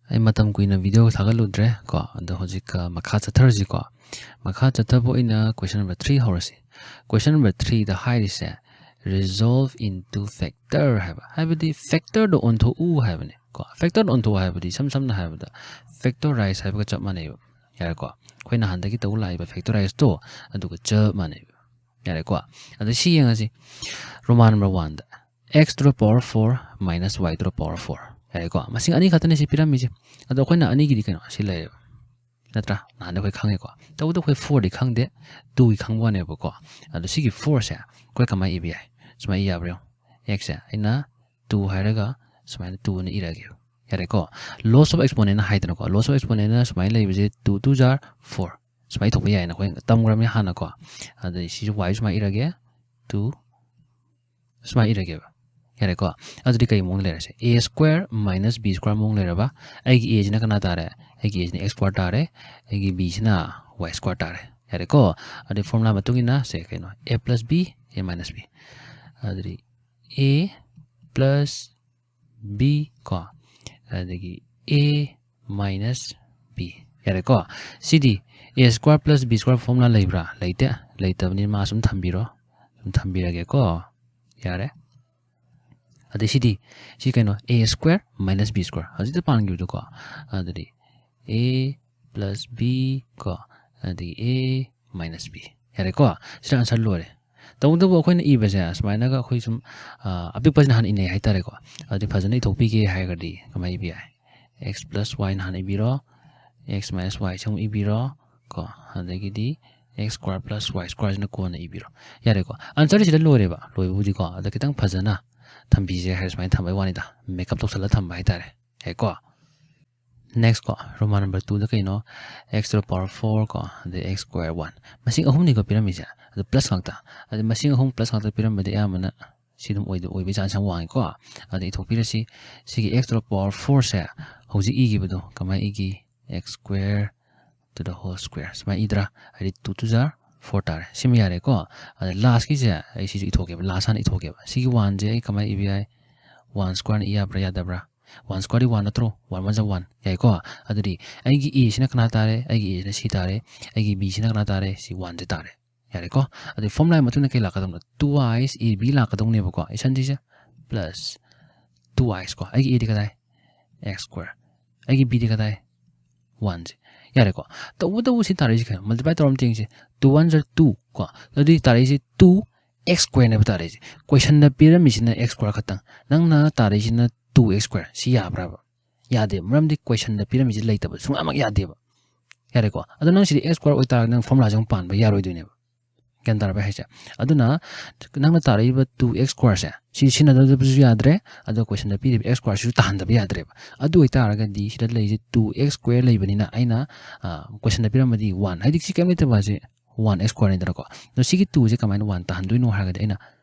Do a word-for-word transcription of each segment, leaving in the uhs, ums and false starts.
ꯑꯩ ꯃꯇꯝ ꯀꯨꯏꯅ ꯚꯤꯗꯤꯑꯣ ꯊꯥꯒꯠꯂꯨꯗ꯭ꯔꯦ ꯀꯣ꯫ ꯑꯗꯣ ꯍꯧꯖꯤꯛ ꯃꯈꯥ ꯆꯠꯊꯔꯁꯤꯀꯣ꯫ ꯃꯈꯥ ꯆꯠꯊꯕ ꯑꯣꯏꯅ question number three ꯍꯧꯔꯁꯤ꯫ Question number threeꯗ ꯍꯥꯏꯔꯤꯁꯦ, resolve into factor ꯍꯥꯏꯕ, ꯍꯥꯏꯕꯗꯤ factorꯗ ꯑꯣꯟꯊꯣꯛꯎ ꯍꯥꯏꯕꯅꯦ ꯀꯣ꯫ Factorꯗ ꯑꯣꯟꯊꯣꯛꯎ ꯍꯥꯏꯕꯗꯤ ꯏꯁꯝ ꯁꯝꯅ ꯍꯥꯏꯔꯕꯗ factorize ꯍꯥꯏꯕꯒ ꯆꯞ ꯃꯥꯟꯅꯩꯕ꯫ ꯌꯥꯔꯦꯀꯣ? ꯑꯩꯈꯣꯏ ꯅꯍꯥꯟꯗꯒꯤ ꯇꯧ ꯂꯥꯛꯏꯕ factorizeꯇꯣ ꯑꯗꯨꯒ ꯆꯞ ꯃꯥꯟꯅꯩꯕ꯫ ꯌꯥꯔꯦꯀꯣ? ꯑꯗꯣ ꯁꯤ ꯌꯦꯡꯉꯁꯤ꯫ Roman number oneꯗ x to the power four minus y to the power four꯫ ꯌꯥꯔꯦꯀꯣ? ꯃꯁꯤꯡ ꯑꯅꯤ ꯈꯛꯇꯅꯦ ꯁꯤ ꯄꯤꯔꯝꯃꯤꯁꯦ꯫ ꯑꯗꯣ ꯑꯩꯈꯣꯏꯅ ꯑꯅꯤꯒꯤꯗꯤ ꯀꯩꯅꯣ ꯁꯤ ꯂꯩꯔꯦꯕ, ꯅꯠꯇ꯭ꯔꯥ? ꯅꯍꯥꯟꯗꯤ ꯑꯩꯈꯣꯏ ꯈꯪꯉꯦꯀꯣ꯫ ꯇꯧꯕꯗ ꯑꯩꯈꯣꯏ fourꯗꯤ ꯈꯪꯗꯦ, twoꯒꯤ ꯈꯪꯕ ꯋꯥꯅꯦꯕꯀꯣ꯫ ꯑꯗꯣ ꯁꯤꯒꯤ fourꯁꯦ ꯑꯩꯈꯣꯏ ꯀꯃꯥꯏꯅ ꯏꯕ ꯌꯥꯏ? ꯁꯨꯃꯥꯏꯅ ꯏ ꯌꯥꯕ꯭ꯔꯥ ꯌꯦꯡꯉꯣ꯫ Xꯁꯦ ꯑꯩꯅ two ꯍꯥꯏꯔꯒ ꯁꯨꯃꯥꯏꯅ two ꯑꯅ ꯏꯔꯒꯦ꯫ ꯌꯥꯔꯦꯀꯣ? Loss of exponentꯅ ꯍꯥꯏꯗꯅꯀꯣ, loss of exponentꯅ ꯁꯨꯃꯥꯏꯅ ꯂꯩꯕꯁꯦ two two are four꯫ ꯁꯨꯃꯥꯏꯅ ꯊꯣꯛꯄ ꯌꯥꯏꯅ ꯑꯩꯈꯣꯏ ꯇꯝꯈ꯭ꯔꯕꯅꯤ ꯍꯥꯟꯅꯀꯣ꯫ ꯑꯗꯩ ꯁꯤꯁꯨ y ꯁꯨꯃꯥꯏꯅ ꯏꯔꯒꯦ, two ꯁꯨꯃꯥꯏꯅ ꯏꯔꯒꯦꯕ꯫ ꯌꯥꯔꯦꯀꯣ? ꯑꯗꯨꯗꯤ ꯀꯩ ꯃꯑꯣꯡꯗ ꯂꯩꯔꯁꯦ? A square minus b square ꯃꯑꯣꯡ ꯂꯩꯔꯕ? ꯑꯩꯒꯤ Aꯁꯤꯅ ꯀꯅꯥ ꯇꯥꯔꯦ? ꯑꯩꯒꯤ Aꯁꯤꯅ x square ꯇꯥꯔꯦ, ꯑꯩꯒꯤ Bꯁꯤꯅ y square ꯇꯥꯔꯦ꯫ ꯌꯥꯔꯦꯀꯣ? ꯑꯗꯨꯗꯤ formula ꯃꯇꯨꯡ ꯏꯟꯅ ꯁꯦ ꯀꯩꯅꯣ, a plus b, a minus b, ꯑꯗꯨꯗꯤ a plus b ꯀꯣ, ꯑꯗꯒꯤ a minus b꯫ ꯌꯥꯔꯦꯀꯣ? ꯁꯤꯗꯤ a square plus b square formula ꯂꯩꯕ꯭ꯔꯥ? ꯂꯩꯇꯦ꯫ ꯂꯩꯇꯕꯅꯤꯅ ꯃꯥ ꯁꯨꯝ ꯊꯝꯕꯤꯔꯣ꯫ ꯁꯨꯝ ꯊꯝꯕꯤꯔꯒꯦꯀꯣ꯫ ꯌꯥꯔꯦ꯫ ꯑꯗꯩ ꯁꯤꯗꯤ, ꯁꯤ ꯀꯩꯅꯣ, a square minus b square ꯍꯧꯖꯤꯛꯇ ꯄꯥꯟꯈꯤꯕꯗꯣꯀꯣ꯫ ꯑꯗꯨꯗꯤ a plus b ꯀꯣ, ꯑꯗꯒꯤ a minus b꯫ ꯌꯥꯔꯦꯀꯣ? ꯁꯤꯗ answer ꯂꯣꯏꯔꯦ꯫ ꯇꯧꯕꯇꯕꯨ ꯑꯩꯈꯣꯏꯅ ꯏꯕꯁꯦ ꯁꯨꯃꯥꯏꯅꯒ ꯑꯩꯈꯣꯏ ꯁꯨꯝ, ꯑ, ꯑꯄꯤꯛꯄꯁꯤꯅ ꯍꯥꯟꯅ ꯏꯅꯩ ꯍꯥꯏꯇꯥꯔꯦꯀꯣ꯫ ꯑꯗꯨꯗꯤ ꯐꯖꯅ ꯏꯊꯣꯛꯄꯤꯒꯦ ꯍꯥꯏꯔꯒꯗꯤ ꯀꯃꯥꯏꯅ ꯏꯕ ꯌꯥꯏ? x plus yꯅ ꯍꯥꯟꯅ ꯏꯕꯤꯔꯣ, x minus yꯁꯦ ꯑꯃꯨꯛ ꯏꯕꯤꯔꯣ ꯀꯣ, ꯑꯗꯒꯤꯗꯤ x square plus y squareꯁꯤꯅ ꯀꯣꯟꯅ ꯏꯕꯤꯔꯣ꯫ ꯌꯥꯔꯦꯀꯣ? Answerꯗꯤ ꯁꯤꯗ ꯂꯣꯏꯔꯦꯕ, ꯂꯣꯏꯕꯕꯨꯗꯤꯀꯣ꯫ ꯑꯗ ꯈꯤꯇꯪ ꯐꯖꯅ ꯊꯝꯕꯤꯁꯦ ꯍꯥꯏꯔ ꯁꯨꯃꯥꯏꯅ ꯊꯝꯕꯩ ꯋꯥꯅꯤꯗ, makeup ꯇꯧꯁꯜꯂ ꯊꯝꯕ ꯍꯥꯏꯇꯥꯔꯦ꯫ ꯌꯥꯏꯀꯣ? Next ꯀꯣ, Roman number twoꯗ ꯀꯩꯅꯣ, x to the power four ꯀꯣ, ꯑꯗꯩ x square one꯫ ꯃꯁꯤꯡ ꯑꯍꯨꯝꯅꯤꯀꯣ ꯄꯤꯔꯝꯃꯤꯁꯦ, ꯑꯗꯨ plus ꯉꯥꯛꯇ꯫ ꯑꯗꯩ ꯃꯁꯤꯡ ꯑꯍꯨꯝ plus ꯉꯥꯛꯇ ꯄꯤꯔꯝꯕꯗꯤ ꯑꯌꯥꯝꯕꯅ ꯁꯤ ꯑꯗꯨꯝ ꯑꯣꯏꯗ-, ꯑꯣꯏꯕꯒꯤ chance ꯌꯥꯝ ꯋꯥꯡꯉꯤꯀꯣ꯫ ꯑꯗꯩ ꯏꯊꯣꯛꯄꯤꯔꯁꯤ, ꯁꯤꯒꯤ x to the power fourꯁꯦ ꯍꯧꯖꯤꯛ ꯏꯈꯤꯕꯗꯣ ꯀꯃꯥꯏꯅ ꯏꯒꯦ? x square to the whole square ꯁꯨꯃꯥꯏꯅ ꯏꯗ꯭ꯔꯥ? ꯍꯥꯏꯗꯤ two two are four ꯇꯥꯔꯦ꯫ ꯁꯤꯃ ꯌꯥꯔꯦꯀꯣ꯫ ꯑꯗ lastꯀꯤꯁꯦ ꯑꯩ ꯁꯤꯁꯨ ꯏꯊꯣꯛꯀꯦꯕ, last ꯍꯥꯟꯅ ꯏꯊꯣꯛꯀꯦꯕ꯫ ꯁꯤꯒꯤ oneꯁꯦ ꯑꯩ ꯀꯃꯥꯏꯅ ꯏꯕ ꯌꯥꯏ? One squareꯅ ꯏ ꯌꯥꯕ꯭ꯔꯥ ꯌꯥꯗꯕ꯭ꯔꯥ? One square ꯗꯤ one ꯅꯠꯇ꯭ꯔꯣ? One one ꯖꯥ one꯫ ꯌꯥꯏꯀꯣ? ꯑꯗꯨꯗꯤ ꯑꯩꯒꯤ A ꯁꯤꯅ ꯀꯅꯥ ꯇꯥꯔꯦ? ꯑꯩꯒꯤ A ꯁꯤꯅ C ꯇꯥꯔꯦ꯫ ꯑꯩꯒꯤ B ꯁꯤꯅ ꯀꯅꯥ ꯇꯥꯔꯦ? ꯁꯤ one ꯁꯦ ꯇꯥꯔꯦ꯫ ꯌꯥꯔꯦꯀꯣ? ꯑꯗꯨꯗꯤ formula ꯒꯤ ꯃꯇꯨꯡꯗ ꯀꯩ ꯂꯥꯛꯀꯗꯕꯅꯣ? Two i A B ꯂꯥꯛꯀꯗꯧꯅꯦꯕꯀꯣ꯫ ꯏꯁꯟꯁꯤꯁꯦ plus two i ꯀꯣ꯫ ꯑꯩꯒꯤ A ꯗꯤ ꯀꯗꯥꯏ? X square꯫ ꯑꯩꯒꯤ B ꯗꯤ ꯀꯗꯥꯏ? One ꯁꯦ꯫ ꯌꯥꯔꯦꯀꯣ? ꯇꯧꯕꯇꯕꯨ ꯁꯤ ꯇꯥꯔꯛꯏꯁꯦ ꯀꯩꯅꯣ? Multiply ꯇꯧꯔ ꯑꯃ ꯌꯦꯡꯁꯦ꯫ Two one ꯖꯥ two ꯀꯣ꯫ ꯑꯗꯨꯗꯤ ꯇꯥꯔꯛꯏꯁꯦ two X square ꯅꯦꯕ ꯇꯥꯔꯛꯏꯁꯦ꯫ Question ꯗ ꯄꯤꯔꯝꯃꯤꯁꯤꯅ X square ꯈꯛꯇꯪ꯫ ꯅꯪꯅ ꯇꯥꯔꯛꯏꯁꯤꯅ two X square꯫ ꯁꯤ ꯌꯥꯕ꯭ꯔꯕ? ꯌꯥꯗꯦ꯫ ꯃꯔꯝꯗꯤ question ꯗ ꯄꯤꯔꯝꯃꯤꯁꯦ ꯂꯩꯇꯕ꯫ ꯁꯨꯡꯌꯥꯃꯛ ꯌꯥꯗꯦꯕ꯫ ꯌꯥꯔꯦꯀꯣ? ꯑꯗꯣ ꯅꯪ ꯁꯤꯗꯤ X square ꯑꯣꯏꯇꯥꯔꯒꯗꯤ ꯅꯪ formula ꯁꯦ ꯑꯃꯨꯛ ꯄꯥꯟꯕ ꯌꯥꯔꯣꯏꯗꯣꯏꯅꯦꯕ꯫ ꯒ꯭ꯌꯥꯟ ꯇꯥꯔꯕ ꯍꯥꯏꯁꯦ? ꯑꯗꯨꯅ ꯅꯪꯅ ꯇꯥꯔꯛꯏꯕ two X square ꯁꯦ, ꯁꯤ ꯁꯤꯖꯤꯟꯅꯗꯕꯁꯨ ꯌꯥꯗ꯭ꯔꯦ, ꯑꯗꯣ question ꯗ ꯄꯤꯔꯤꯕ X square ꯁꯤꯁꯨ ꯇꯥꯍꯟꯗꯕ ꯌꯥꯗ꯭ꯔꯦꯕ꯫ ꯑꯗꯨ ꯑꯣꯏꯇꯥꯔꯒꯗꯤ ꯁꯤꯗ ꯂꯩꯔꯤꯁꯦ two X square ꯂꯩꯕꯅꯤꯅ ꯑꯩꯅ, ꯑ, question ꯗ ꯄꯤꯔꯝꯃꯗꯤ one, ꯍꯥꯏꯗꯤ ꯁꯤ ꯀꯩꯝ ꯂꯩꯇꯕ ꯍꯥꯏꯁꯦ one X square ꯅꯤꯗꯅꯀꯣ꯫ ꯑꯗꯣ ꯁꯤꯒꯤ two ꯁꯦ ꯀꯃꯥꯏꯅ one ꯇꯥꯍꯟꯗꯣꯏꯅꯣ ꯍꯥꯏꯔꯒꯗꯤ ꯑꯩꯅ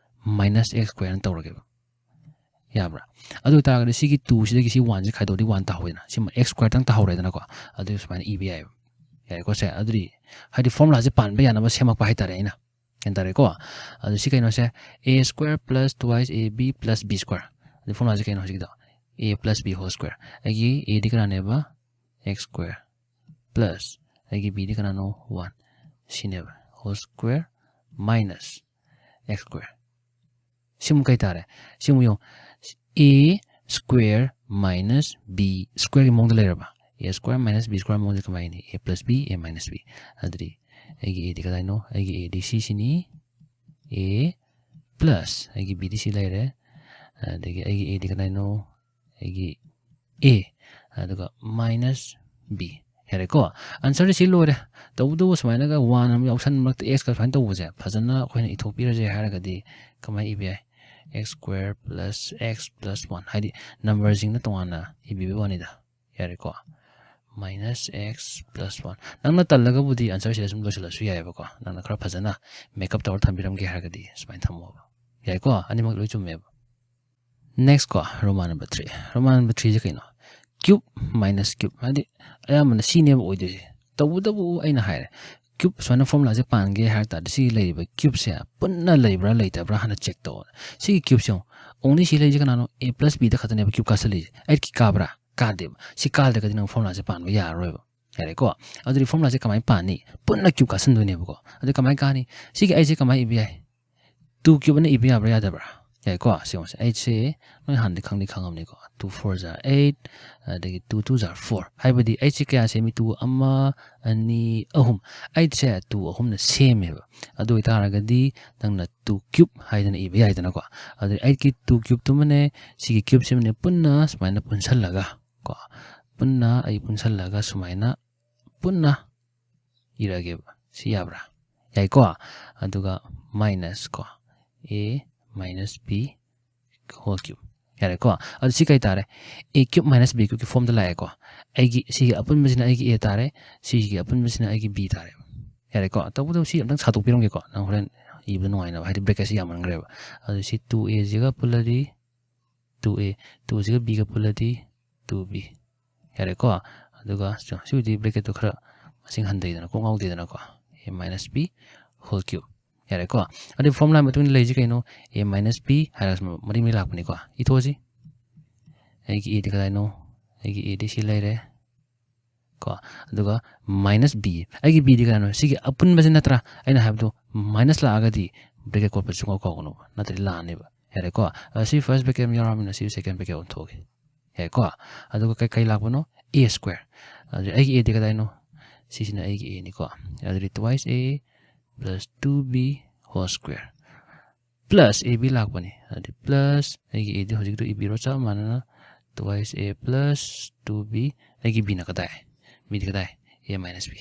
minus X square ꯅ ꯇꯧꯔꯒꯦꯕ꯫ ꯌꯥꯕ꯭ꯔꯥ? ꯑꯗꯨ ꯑꯣꯏꯇꯥꯔꯒꯗꯤ ꯁꯤꯒꯤ two ꯁꯤꯗꯒꯤ ꯁꯤ one ꯁꯦ ꯈꯥꯏꯗꯣꯛꯑꯗꯤ one ꯇꯥꯍꯧꯋꯦꯗꯅ, ꯁꯤ X square ꯇꯪ ꯇꯥꯍꯧꯔꯦꯗꯅꯀꯣ꯫ ꯑꯗꯨ ꯁꯨꯃꯥꯏꯅ ꯏꯕ ꯌꯥꯏꯑꯕ꯫ ꯌꯥꯔꯦꯀꯣ ꯁꯦ? ꯑꯗꯨꯗꯤ ꯍꯥꯏꯗꯤ formula ꯁꯦ ꯄꯥꯟꯕ ꯌꯥꯅꯕ ꯁꯦꯝꯃꯛꯄ ꯍꯥꯏꯇꯥꯔꯦ ꯑꯩꯅ꯫ ꯒ꯭ꯌꯥꯟ ꯇꯥꯔꯦꯀꯣ? ꯑꯗꯨ ꯁꯤ ꯀꯩꯅꯣꯁꯦ? A square plus twice A B plus B square꯫ ꯑꯗꯨ formula ꯁꯦ ꯀꯩꯅꯣ ꯍꯧꯖꯤꯛꯀꯤꯗꯣ? A plus B whole square꯫ ꯑꯩꯒꯤ A D ꯀꯅꯥꯅꯦꯕ? X square plus ꯑꯩꯒꯤ B ꯗꯤ ꯀꯅꯥꯅꯣ? One꯫ ꯁꯤꯅꯦꯕ꯫ Whole square minus X square꯫ ꯁꯤꯃꯨꯛ ꯀꯩ ꯇꯥꯔꯦ? ꯁꯤꯃꯨꯛ ꯌꯦꯡꯉꯨ꯫ A square minus B square ꯒꯤ ꯃꯑꯣꯡꯗ ꯂꯩꯔꯕ? A square minus B square ꯃꯑꯣꯡꯁꯦ ꯀꯃꯥꯏꯅ ꯏꯅꯤ? A plus B, A minus B꯫ ꯑꯗꯨꯗꯤ ꯑꯩꯒꯤ A ꯗꯤ ꯀꯗꯥꯏꯅꯣ? ꯑꯩꯒꯤ A ꯗꯤ ꯁꯤ ꯁꯤꯅꯤ꯫ A plus ꯑꯩꯒꯤ B ꯗꯤ ꯁꯤ ꯂꯩꯔꯦ꯫ ꯑꯗꯒꯤ ꯑꯩꯒꯤ A ꯗꯤ ꯀꯗꯥꯏꯅꯣ? ꯑꯩꯒꯤ A, ꯑꯗꯨꯒ minus B꯫ ꯌꯥꯔꯦꯀꯣ? Answer ꯁꯤ ꯁꯤ ꯂꯣꯏꯔꯦ꯫ ꯇꯧꯕꯇꯕꯨ ꯁꯨꯃꯥꯏꯅꯒ one ꯑꯃ ꯌꯥꯎꯁꯟ ꯃꯔꯛꯇ X ꯀ ꯁꯨꯃꯥꯏꯅ ꯇꯧꯕꯁꯦ ꯐꯖꯅ ꯑꯩꯈꯣꯏꯅ ꯏꯊꯣꯛꯄꯤꯔꯁꯦ ꯍꯥꯏꯔꯒꯗꯤ ꯀꯃꯥꯏꯅ ꯏꯕ ꯌꯥꯏ? X square plus X plus one꯫ ꯍꯥꯏꯗꯤ number ꯁꯤꯡꯅ ꯇꯣꯉꯥꯟꯅ ꯏꯕꯤꯕ ꯋꯥꯅꯤꯗ꯫ ꯌꯥꯔꯦꯀꯣ? Minus X plus one꯫ ꯅꯪꯅ ꯇꯜꯂꯒꯕꯨꯗꯤ answer ꯁꯤꯗ ꯁꯨꯝ ꯂꯣꯏꯁꯤꯜꯂꯁꯨ ꯌꯥꯏꯑꯕꯀꯣ꯫ ꯅꯪꯅ ꯈꯔ ꯐꯖꯅ make up ꯇꯧꯔ ꯊꯝꯕꯤꯔꯝꯒꯦ ꯍꯥꯏꯔꯒꯗꯤ ꯁꯨꯃꯥꯏꯅ ꯊꯝꯃꯣꯕ꯫ ꯌꯥꯏꯀꯣ? ꯑꯅꯤꯃꯛ ꯂꯣꯏ ꯆꯨꯝꯃꯦꯕ꯫ Next ꯀꯣ, Roman number three꯫ Roman number three ꯁꯦ ꯀꯩꯅꯣ? Cube minus cube꯫ ꯍꯥꯏꯗꯤ ꯑꯌꯥꯝꯕꯅ ꯁꯤꯅꯦꯕ ꯑꯣꯏꯗꯣꯏꯁꯦ꯫ ꯇꯧꯕꯇꯕꯨ ꯑꯩꯅ ꯍꯥꯏꯔꯦ, cube ꯁꯨꯃꯥꯏꯅ formula ꯁꯦ ꯄꯥꯟꯒꯦ ꯍꯥꯏ ꯇꯥꯔꯗꯤ ꯁꯤꯒꯤ ꯂꯩꯔꯤꯕ cube ꯁꯦ ꯄꯨꯟꯅ ꯂꯩꯕ꯭ꯔꯥ ꯂꯩꯇꯕ꯭ꯔꯥ ꯍꯥꯟꯅ check ꯇꯧ꯫ ꯁꯤꯒꯤ cube ꯁꯦ ꯌꯦꯡꯉꯨ, only ꯁꯤ ꯂꯩꯔꯤꯁꯦ ꯀꯅꯥꯅꯣ? A plus Bꯗ ꯈꯛꯇꯅꯦꯕ cube ꯀꯥꯁꯜꯂꯤꯁꯦ꯫ eightꯀꯤ ꯀꯥꯕ꯭ꯔꯥ? ꯀꯥꯗꯦꯕ꯫ ꯁꯤ ꯀꯥꯗ꯭ꯔꯒꯗꯤ ꯅꯪ formulaꯁꯦ ꯄꯥꯟꯕ ꯌꯥꯔꯔꯣꯏꯕ꯫ ꯌꯥꯔꯦꯀꯣ? ꯑꯗꯨꯗꯤ formulaꯁꯦ ꯀꯃꯥꯏꯅ ꯄꯥꯅꯤ? ꯄꯨꯟꯅ cube ꯀꯥꯁꯟꯗꯣꯏꯅꯦꯕꯀꯣ꯫ ꯑꯗꯨ ꯀꯃꯥꯏꯅ ꯀꯥꯅꯤ? ꯁꯤꯒꯤ eightꯁꯦ ꯀꯃꯥꯏꯅ ꯏꯕ ꯌꯥꯏ? two cube ꯑꯅ ꯏꯕ ꯌꯥꯕ꯭ꯔꯥ ꯌꯥꯗꯕ꯭ꯔꯥ? ꯌꯥꯏꯀꯣ? ꯁꯤ ꯌꯦꯡꯉꯨꯁꯦ꯫ eightꯁꯦ ꯅꯣꯏ ꯍꯥꯟꯅꯗꯤ ꯈꯪꯗꯤ ꯈꯪꯉꯝꯅꯤꯀꯣ꯫ two fours are eight, ꯑꯗꯒꯤ two twos are four꯫ ꯍꯥꯏꯕꯗꯤ eightꯁꯦ ꯀꯌꯥ ꯁꯦꯝꯃꯤ? two ꯑꯃ, ꯑꯅꯤ, ꯑꯍꯨꯝ꯫ eightꯁꯦ two ꯑꯍꯨꯝꯅ ꯁꯦꯝꯃꯦꯕ꯫ ꯑꯗꯨ ꯑꯣꯏꯇꯥꯔꯒꯗꯤ ꯅꯪꯅ two cube ꯍꯥꯏꯗꯅ ꯏꯕ ꯌꯥꯏꯗꯅꯀꯣ꯫ ꯑꯗꯨꯗꯤ eightꯀꯤ two cubeꯇꯨꯃꯅꯦ, ꯁꯤꯒꯤ cubeꯁꯤꯃꯅꯦ ꯄꯨꯟꯅ ꯁꯨꯃꯥꯏꯅ ꯄꯨꯟꯁꯜꯂꯒ ꯀꯣ, ꯄꯨꯟꯅ ꯑꯩ ꯄꯨꯟꯁꯜꯂꯒ ꯁꯨꯃꯥꯏꯅ ꯄꯨꯟꯅ ꯏꯔꯛꯑꯒꯦꯕ꯫ ꯁꯤ ꯌꯥꯕ꯭ꯔꯥ? ꯌꯥꯏꯀꯣ? ꯑꯗꯨꯒ minus ꯀꯣ, a minus b whole cube꯫ ꯌꯥꯔꯦꯀꯣ? ꯑꯗꯨ ꯁꯤ ꯀꯩ ꯇꯥꯔꯦ? A cube minus b cubeꯀꯤ formꯗ ꯂꯥꯛꯑꯦꯀꯣ꯫ ꯑꯩꯒꯤ ꯁꯤꯒꯤ ꯑꯄꯨꯟꯕꯁꯤꯅ ꯑꯩꯒꯤ a ꯇꯥꯔꯦ, ꯁꯤꯒꯤ ꯑꯄꯨꯟꯕꯁꯤꯅ ꯑꯩꯒꯤ b ꯇꯥꯔꯦ꯫ ꯌꯥꯔꯦꯀꯣ? ꯇꯧꯕꯇꯕꯨ ꯁꯤ ꯑꯝꯇꯪ ꯁꯥꯗꯣꯛꯄꯤꯔꯝꯒꯦꯀꯣ, ꯅꯪ ꯍꯣꯔꯦꯟ ꯏꯕꯗ ꯅꯨꯡꯉꯥꯏꯅꯕ, ꯍꯥꯏꯗꯤ bracketꯁꯤ ꯌꯥꯝꯃꯟꯈ꯭ꯔꯦꯕ꯫ ꯑꯗꯨ ꯁꯤ two aꯁꯤꯒ ꯄꯨꯜꯂꯗꯤ two a, twoꯁꯤꯒ bꯒ ꯄꯨꯜꯂꯗꯤ two b꯫ ꯌꯥꯔꯦꯀꯣ? ꯑꯗꯨꯒ ꯁꯤꯕꯨꯗꯤ bracketꯇꯣ ꯈꯔ ꯃꯁꯤꯡ ꯍꯟꯊꯩꯗꯅ, ꯀꯣꯛ ꯉꯥꯎꯗꯦꯗꯅꯀꯣ꯫ A minus b whole cube꯫ ꯌꯥꯔꯦꯀꯣ? ꯑꯗꯨ formula ꯃꯇꯨꯡ ꯏꯟꯅ ꯂꯩꯔꯤꯁꯤ ꯀꯩꯅꯣ? A minus b ꯍꯥꯏꯔꯒ ꯁꯨꯝ ꯃꯔꯤ ꯃꯔꯤ ꯂꯥꯛꯄꯅꯤꯀꯣ꯫ ꯏꯊꯣꯛꯑꯁꯤ꯫ ꯑꯩꯒꯤ aꯗꯤ ꯀꯗꯥꯏꯅꯣ? ꯑꯩꯒꯤ aꯗꯤ ꯁꯤ ꯂꯩꯔꯦ ꯀꯣ꯫ ꯑꯗꯨꯒ minus b, ꯑꯩꯒꯤ bꯗꯤ ꯀꯗꯥꯏꯅꯣ? ꯁꯤꯒꯤ ꯑꯄꯨꯟꯕꯁꯤ ꯅꯠꯇ꯭ꯔꯥ? ꯑꯩꯅ ꯍꯥꯏꯕꯗꯣ minus ꯂꯥꯛꯑꯒꯗꯤ bracket ꯀꯣꯠꯄ ꯁꯨꯡꯀꯥꯎ ꯀꯥꯎꯒꯅꯨ, ꯅꯠꯇ꯭ꯔꯗꯤ ꯂꯥꯟꯅꯦꯕ꯫ ꯌꯥꯔꯦꯀꯣ? ꯑ, ꯁꯤ first bracket ꯑꯃ ꯌꯥꯎꯔꯕꯅꯤꯅ ꯁꯤ second bracket ꯑꯣꯟꯊꯣꯛꯑꯒꯦ꯫ ꯌꯥꯏꯀꯣ? ꯑꯗꯨꯒ ꯀꯩ, ꯀꯩ ꯂꯥꯛꯄꯅꯣ? A square꯫ ꯑꯗꯨꯗꯤ ꯑꯩꯒꯤ aꯗꯤ ꯀꯗꯥꯏꯅꯣ? ꯁꯤꯁꯤꯅ ꯑꯩꯒꯤ aꯅꯤꯀꯣ꯫ ꯑꯗꯨꯗꯤ twice a plus two b whole square plus ab ꯂꯥꯛꯄꯅꯤ꯫ ꯑꯗꯨꯗꯤ plus ꯑꯩꯒꯤ aꯗꯤ ꯍꯧꯖꯤꯛꯇꯣ ꯏꯕꯤꯔꯣ, ꯆꯞ ꯃꯥꯟꯅꯅ twice a plus two b, ꯑꯩꯒꯤ bꯅ ꯀꯗꯥꯏ? bꯗꯤ ꯀꯗꯥꯏ? A minus b꯫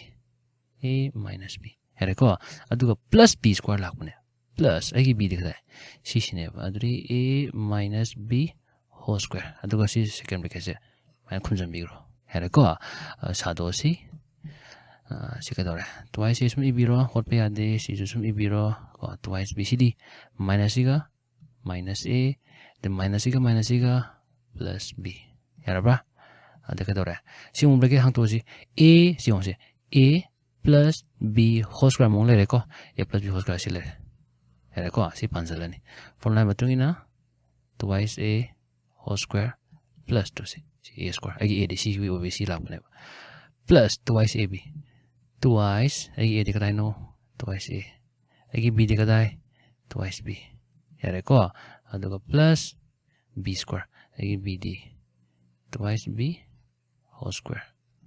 A minus b꯫ ꯌꯥꯔꯦꯀꯣ? ꯑꯗꯨꯒ plus b square ꯂꯥꯛꯄꯅꯦ꯫ Plus ꯑꯩꯒꯤ bꯗꯤ ꯀꯗꯥꯏ? ꯁꯤꯁꯤꯅꯦꯕ꯫ ꯑꯗꯨꯗꯤ a minus b whole square꯫ ꯑꯗꯨꯒ ꯁꯤ second bracketꯁꯦ ꯁꯨꯃꯥꯏꯅ ꯈꯨꯝꯖꯤꯟꯕꯤꯈ꯭ꯔꯣ꯫ ꯌꯥꯔꯦꯀꯣ? ꯑ, ꯁꯥꯗꯣꯛꯑꯁꯤ꯫ ꯑ, ꯁꯤ ꯀꯩꯗꯧꯔꯦ? Twice a ꯁꯨꯝ ꯏꯕꯤꯔꯣ꯫ ꯍꯣꯠꯄ ꯌꯥꯗꯦ꯫ ꯁꯤꯁꯨ ꯁꯨꯝ ꯏꯕꯤꯔꯣ꯫ ꯀꯣ, twice b CD minusꯁꯤꯒ minus a, ꯑꯗꯩ minusꯁꯤꯒ minusꯁꯤꯒ plus b꯫ ꯌꯥꯔꯕ꯭ꯔꯥ? ꯑꯗ ꯀꯩꯗꯧꯔꯦ? ꯁꯤ ꯑꯃꯨꯛ bracket ꯍꯥꯡꯇꯣꯛꯑꯁꯤ꯫ A, ꯁꯤ ꯌꯦꯡꯉꯨꯁꯦ꯫ A plus b whole square ꯑꯃꯨꯛ ꯂꯩꯔꯦꯀꯣ꯫ A plus b whole square ꯁꯤ ꯂꯩꯔꯦ꯫ ꯌꯥꯔꯦꯀꯣ? ꯁꯤ ꯄꯥꯟꯁꯤꯜꯂꯅꯤ꯫ Formula ꯃꯇꯨꯡ ꯏꯟꯅ twice a whole square plus two c, ꯁꯤ a square, ꯑꯩꯒꯤ ꯑꯦꯗꯤ ꯁꯤꯒꯤ ꯑꯣꯏꯕ ꯁꯤ ꯂꯥꯛꯄꯅꯦꯕ, plus twice ab, twice ꯑꯩꯒꯤ ꯑꯦꯗꯤ ꯀꯗꯥꯏꯅꯣ? Twice a꯫ ꯑꯩꯒꯤ ꯕꯤꯗꯤ ꯀꯗꯥꯏ? Twice b꯫ ꯌꯥꯔꯦꯀꯣ? ꯑꯗꯨꯒ plus b square, ꯑꯩꯒꯤ ꯕꯤꯗꯤ twice b whole square꯫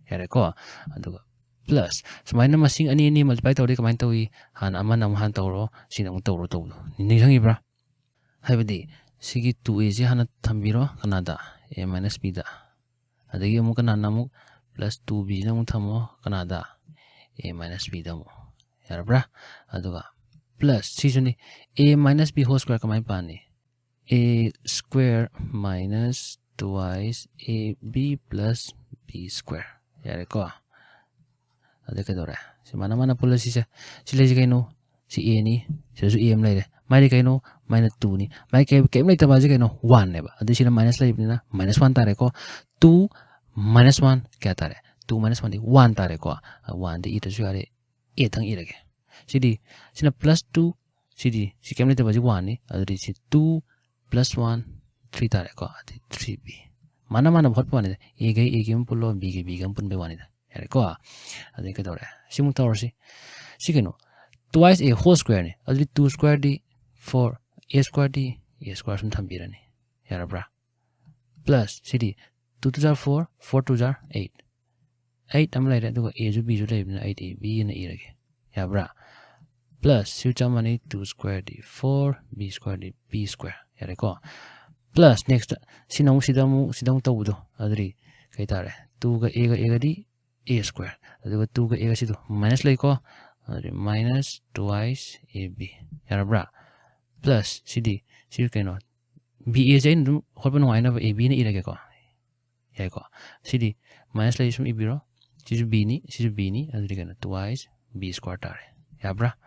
ꯌꯥꯔꯦꯀꯣ? ꯑꯗꯨꯒ plus ꯁꯨꯃꯥꯏꯅ ꯃꯁꯤꯡ ꯑꯅꯤ ꯑꯅꯤ multiply ꯇꯧꯔꯗꯤ ꯀꯃꯥꯏꯅ ꯇꯧꯏ? ꯍꯥꯟꯅ ꯑꯃꯅ ꯑꯃꯨꯛ ꯍꯥꯟꯅ ꯇꯧꯔꯣ, ꯁꯤꯅ ꯑꯃꯨꯛ ꯇꯧꯔꯣ ꯇꯧꯕꯗꯣ ꯅꯤꯡꯁꯤꯡꯉꯤꯕ꯭ꯔꯥ? ꯍꯥꯏꯕꯗꯤ ꯁꯤꯒꯤ two a ꯁꯤ ꯍꯥꯟꯅ ꯊꯝꯕꯤꯔꯣ ꯀꯅꯥꯗ? A minus bꯗ꯫ ꯑꯗꯒꯤ ꯑꯃꯨꯛ ꯀꯅꯥꯅ ꯑꯃꯨꯛ plus two bꯁꯤꯅ ꯑꯃꯨꯛ ꯊꯝꯃꯣ ꯀꯅꯥꯗ? A minus bꯗ ꯑꯃꯨꯛ꯫ ꯌꯥꯔꯕ꯭ꯔꯥ? ꯑꯗꯨꯒ plus ꯁꯤꯁꯨꯅꯤ, a minus b whole square ꯀꯃꯥꯏꯅ ꯄꯥꯅꯤ? A square minus twice ab plus b square꯫ ꯌꯥꯔꯦꯀꯣ? ꯑꯗꯩ ꯀꯩꯗꯧꯔꯦ? ꯁꯤ ꯃꯥꯅ ꯃꯥꯅ ꯄꯨꯜꯂ ꯁꯤꯁꯦ꯫ ꯁꯤ ꯂꯩꯁꯤ ꯀꯩꯅꯣ? ꯁꯤ aꯅꯤ꯫ ꯁꯤꯗꯁꯨ a ꯑꯃ ꯂꯩꯔꯦ꯫ ꯃꯥꯏꯗꯤ ꯀꯩꯅꯣ? ꯃꯥꯏꯅ twoꯅꯤ꯫ ꯃꯥꯏ ꯀꯩ-, ꯀꯩꯝ ꯂꯩꯇꯕ ꯍꯥꯏꯁꯦ ꯀꯩꯅꯣ? Oneꯅꯦꯕ꯫ ꯑꯗꯨ ꯁꯤꯅ minus ꯂꯩꯕꯅꯤꯅ minus one ꯇꯥꯔꯦꯀꯣ꯫ Two minus one ꯀꯌꯥ ꯇꯥꯔꯦ? Two minus oneꯗꯤ one ꯇꯥꯔꯦꯀꯣ꯫ Oneꯗꯤ ꯏꯗ꯭ꯔꯁꯨ ꯌꯥꯔꯦ꯫ Aꯇꯪ ꯏꯔꯒꯦ꯫ ꯁꯤꯗꯤ, ꯁꯤꯅ plus two, ꯁꯤꯗꯤ, ꯁꯤ ꯀꯩꯝ ꯂꯩꯇꯕ ꯍꯥꯏꯁꯦ oneꯅꯤ꯫ ꯑꯗꯨꯗꯤ ꯁꯤ two plus one, three ꯇꯥꯔꯦꯀꯣ꯫ ꯑꯗꯨꯗꯤ three b꯫ ꯃꯥꯅ ꯃꯥꯅ ꯍꯣꯠꯄ ꯋꯥꯅꯤꯗ꯫ Aꯒ Aꯒꯤ ꯑꯃ ꯄꯨꯜꯂꯣ, Bꯒ Bꯒ ꯑꯃ ꯄꯨꯟꯕꯩ ꯋꯥꯅꯤꯗ꯫ ꯌꯥꯔꯦꯀꯣ? ꯑꯗꯩ ꯀꯩꯗꯧꯔꯦ? ꯁꯤꯃꯨꯛ ꯇꯧꯔꯁꯤ꯫ ꯁꯤ ꯀꯩꯅꯣ? Twice a whole squareꯅꯤ꯫ ꯑꯗꯨꯗꯤ two squareꯗꯤ four, a squareꯗꯤ a square ꯁꯨꯝ ꯊꯝꯕꯤꯔꯅꯤ꯫ ꯌꯥꯔꯕ꯭ꯔꯥ? Plus ꯁꯤꯗꯤ two two ꯖꯥ four, four two ꯖꯥ eight꯫ Eight ꯑꯃ ꯂꯩꯔꯦ, ꯑꯗꯨꯒ Aꯁꯨ Bꯁꯨ ꯂꯩꯕꯅꯤꯅ eight ab ꯑꯅ ꯏꯔꯒꯦ꯫ ꯌꯥꯕ꯭ꯔꯥ? Plus ꯁꯤ ꯆꯞ ꯃꯥꯟꯅꯩ, two squareꯗꯤ four, b squareꯗꯤ b square꯫ ꯌꯥꯔꯦꯀꯣ? Plus next ꯁꯤꯅ ꯑꯃꯨꯛ ꯁꯤꯗ ꯑꯃꯨꯛ, ꯁꯤꯗ ꯑꯃꯨꯛ ꯇꯧꯕꯗꯣ, ꯑꯗꯨꯗꯤ ꯀꯩ ꯇꯥꯔꯦ? Twoꯒ Aꯒ Aꯒꯗꯤ a square, ꯑꯗꯨꯒ twoꯒ Aꯒ ꯁꯤꯗꯣ minus ꯂꯩꯀꯣ, ꯑꯗꯨꯗꯤ minus twice ab꯫ ꯌꯥꯔꯕ꯭ꯔꯥ? Plus ꯁꯤꯗꯤ, ꯁꯤ ꯀꯩꯅꯣ? Baꯁꯦ ꯑꯩꯅ ꯑꯗꯨꯝ ꯍꯣꯠꯄ ꯅꯨꯡꯉꯥꯏꯅꯕ abꯅ ꯏꯔꯒꯦꯀꯣ꯫ ꯌꯥꯏꯀꯣ? ꯁꯤꯗꯤ minus ꯂꯩ, ꯁꯨꯝ ꯏꯕꯤꯔꯣ꯫ ꯁꯤꯁꯨ bꯅꯤ, ꯁꯤꯁꯨ bꯅꯤ, ꯑꯗꯨꯗꯤ ꯀꯩꯅꯣ? Twice b square ꯇꯥꯔꯦ꯫ ꯌꯥꯕ꯭ꯔꯥ?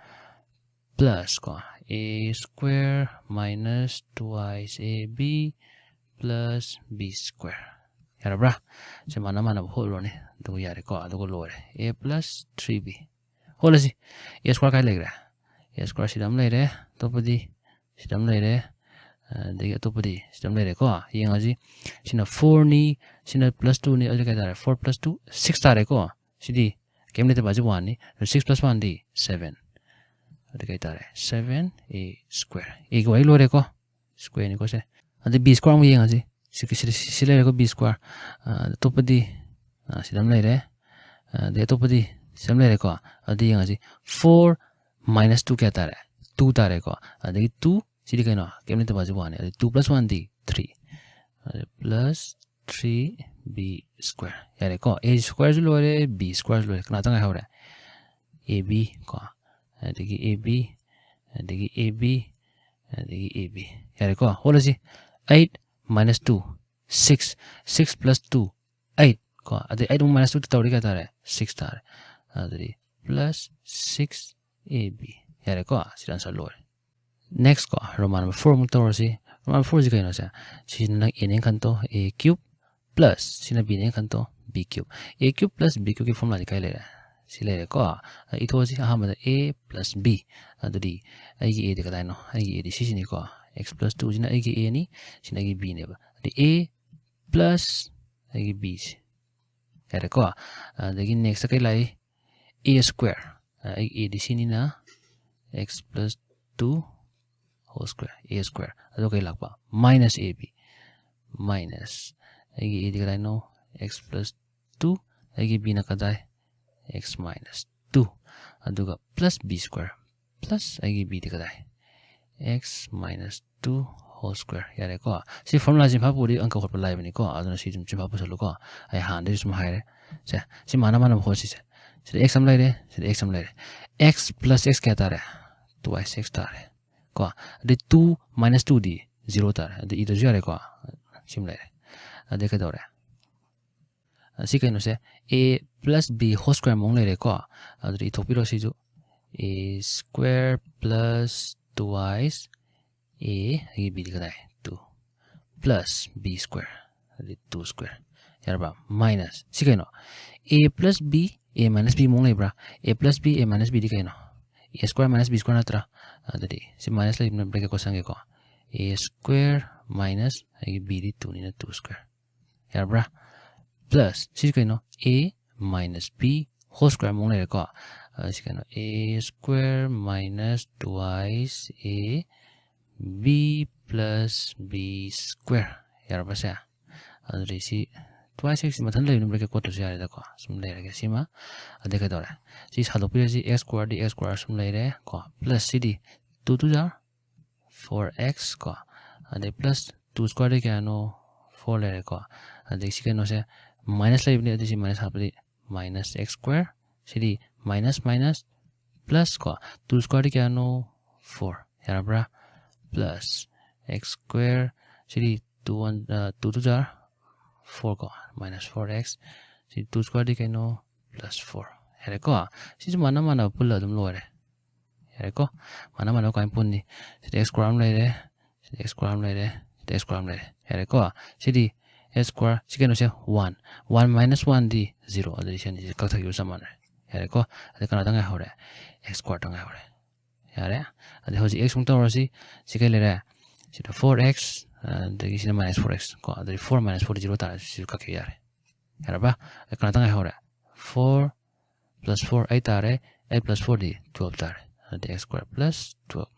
Plus ꯀꯣ, a square minus twice ab plus b square꯫ ꯌꯥꯔꯕ꯭ꯔꯥ? ꯁꯤ ꯃꯥꯅ ꯃꯥꯅꯕ ꯍꯣꯠꯂꯨꯔꯅꯤ꯫ ꯑꯗꯨꯒ ꯌꯥꯔꯦꯀꯣ? ꯑꯗꯨꯒ ꯂꯣꯏꯔꯦ꯫ A plus three b꯫ ꯍꯣꯠꯂꯁꯤ꯫ A square ꯀꯥꯏ ꯂꯩꯈ꯭ꯔꯦ? A square ꯁꯤꯗ ꯑꯃ ꯂꯩꯔꯦ꯫ ꯑꯇꯣꯞꯄꯗꯤ ꯁꯤꯗ ꯑꯃ ꯂꯩꯔꯦ꯫ ꯑꯗꯒꯤ ꯑꯇꯣꯞꯄꯗꯤ ꯁꯤꯗ ꯑꯃ ꯂꯩꯔꯦꯀꯣ꯫ ꯌꯦꯡꯉꯁꯤ, ꯁꯤꯅ fourꯅꯤ, ꯁꯤꯅ plus twoꯅꯤ, ꯑꯗꯨꯗꯤ ꯀꯩ ꯇꯥꯔꯦ? Four plus two, six ꯇꯥꯔꯦꯀꯣ꯫ ꯁꯤꯗꯤ ꯀꯩꯝ ꯂꯩꯇꯕ ꯍꯥꯏꯁꯤ oneꯅꯤ꯫ ꯑꯗꯨ six plus oneꯗꯤ seven꯫ ꯑꯗꯨꯗꯤ ꯀꯩ ꯇꯥꯔꯦ? Seven a square꯫ Aꯒꯤ ꯋꯥꯔꯤ ꯂꯣꯏꯔꯦꯀꯣ꯫ Squareꯅꯤꯀꯣ ꯁꯦ꯫ ꯑꯗꯩ b square ꯑꯃꯨꯛ ꯌꯦꯡꯉꯁꯤ꯫ ꯁꯤ, ꯁꯤ, ꯁꯤ, ꯁꯤ ꯂꯩꯔꯦꯀꯣ, b square꯫ ꯑ, ꯑꯇꯣꯞꯄꯗꯤ, ꯑ, ꯁꯤꯗ ꯑꯃ ꯂꯩꯔꯦ꯫ ꯑ, ꯑꯗꯩ ꯑꯇꯣꯞꯄꯗꯤ ꯁꯤꯗ ꯑꯃ ꯂꯩꯔꯦꯀꯣ꯫ ꯑꯗꯨꯗꯤ ꯌꯦꯡꯉꯁꯤ꯫ Four minus two ꯀꯌꯥ ꯇꯥꯔꯦ? Two ꯇꯥꯔꯦꯀꯣ꯫ ꯑꯗꯒꯤ two, ꯁꯤꯗꯤ ꯀꯩꯅꯣ? ꯀꯩꯝ ꯂꯩꯇꯕ ꯍꯥꯏꯁꯤ oneꯅꯤ꯫ ꯑꯗꯩ two plus oneꯗꯤ three꯫ ꯑꯗꯩ plus three b square꯫ ꯌꯥꯔꯦꯀꯣ꯫ A squareꯁꯨ ꯂꯣꯏꯔꯦ, b squareꯁꯨ ꯂꯣꯏꯔꯦ꯫ ꯀꯅꯥꯇ ꯉꯥꯏꯍꯧꯔꯦ? A B ꯀꯣ꯫ ꯑꯗꯒꯤ A B, ꯑꯗꯒꯤ A B, ꯑꯗꯒꯤ A B꯫ ꯌꯥꯔꯦꯀꯣ꯫ ꯍꯣꯠꯂꯁꯤ꯫ Eight minus two, six꯫ Six plus two, eight ꯀꯣ꯫ ꯑꯗꯩ eight ꯑꯃꯨꯛ minus two ꯇꯧꯔꯗꯤ ꯀꯌꯥ ꯇꯥꯔꯦ? Six ꯇꯥꯔꯦ꯫ ꯑꯗꯨꯗꯤ plus six a b꯫ ꯌꯥꯔꯦꯀꯣ꯫ ꯁꯤꯗ answer ꯂꯣꯏꯔꯦ꯫ Next ꯀꯣ, Roman number four ꯑꯃꯨꯛ ꯇꯧꯔꯁꯤ꯫ Roman number fourꯁꯤ ꯀꯩꯅꯣ ꯁꯦ? ꯁꯤꯅ ꯅꯪ Aꯅꯦꯅ ꯈꯟꯇꯣ, a cube plus ꯁꯤꯅ Bꯅꯦꯅ ꯈꯟꯇꯣ, b cube꯫ A cube plus b cubeꯀꯤ formulaꯗꯤ ꯀꯥꯏ ꯂꯩꯔꯦ? ꯁꯤ ꯂꯩꯔꯦꯀꯣ꯫ ꯑ, ꯏꯊꯣꯛꯑꯁꯤ꯫ ꯑꯍꯥꯟꯕꯗ a plus b꯫ ꯑꯗꯨꯗꯤ ꯑꯩꯒꯤ Aꯗꯤ ꯀꯗꯥꯏꯅꯣ? ꯑꯩꯒꯤ Aꯗꯤ ꯁꯤꯁꯤꯅꯤꯀꯣ꯫ X plus twoꯁꯤꯅ ꯑꯩꯒꯤ Aꯅꯤ, ꯁꯤꯅ ꯑꯩꯒꯤ Bꯅꯦꯕ꯫ ꯑꯗꯨꯗꯤ a plus ꯑꯩꯒꯤ Bꯁꯤ꯫ ꯌꯥꯔꯦꯀꯣ꯫ ꯑꯗꯒꯤ next ꯀꯩ ꯂꯥꯛꯏ? A square꯫ ꯑꯩꯒꯤ Aꯗꯤ ꯁꯤꯅꯤꯅ x plus two whole square, a square꯫ ꯑꯗꯣ ꯀꯩ ꯂꯥꯛꯄ? Minus a b꯫ Minus ꯑꯩꯒꯤ Aꯗꯤ ꯀꯗꯥꯏꯅꯣ? X plus two꯫ ꯑꯩꯒꯤ Bꯅ ꯀꯗꯥꯏ? X minus two꯫ ꯑꯗꯨꯒ plus b square꯫ Plus ꯑꯩꯒꯤ Bꯗꯤ ꯀꯗꯥꯏ? X minus two whole square꯫ ꯌꯥꯔꯦꯀꯣ꯫ ꯁꯤ formulaꯁꯤ ꯆꯤꯟꯐꯥ ꯄꯨꯔꯗꯤ ꯑꯪꯀ ꯍꯣꯠꯄ ꯂꯥꯏꯕꯅꯤꯀꯣ꯫ ꯑꯗꯨꯅ ꯁꯤ ꯑꯗꯨꯝ ꯆꯤꯟꯐꯥ ꯄꯨꯁꯜꯂꯨꯀꯣ꯫ ꯑꯩ ꯍꯥꯟꯅꯗꯒꯤ ꯁꯨꯝ ꯍꯥꯏꯔꯦ꯫ ꯁꯦ, ꯁꯤ ꯃꯥꯅ ꯃꯥꯅ ꯍꯣꯠꯁꯤꯁꯦ꯫ ꯁꯤꯗ x ꯑꯃ ꯂꯩꯔꯦ, ꯁꯤꯗ x ꯑꯃ ꯂꯩꯔꯦ꯫ X plus x ꯀꯌꯥ ꯇꯥꯔꯦ? Two x ꯇꯥꯔꯦ ꯀꯣ꯫ ꯑꯗꯩ two minus twoꯗꯤ zero ꯇꯥꯔꯦ꯫ ꯑꯗꯩ ꯏꯗ꯭ꯔꯁꯨ ꯌꯥꯔꯦꯀꯣ꯫ ꯁꯤꯃ ꯂꯩꯔꯦ꯫ ꯑꯗꯩ ꯀꯩꯗꯧꯔꯦ? ꯑꯁꯤ ꯀꯩꯅꯣꯁꯦ, a plus b whole square ꯃꯑꯣꯡ ꯂꯩꯔꯦꯀꯣ꯫ ꯑꯗꯨꯗꯤ ꯏꯊꯣꯛꯄꯤꯔꯣ ꯁꯤꯁꯨ꯫ A square plus twice a, ꯑꯩꯒꯤ Bꯗꯤ ꯀꯗꯥꯏ? Two plus b square, ꯑꯗꯨꯗꯤ two square꯫ ꯌꯥꯔꯕ? Minus ꯁꯤ ꯀꯩꯅꯣ? A plus b, a minus b ꯃꯑꯣꯡ ꯂꯩꯕ꯭ꯔꯥ? A plus b, a minus bꯗꯤ ꯀꯩꯅꯣ? A square minus b square ꯅꯠꯇ꯭ꯔꯥ? ꯑꯗꯨꯗꯤ ꯁꯤ minus ꯂꯩꯕꯅ bracket ꯀꯣꯠꯁꯟꯒꯦꯀꯣ꯫ A square minus ꯑꯩꯒꯤ b ꯗꯤ two ꯅꯤꯅ two square꯫ ꯌꯥꯔꯕ꯭ꯔꯥ? Plus ꯁꯤ ꯀꯩꯅꯣ? A minus b whole square ꯑꯃꯨꯛ ꯂꯩꯔꯦꯀꯣ꯫ ꯑ, ꯁꯤ ꯀꯩꯅꯣ? A square minus twice a b plus b square꯫ ꯌꯥꯔꯕ꯭ꯔꯥ ꯁꯦ? ꯑꯗꯨꯗꯤ ꯁꯤ twice x ꯁꯤ ꯃꯊꯟ ꯂꯩꯕꯅꯤ, bracket ꯀꯣꯠꯇ꯭ꯔꯁꯨ ꯌꯥꯔꯦꯗꯀꯣ꯫ ꯁꯨꯝ ꯂꯩꯔꯒꯦ ꯁꯤꯃ꯫ ꯑꯗꯩ ꯀꯩꯗꯧꯔꯦ? ꯁꯤ ꯁꯥꯗꯣꯛꯄꯤꯔꯁꯤ, x square ꯗꯤ x square ꯁꯨꯝ ꯂꯩꯔꯦ ꯀꯣ꯫ Plus ꯁꯤꯗꯤ two two ꯖꯥ four x ꯀꯣ꯫ ꯑꯗꯩ plus two square ꯗꯤ ꯀꯌꯥꯅꯣ? Four ꯂꯩꯔꯦꯀꯣ꯫ ꯑꯗꯩ ꯁꯤ ꯀꯩꯅꯣꯁꯦ minus ꯂꯩꯕꯅꯤ, ꯑꯗꯨ ꯁꯤ minus ꯍꯥꯞꯄꯗꯤ minus x square꯫ ꯁꯤꯗꯤ minus minus plus ꯀꯣ꯫ Two square ꯗꯤ ꯀꯌꯥꯅꯣ? Four꯫ ꯌꯥꯔꯕ꯭ꯔꯥ? Plus x square꯫ ꯁꯤꯗꯤ two one, ꯑ, two two ꯖꯥ four ꯀꯣ꯫ Minus four x꯫ ꯁꯤ two square ꯗꯤ ꯀꯩꯅꯣ? Plus four꯫ ꯌꯥꯔꯦꯀꯣ? ꯁꯤꯁꯨ ꯃꯥꯟꯅ ꯃꯥꯟꯅꯕ ꯄꯨꯜꯂ ꯑꯗꯨꯝ ꯂꯣꯏꯔꯦ꯫ ꯌꯥꯔꯦꯀꯣ? ꯃꯥꯟꯅ ꯃꯥꯟꯅꯕ ꯀꯃꯥꯏꯅ ꯄꯨꯟꯅꯤ? ꯁꯤꯗ x square ꯑꯃ ꯂꯩꯔꯦ, ꯁꯤꯗ x square ꯑꯃ ꯂꯩꯔꯦ, ꯁꯤꯗ x square ꯑꯃ ꯂꯩꯔꯦ꯫ ꯌꯥꯔꯦꯀꯣ? ꯁꯤꯗꯤ x square, ꯁꯤ ꯀꯩꯅꯣꯁꯦ one꯫ One minus one ꯗꯤ zero꯫ ꯑꯗꯨꯗꯤ ꯁꯤ ꯑꯅꯤꯁꯦ ꯀꯛꯊꯈꯤꯕ ꯆꯞ ꯃꯥꯟꯅꯔꯦ꯫ ꯌꯥꯔꯦꯀꯣ? ꯑꯗꯩ ꯀꯅꯥꯇꯪ ꯉꯥꯏꯍꯧꯔꯦ? X square ꯇꯪ ꯉꯥꯏꯍꯧꯔꯦ꯫ ꯌꯥꯔꯦ? ꯑꯗꯩ ꯍꯧꯖꯤꯛ x ꯑꯃꯨꯛ ꯇꯧꯔꯁꯤ꯫ ꯁꯤ ꯀꯩ ꯂꯩꯔꯦ? ꯁꯤꯗ four x, ꯑꯗꯒꯤ ꯁꯤꯗ minus four x ꯀꯣ꯫ ꯑꯗꯨꯗꯤ four minus four ꯗꯤ zero ꯇꯥꯔꯦ꯫ ꯁꯤꯁꯨ ꯀꯛꯈꯤꯕ ꯌꯥꯔꯦ꯫ ꯌꯥꯔꯕ? ꯑꯗꯩ ꯀꯅꯥꯇꯪ ꯉꯥꯏꯍꯧꯔꯦ? Four plus four, eight ꯇꯥꯔꯦ꯫ Eight plus four ꯗꯤ twelve ꯇꯥꯔꯦ꯫ ꯑꯗꯨꯗꯤ x square plus twelve꯫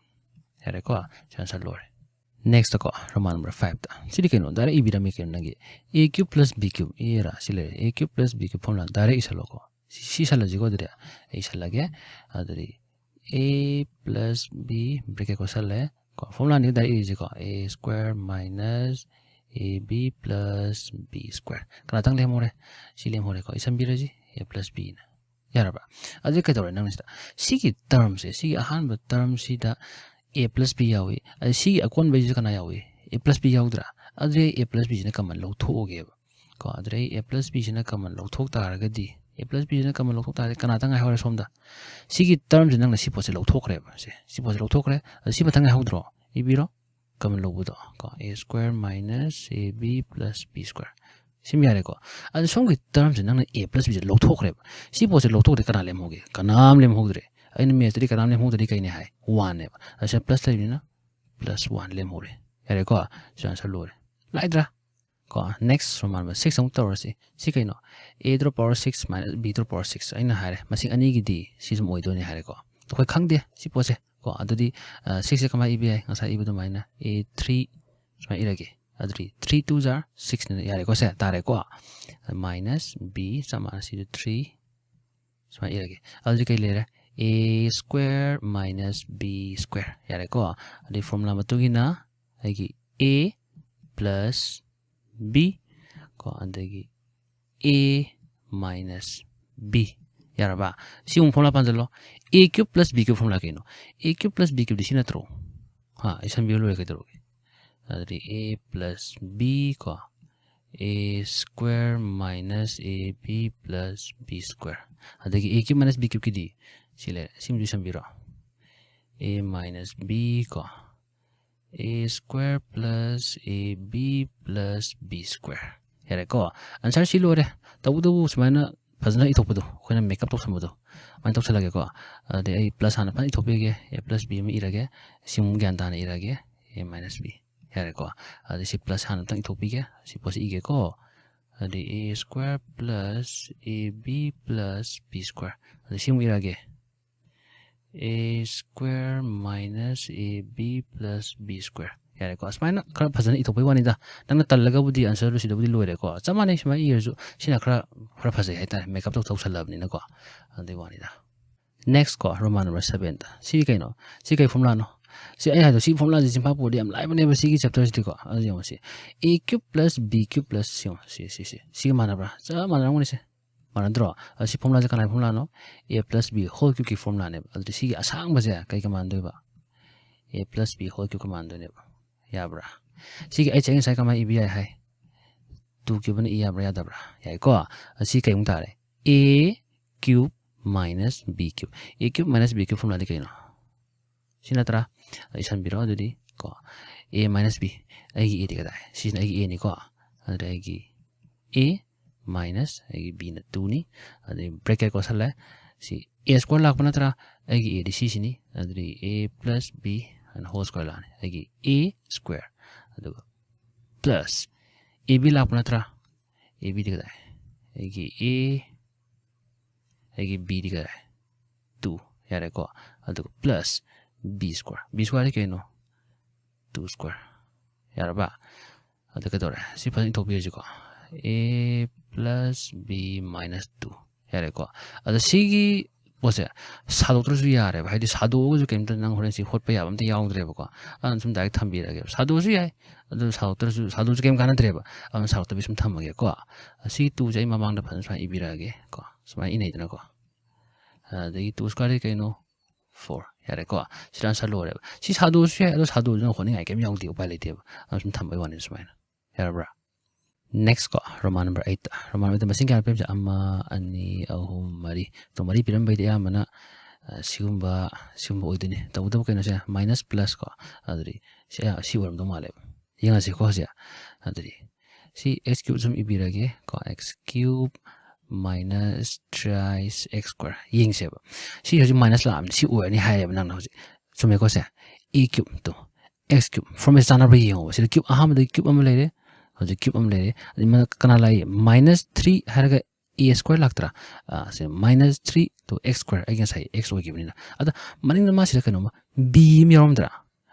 ꯌꯥꯔꯦꯀꯣ? ꯁꯤ answer ꯂꯣꯏꯔꯦ꯫ Next ꯀꯣ, Roman number five ꯇ꯫ ꯁꯤꯗꯤ ꯀꯩꯅꯣ? Direct ꯏꯕꯤꯔꯝꯃꯤ ꯀꯩꯅꯣ ꯅꯪꯒꯤ? A cube plus b cube꯫ A ꯔꯥ? ꯁꯤ ꯂꯩꯔꯦ꯫ A cube plus b cube formula direct ꯏꯁꯜꯂꯣꯀꯣ꯫ ꯁꯤ, ꯁꯤ ꯏꯁꯜꯂꯁꯤꯀꯣ ꯑꯗꯨꯗꯤ꯫ ꯑꯩ ꯏꯁꯜꯂꯒꯦ꯫ ꯑꯗꯨꯗꯤ a plus b bracket ꯀꯣꯠꯁꯜꯂꯦ꯫ ꯀꯣ, formula ꯅꯤ direct ꯏꯔꯤꯁꯤꯀꯣ꯫ A square minus a b plus b square꯫ ꯀꯅꯥꯇꯪ ꯂꯦꯝꯍꯧꯔꯦ? ꯁꯤ ꯂꯦꯝꯍꯧꯔꯦꯀꯣ꯫ ꯏꯁꯟꯕꯤꯔꯁꯤ a plus b ꯅ꯫ ꯌꯥꯔꯕ? ꯑꯗꯨꯗꯤ ꯀꯩꯗꯧꯔꯦ ꯅꯪ ꯁꯤꯗ? ꯁꯤꯒꯤ term ꯁꯦ, ꯁꯤꯒꯤ ꯑꯍꯥꯟꯕ term ꯁꯤꯗ a plus b ꯌꯥꯎꯏ꯫ ꯑꯗꯩ ꯁꯤꯒꯤ ꯑꯀꯣꯟꯕꯩꯁꯤꯗ ꯀꯅꯥ ꯌꯥꯎꯏ? A plus b ꯌꯥꯎꯗ꯭ꯔꯥ? ꯑꯗꯨꯗꯤ a plus b ꯁꯤꯅ common ꯂꯧꯊꯣꯛꯑꯒꯦꯕ꯫ ꯀꯣ, ꯑꯗꯨꯗꯩ a plus b ꯁꯤꯅ common ꯂꯧꯊꯣꯛ ꯇꯥꯔꯒꯗꯤ, a plus b ꯁꯤꯅ common ꯂꯧꯊꯣꯛ ꯇꯥꯔꯒꯗꯤ ꯀꯅꯥꯇꯪ ꯉꯥꯏꯍꯧꯔꯦ ꯁꯣꯝꯗ? ꯁꯤꯒꯤ term ꯁꯦ ꯅꯪꯅ ꯁꯤ ꯄꯣꯠꯁꯦ ꯂꯧꯊꯣꯛꯈ꯭ꯔꯦꯕ꯫ ꯁꯦ, ꯁꯤ ꯄꯣꯠꯁꯦ ꯂꯧꯊꯣꯛꯈ꯭ꯔꯦ꯫ ꯑꯗꯣ ꯁꯤ ꯃꯊꯪ ꯉꯥꯏꯍꯧꯗ꯭ꯔꯣ? ꯏꯕꯤꯔꯣ꯫ Common ꯂꯧꯕꯗꯣ ꯀꯣ, a square minus a b plus b square꯫ ꯁꯤꯃ ꯌꯥꯔꯦꯀꯣ꯫ ꯑꯗꯣ ꯁꯣꯝꯒꯤ term ꯁꯦ ꯅꯪꯅ a plus b ꯁꯦ ꯂꯧꯊꯣꯛꯈ꯭ꯔꯦꯕ꯫ ꯁꯤ ꯄꯣꯠꯁꯦ ꯂꯧꯊꯣꯛꯈ꯭ꯔꯦ, ꯀꯅꯥ ꯂꯦꯝꯍꯧꯒꯦ? ꯀꯅꯥꯝ ꯂꯦꯝꯍꯧꯗ꯭ꯔꯦ꯫ ꯑꯩꯅ math ꯇꯗꯤ ꯀꯅꯥꯝ ꯂꯦꯝꯍꯧꯗ꯭ꯔꯗꯤ ꯀꯩꯅꯦ ꯍꯥꯏ? One ꯅꯦꯕ꯫ ꯑꯁꯤꯗ plus ꯂꯩꯕꯅꯤꯅ plus one ꯂꯦꯝꯍꯧꯔꯦ꯫ ꯌꯥꯔꯦꯀꯣ? ꯁꯤ answer ꯂꯣꯏꯔꯦ꯫ ꯂꯥꯏꯗ꯭ꯔꯥ? ꯀꯣ, next Roman number six ꯑꯃꯨꯛ ꯇꯧꯔꯁꯤ꯫ ꯁꯤ ꯀꯩꯅꯣ? A to the power six minus B to the power six꯫ ꯑꯩꯅ ꯍꯥꯏꯔꯦ, ꯃꯁꯤꯡ ꯑꯅꯤꯒꯤꯗꯤ ꯁꯤ ꯁꯨꯝ ꯑꯣꯏꯗꯣꯏꯅꯤ ꯍꯥꯏꯔꯦꯀꯣ꯫ ꯑꯩꯈꯣꯏ ꯈꯪꯗꯦ ꯁꯤ ꯄꯣꯠꯁꯦ꯫ ꯀꯣ, ꯑꯗꯨꯗꯤ, ꯑ, six ꯁꯦ ꯀꯃꯥꯏꯅ ꯏꯕ ꯌꯥꯏ? ꯉꯁꯥꯏ ꯏꯕ ꯑꯗꯨꯃꯥꯏꯅ A three ꯁꯨꯃꯥꯏꯅ ꯏꯔꯒꯦ꯫ ꯑꯗꯨꯗꯤ three twos are six ꯅꯤꯅ ꯌꯥꯔꯦꯀꯣ, ꯁꯦ ꯇꯥꯔꯦꯀꯣ꯫ Minus B ꯆꯞ ꯃꯥꯟꯅ ꯁꯤꯁꯨ three ꯁꯨꯃꯥꯏꯅ ꯏꯔꯒꯦ꯫ ꯑꯗꯨꯗꯤ ꯀꯩ ꯂꯩꯔꯦ? A square minus B square꯫ ꯌꯥꯔꯦꯀꯣ? ꯑꯗꯨꯗꯤ formula ꯃꯇꯨꯡ ꯏꯟꯅ ꯑꯩꯒꯤ A plus B ꯀꯣ, ꯑꯗꯒꯤ A minus B꯫ ꯌꯥꯔꯕ? ꯁꯤ ꯑꯃꯨꯛ formula ꯄꯥꯟꯁꯤꯜꯂꯣ꯫ A cube plus B cube formula ꯀꯩꯅꯣ? A cube plus B cube ꯗꯤ ꯁꯤ ꯅꯠꯇ꯭ꯔꯣ? ꯍꯥ, ꯏꯁꯟꯕꯤꯔ ꯂꯣꯏꯔꯦ ꯀꯩꯗꯧꯔꯒꯦ? ꯑꯗꯨꯗꯤ A plus B ꯀꯣ, A square minus A B plus B square꯫ ꯑꯗꯒꯤ A cube minus B cube ꯀꯤꯗꯤ ꯁꯤ ꯂꯩꯔꯦ꯫ ꯁꯤꯃꯁꯨ ꯏꯁꯟꯕꯤꯔꯣ꯫ A minus B ꯀꯣ, A square plus A B plus B square꯫ ꯌꯥꯔꯦꯀꯣ? Answer ꯁꯤ ꯂꯣꯏꯔꯦ꯫ ꯇꯧꯕꯇꯕꯨ ꯁꯨꯃꯥꯏꯅ ꯐꯖꯅ ꯏꯊꯣꯛꯄꯗꯣ, ꯑꯩꯈꯣꯏꯅ makeup ꯇꯧꯁꯟꯕꯗꯣ, ꯑꯗꯨꯃꯥꯏꯅ ꯇꯧꯁꯜꯂꯒꯦꯀꯣ꯫ ꯑꯗꯨꯗꯤ ꯑꯩ plus ꯍꯥꯟꯅ ꯐꯖꯅ ꯏꯊꯣꯛꯄꯤꯔꯒꯦ꯫ A plus B ꯑꯃ ꯏꯔꯒꯦ꯫ ꯁꯤ ꯑꯃꯨꯛ ꯒ꯭ꯌꯥꯟ ꯇꯥꯅ ꯏꯔꯒꯦ꯫ A minus B꯫ ꯌꯥꯔꯦꯀꯣ? ꯑꯗꯨꯗꯤ ꯁꯤ plus ꯍꯥꯟꯅ ꯑꯝꯇꯪ ꯏꯊꯣꯛꯄꯤꯒꯦ꯫ ꯁꯤ ꯄꯣꯠꯁꯤ ꯏꯒꯦꯀꯣ꯫ ꯑꯗꯨꯗꯤ A square plus A B plus B square꯫ ꯑꯗꯨꯗꯤ ꯁꯤ ꯑꯃꯨꯛ ꯏꯔꯛꯑꯒꯦ꯫ A square minus A B plus B square꯫ ꯌꯥꯔꯦꯀꯣ? ꯑꯁꯨꯃꯥꯏꯅ ꯈꯔ ꯐꯖꯅ ꯏꯊꯣꯛꯄꯩ ꯋꯥꯅꯤꯗ꯫ ꯅꯪꯅ ꯇꯜꯂꯒꯕꯨꯗꯤ answer ꯗꯨ ꯁꯤꯗꯕꯨꯗꯤ ꯂꯣꯏꯔꯦꯀꯣ꯫ ꯆꯞ ꯃꯥꯟꯅꯩ, ꯁꯨꯃꯥꯏꯅ ꯏꯔꯁꯨ ꯁꯤꯅ ꯈꯔ, ꯈꯔ ꯐꯖꯩ ꯍꯥꯏꯇꯥꯔꯦ, makeup ꯇꯧ ꯇꯧꯁꯜꯂꯕꯅꯤꯅꯀꯣ꯫ ꯑꯗꯨꯏ ꯋꯥꯅꯤꯗ꯫ Next ꯀꯣ, Roman number seven ꯗ꯫ ꯁꯤ ꯀꯩꯅꯣ? ꯁꯤ ꯀꯩ formula ꯅꯣ? ꯁꯤ ꯑꯩ ꯍꯥꯏꯗꯣ, ꯁꯤ formula ꯁꯤ ꯆꯤꯟꯐꯥ ꯄꯨꯔꯗꯤ ꯌꯥꯝ ꯂꯥꯏꯕꯅꯦꯕ ꯁꯤꯒꯤ chapter ꯁꯤꯗꯤꯀꯣ꯫ ꯑꯗꯨ ꯌꯦꯡꯉꯣ ꯁꯤ꯫ A cube plus B cube plus ꯁꯤ ꯌꯦꯡꯉꯣ꯫ ꯁꯤ, ꯁꯤ, ꯁꯤ꯫ ꯁꯤꯒ ꯃꯥꯟꯅꯕ꯭ꯔꯥ? ꯆꯞ ꯃꯥꯟꯅꯔꯝꯒꯅꯤ ꯁꯦ꯫ ꯃꯥꯟꯅꯗ꯭ꯔꯣ? ꯑꯗꯨ ꯁꯤ formula ꯁꯦ ꯀꯅꯥꯒꯤ formula no? A plus B whole cube ꯀꯤ formula ꯅꯦꯕ꯫ ꯑꯗꯨꯗꯤ ꯁꯤꯒꯤ ꯑꯁꯥꯡꯕꯁꯦ ꯀꯩꯒ ꯃꯥꯟꯅꯗꯣꯏꯕ? A plus B whole cube ꯀ ꯃꯥꯟꯅꯗꯣꯏꯅꯦꯕ꯫ ꯌꯥꯕ꯭ꯔꯥ? ꯁꯤꯒꯤ ꯑꯩ ꯉꯁꯥꯏ ꯀꯃꯥꯏꯅ ꯏꯕ ꯌꯥꯏ ꯍꯥꯏ? Two cube ꯑꯅ ꯏ ꯌꯥꯕ꯭ꯔꯥ, ꯌꯥꯗꯕ꯭ꯔꯥ? ꯌꯥꯏꯀꯣ? ꯑꯁꯤ ꯀꯩꯃꯨꯛ ꯇꯥꯔꯦ? A cube minus B cube꯫ A cube minus B cube formula ꯗꯤ ꯀꯩꯅꯣ? ꯁꯤ ꯅꯠꯇ꯭ꯔꯥ? ꯏꯁꯟꯕꯤꯔꯣ ꯑꯗꯨꯗꯤ ꯀꯣ꯫ A minus B, ꯑꯩꯒꯤ A ꯗꯤ ꯀꯗꯥꯏ? ꯁꯤꯁꯤꯅ ꯑꯩꯒꯤ A ꯅꯤꯀꯣ꯫ ꯑꯗꯨꯗꯤ ꯑꯩꯒꯤ A minus ꯑꯩꯒꯤ B ꯅ two ꯅꯤ꯫ ꯑꯗꯨꯗꯤ bracket ꯀꯣꯠꯁꯜꯂꯦ꯫ ꯁꯤ A square ꯂꯥꯛꯄ ꯅꯠꯇ꯭ꯔꯥ? ꯑꯩꯒꯤ A ꯗꯤ ꯁꯤꯁꯤꯅꯤ꯫ ꯑꯗꯨꯗꯤ A plus B ꯑꯗꯨꯅ whole square ꯂꯥꯛꯑꯅꯤ꯫ ꯑꯩꯒꯤ a square ꯑꯗꯨꯒ plus ab ꯂꯥꯛꯄ ꯅꯠꯇ꯭ꯔꯥ? Abꯗꯤ ꯀꯗꯥꯏ? ꯑꯩꯒꯤ a, ꯑꯩꯒꯤ bꯗꯤ ꯀꯗꯥꯏ? Two꯫ ꯌꯥꯔꯦꯀꯣ? ꯑꯗꯨꯒ plus b square꯫ B squareꯗꯤ ꯀꯩꯅꯣ? Two square꯫ ꯌꯥꯔꯕ? ꯑꯗꯨ ꯀꯩꯗꯧꯔꯦ? ꯁꯤ ꯐꯖꯅ ꯏꯊꯣꯛꯄꯤꯔꯁꯤꯀꯣ꯫ A plus b minus two꯫ ꯌꯥꯔꯦꯀꯣ? ꯑꯗꯣ ꯁꯤꯒꯤ ꯄꯣꯠꯁꯦ ꯁꯥꯗꯣꯛꯇ꯭ꯔꯁꯨ ꯌꯥꯔꯦꯕ꯫ ꯍꯥꯏꯗꯤ ꯁꯥꯗꯣꯛꯑꯒꯁꯨ ꯀꯩꯝꯇ ꯅꯪ ꯍꯣꯔꯦꯟ ꯁꯤ ꯍꯣꯠꯄ ꯌꯥꯕ ꯑꯝꯇ ꯌꯥꯎꯗ꯭ꯔꯦꯕꯀꯣ꯫ ꯑꯗꯨꯅ ꯁꯨꯝ direct ꯊꯝꯕꯤꯔꯒꯦ꯫ ꯁꯥꯗꯣꯛꯑꯁꯨ ꯌꯥꯏ꯫ ꯑꯗꯨ ꯁꯥꯗꯣꯛꯇ꯭ꯔꯁꯨ, ꯁꯥꯗꯣꯛꯑꯁꯨ ꯀꯩꯝ ꯀꯥꯟꯅꯗ꯭ꯔꯦꯕ꯫ ꯑꯗꯨꯅ ꯁꯥꯗꯣꯛꯇꯕꯤ ꯁꯨꯝ ꯊꯝꯃꯒꯦꯀꯣ꯫ ꯁꯤ twoꯁꯦ ꯑꯩ ꯃꯃꯥꯡꯗ ꯐꯖꯅ ꯁꯨꯃꯥꯏꯅ ꯏꯕꯤꯔꯛꯑꯒꯦ ꯀꯣ꯫ ꯁꯨꯃꯥꯏꯅ ꯏꯅꯩꯗꯅꯀꯣ꯫ ꯑꯗꯒꯤ two squareꯗꯤ ꯀꯩꯅꯣ? Four꯫ ꯌꯥꯔꯦꯀꯣ? ꯁꯤꯗ answer ꯂꯣꯏꯔꯦꯕ꯫ ꯁꯤ ꯁꯥꯗꯣꯛꯑꯁꯨ ꯌꯥꯏ, ꯑꯗꯣ ꯁꯥꯗꯣꯛꯑꯁꯨ ꯅꯪ ꯍꯣꯠꯅꯤꯡꯉꯥꯏ ꯀꯩꯝ ꯌꯥꯎꯗꯦ, ꯎꯄꯥꯏ ꯂꯩꯇꯦꯕ꯫ ꯑꯗꯨ ꯁꯨꯝ ꯊꯝꯕꯩ ꯋꯥꯅꯤ ꯁꯨꯃꯥꯏꯅ꯫ ꯌꯥꯔꯕ꯭ꯔꯥ? Next ꯀꯣ, Roman number eight꯫ Roman number eight ꯃꯁꯤꯡ ꯀꯌꯥ ꯄꯤꯔꯝꯁꯦ? ꯑꯃ, ꯑꯅꯤ, ꯑꯍꯨꯝ, ꯃꯔꯤ꯫ ꯑꯗꯣ ꯃꯔꯤ ꯄꯤꯔꯝꯕꯩꯗꯤ ꯑꯌꯥꯝꯕꯅ, ꯑ, ꯁꯤꯒꯨꯝꯕ, ꯁꯤꯒꯨꯝꯕ ꯑꯣꯏꯗꯣꯏꯅꯤ꯫ ꯇꯧꯕꯇꯕꯨ ꯀꯩꯅꯣꯁꯦ, minus plus ꯀꯣ, ꯑꯗꯨꯗꯤ ꯁꯤ, ꯑ, ꯁꯤ ꯑꯣꯏꯔꯝꯗꯧ ꯃꯥꯜꯂꯦꯕ꯫ ꯌꯦꯡꯉꯁꯤꯀꯣ ꯍꯧꯖꯤꯛ꯫ ꯑꯗꯨꯗꯤ ꯁꯤ x cube ꯁꯨꯝ ꯏꯕꯤꯔꯒꯦ ꯀꯣ, x cube minus thrice x square꯫ ꯌꯦꯡꯁꯦꯕ꯫ ꯁꯤ ꯍꯧꯖꯤꯛ minus ꯂꯥꯛꯑꯕꯅꯤ, ꯁꯤ ꯑꯣꯏꯔꯅꯤ ꯍꯥꯏꯔꯦꯕ ꯅꯪꯅ ꯍꯧꯖꯤꯛ꯫ ꯆꯨꯝꯃꯦꯀꯣ ꯁꯦ? A cube two. X cube꯫ Formula ꯆꯥꯟꯅꯕ꯭ꯔꯥ ꯌꯦꯡꯉꯣꯕ꯫ ꯁꯤꯗ cube ꯑꯍꯥꯟꯕꯗ cube ꯑꯃ ꯂꯩꯔꯦ꯫ ꯍꯧꯖꯤꯛ cube ꯑꯃ ꯂꯩꯔꯦ꯫ ꯑꯗꯩ ꯃ-, ꯀꯅꯥ ꯂꯥꯛꯏ? Minus three ꯍꯥꯏꯔꯒ a square ꯂꯥꯛꯇ꯭ꯔꯥ? ꯑ, ꯁꯤ minus three to x square꯫ ꯑꯩꯒꯤ ꯉꯁꯥꯏ x ꯑꯣꯏꯈꯤꯕꯅꯤꯅ꯫ ꯑꯗ ꯃꯅꯤꯡꯗ ꯃꯥ ꯁꯤꯗ ꯀꯩꯅꯣꯝꯃ b ꯑꯃ ꯌꯥꯎꯔꯝꯗ꯭ꯔꯥ?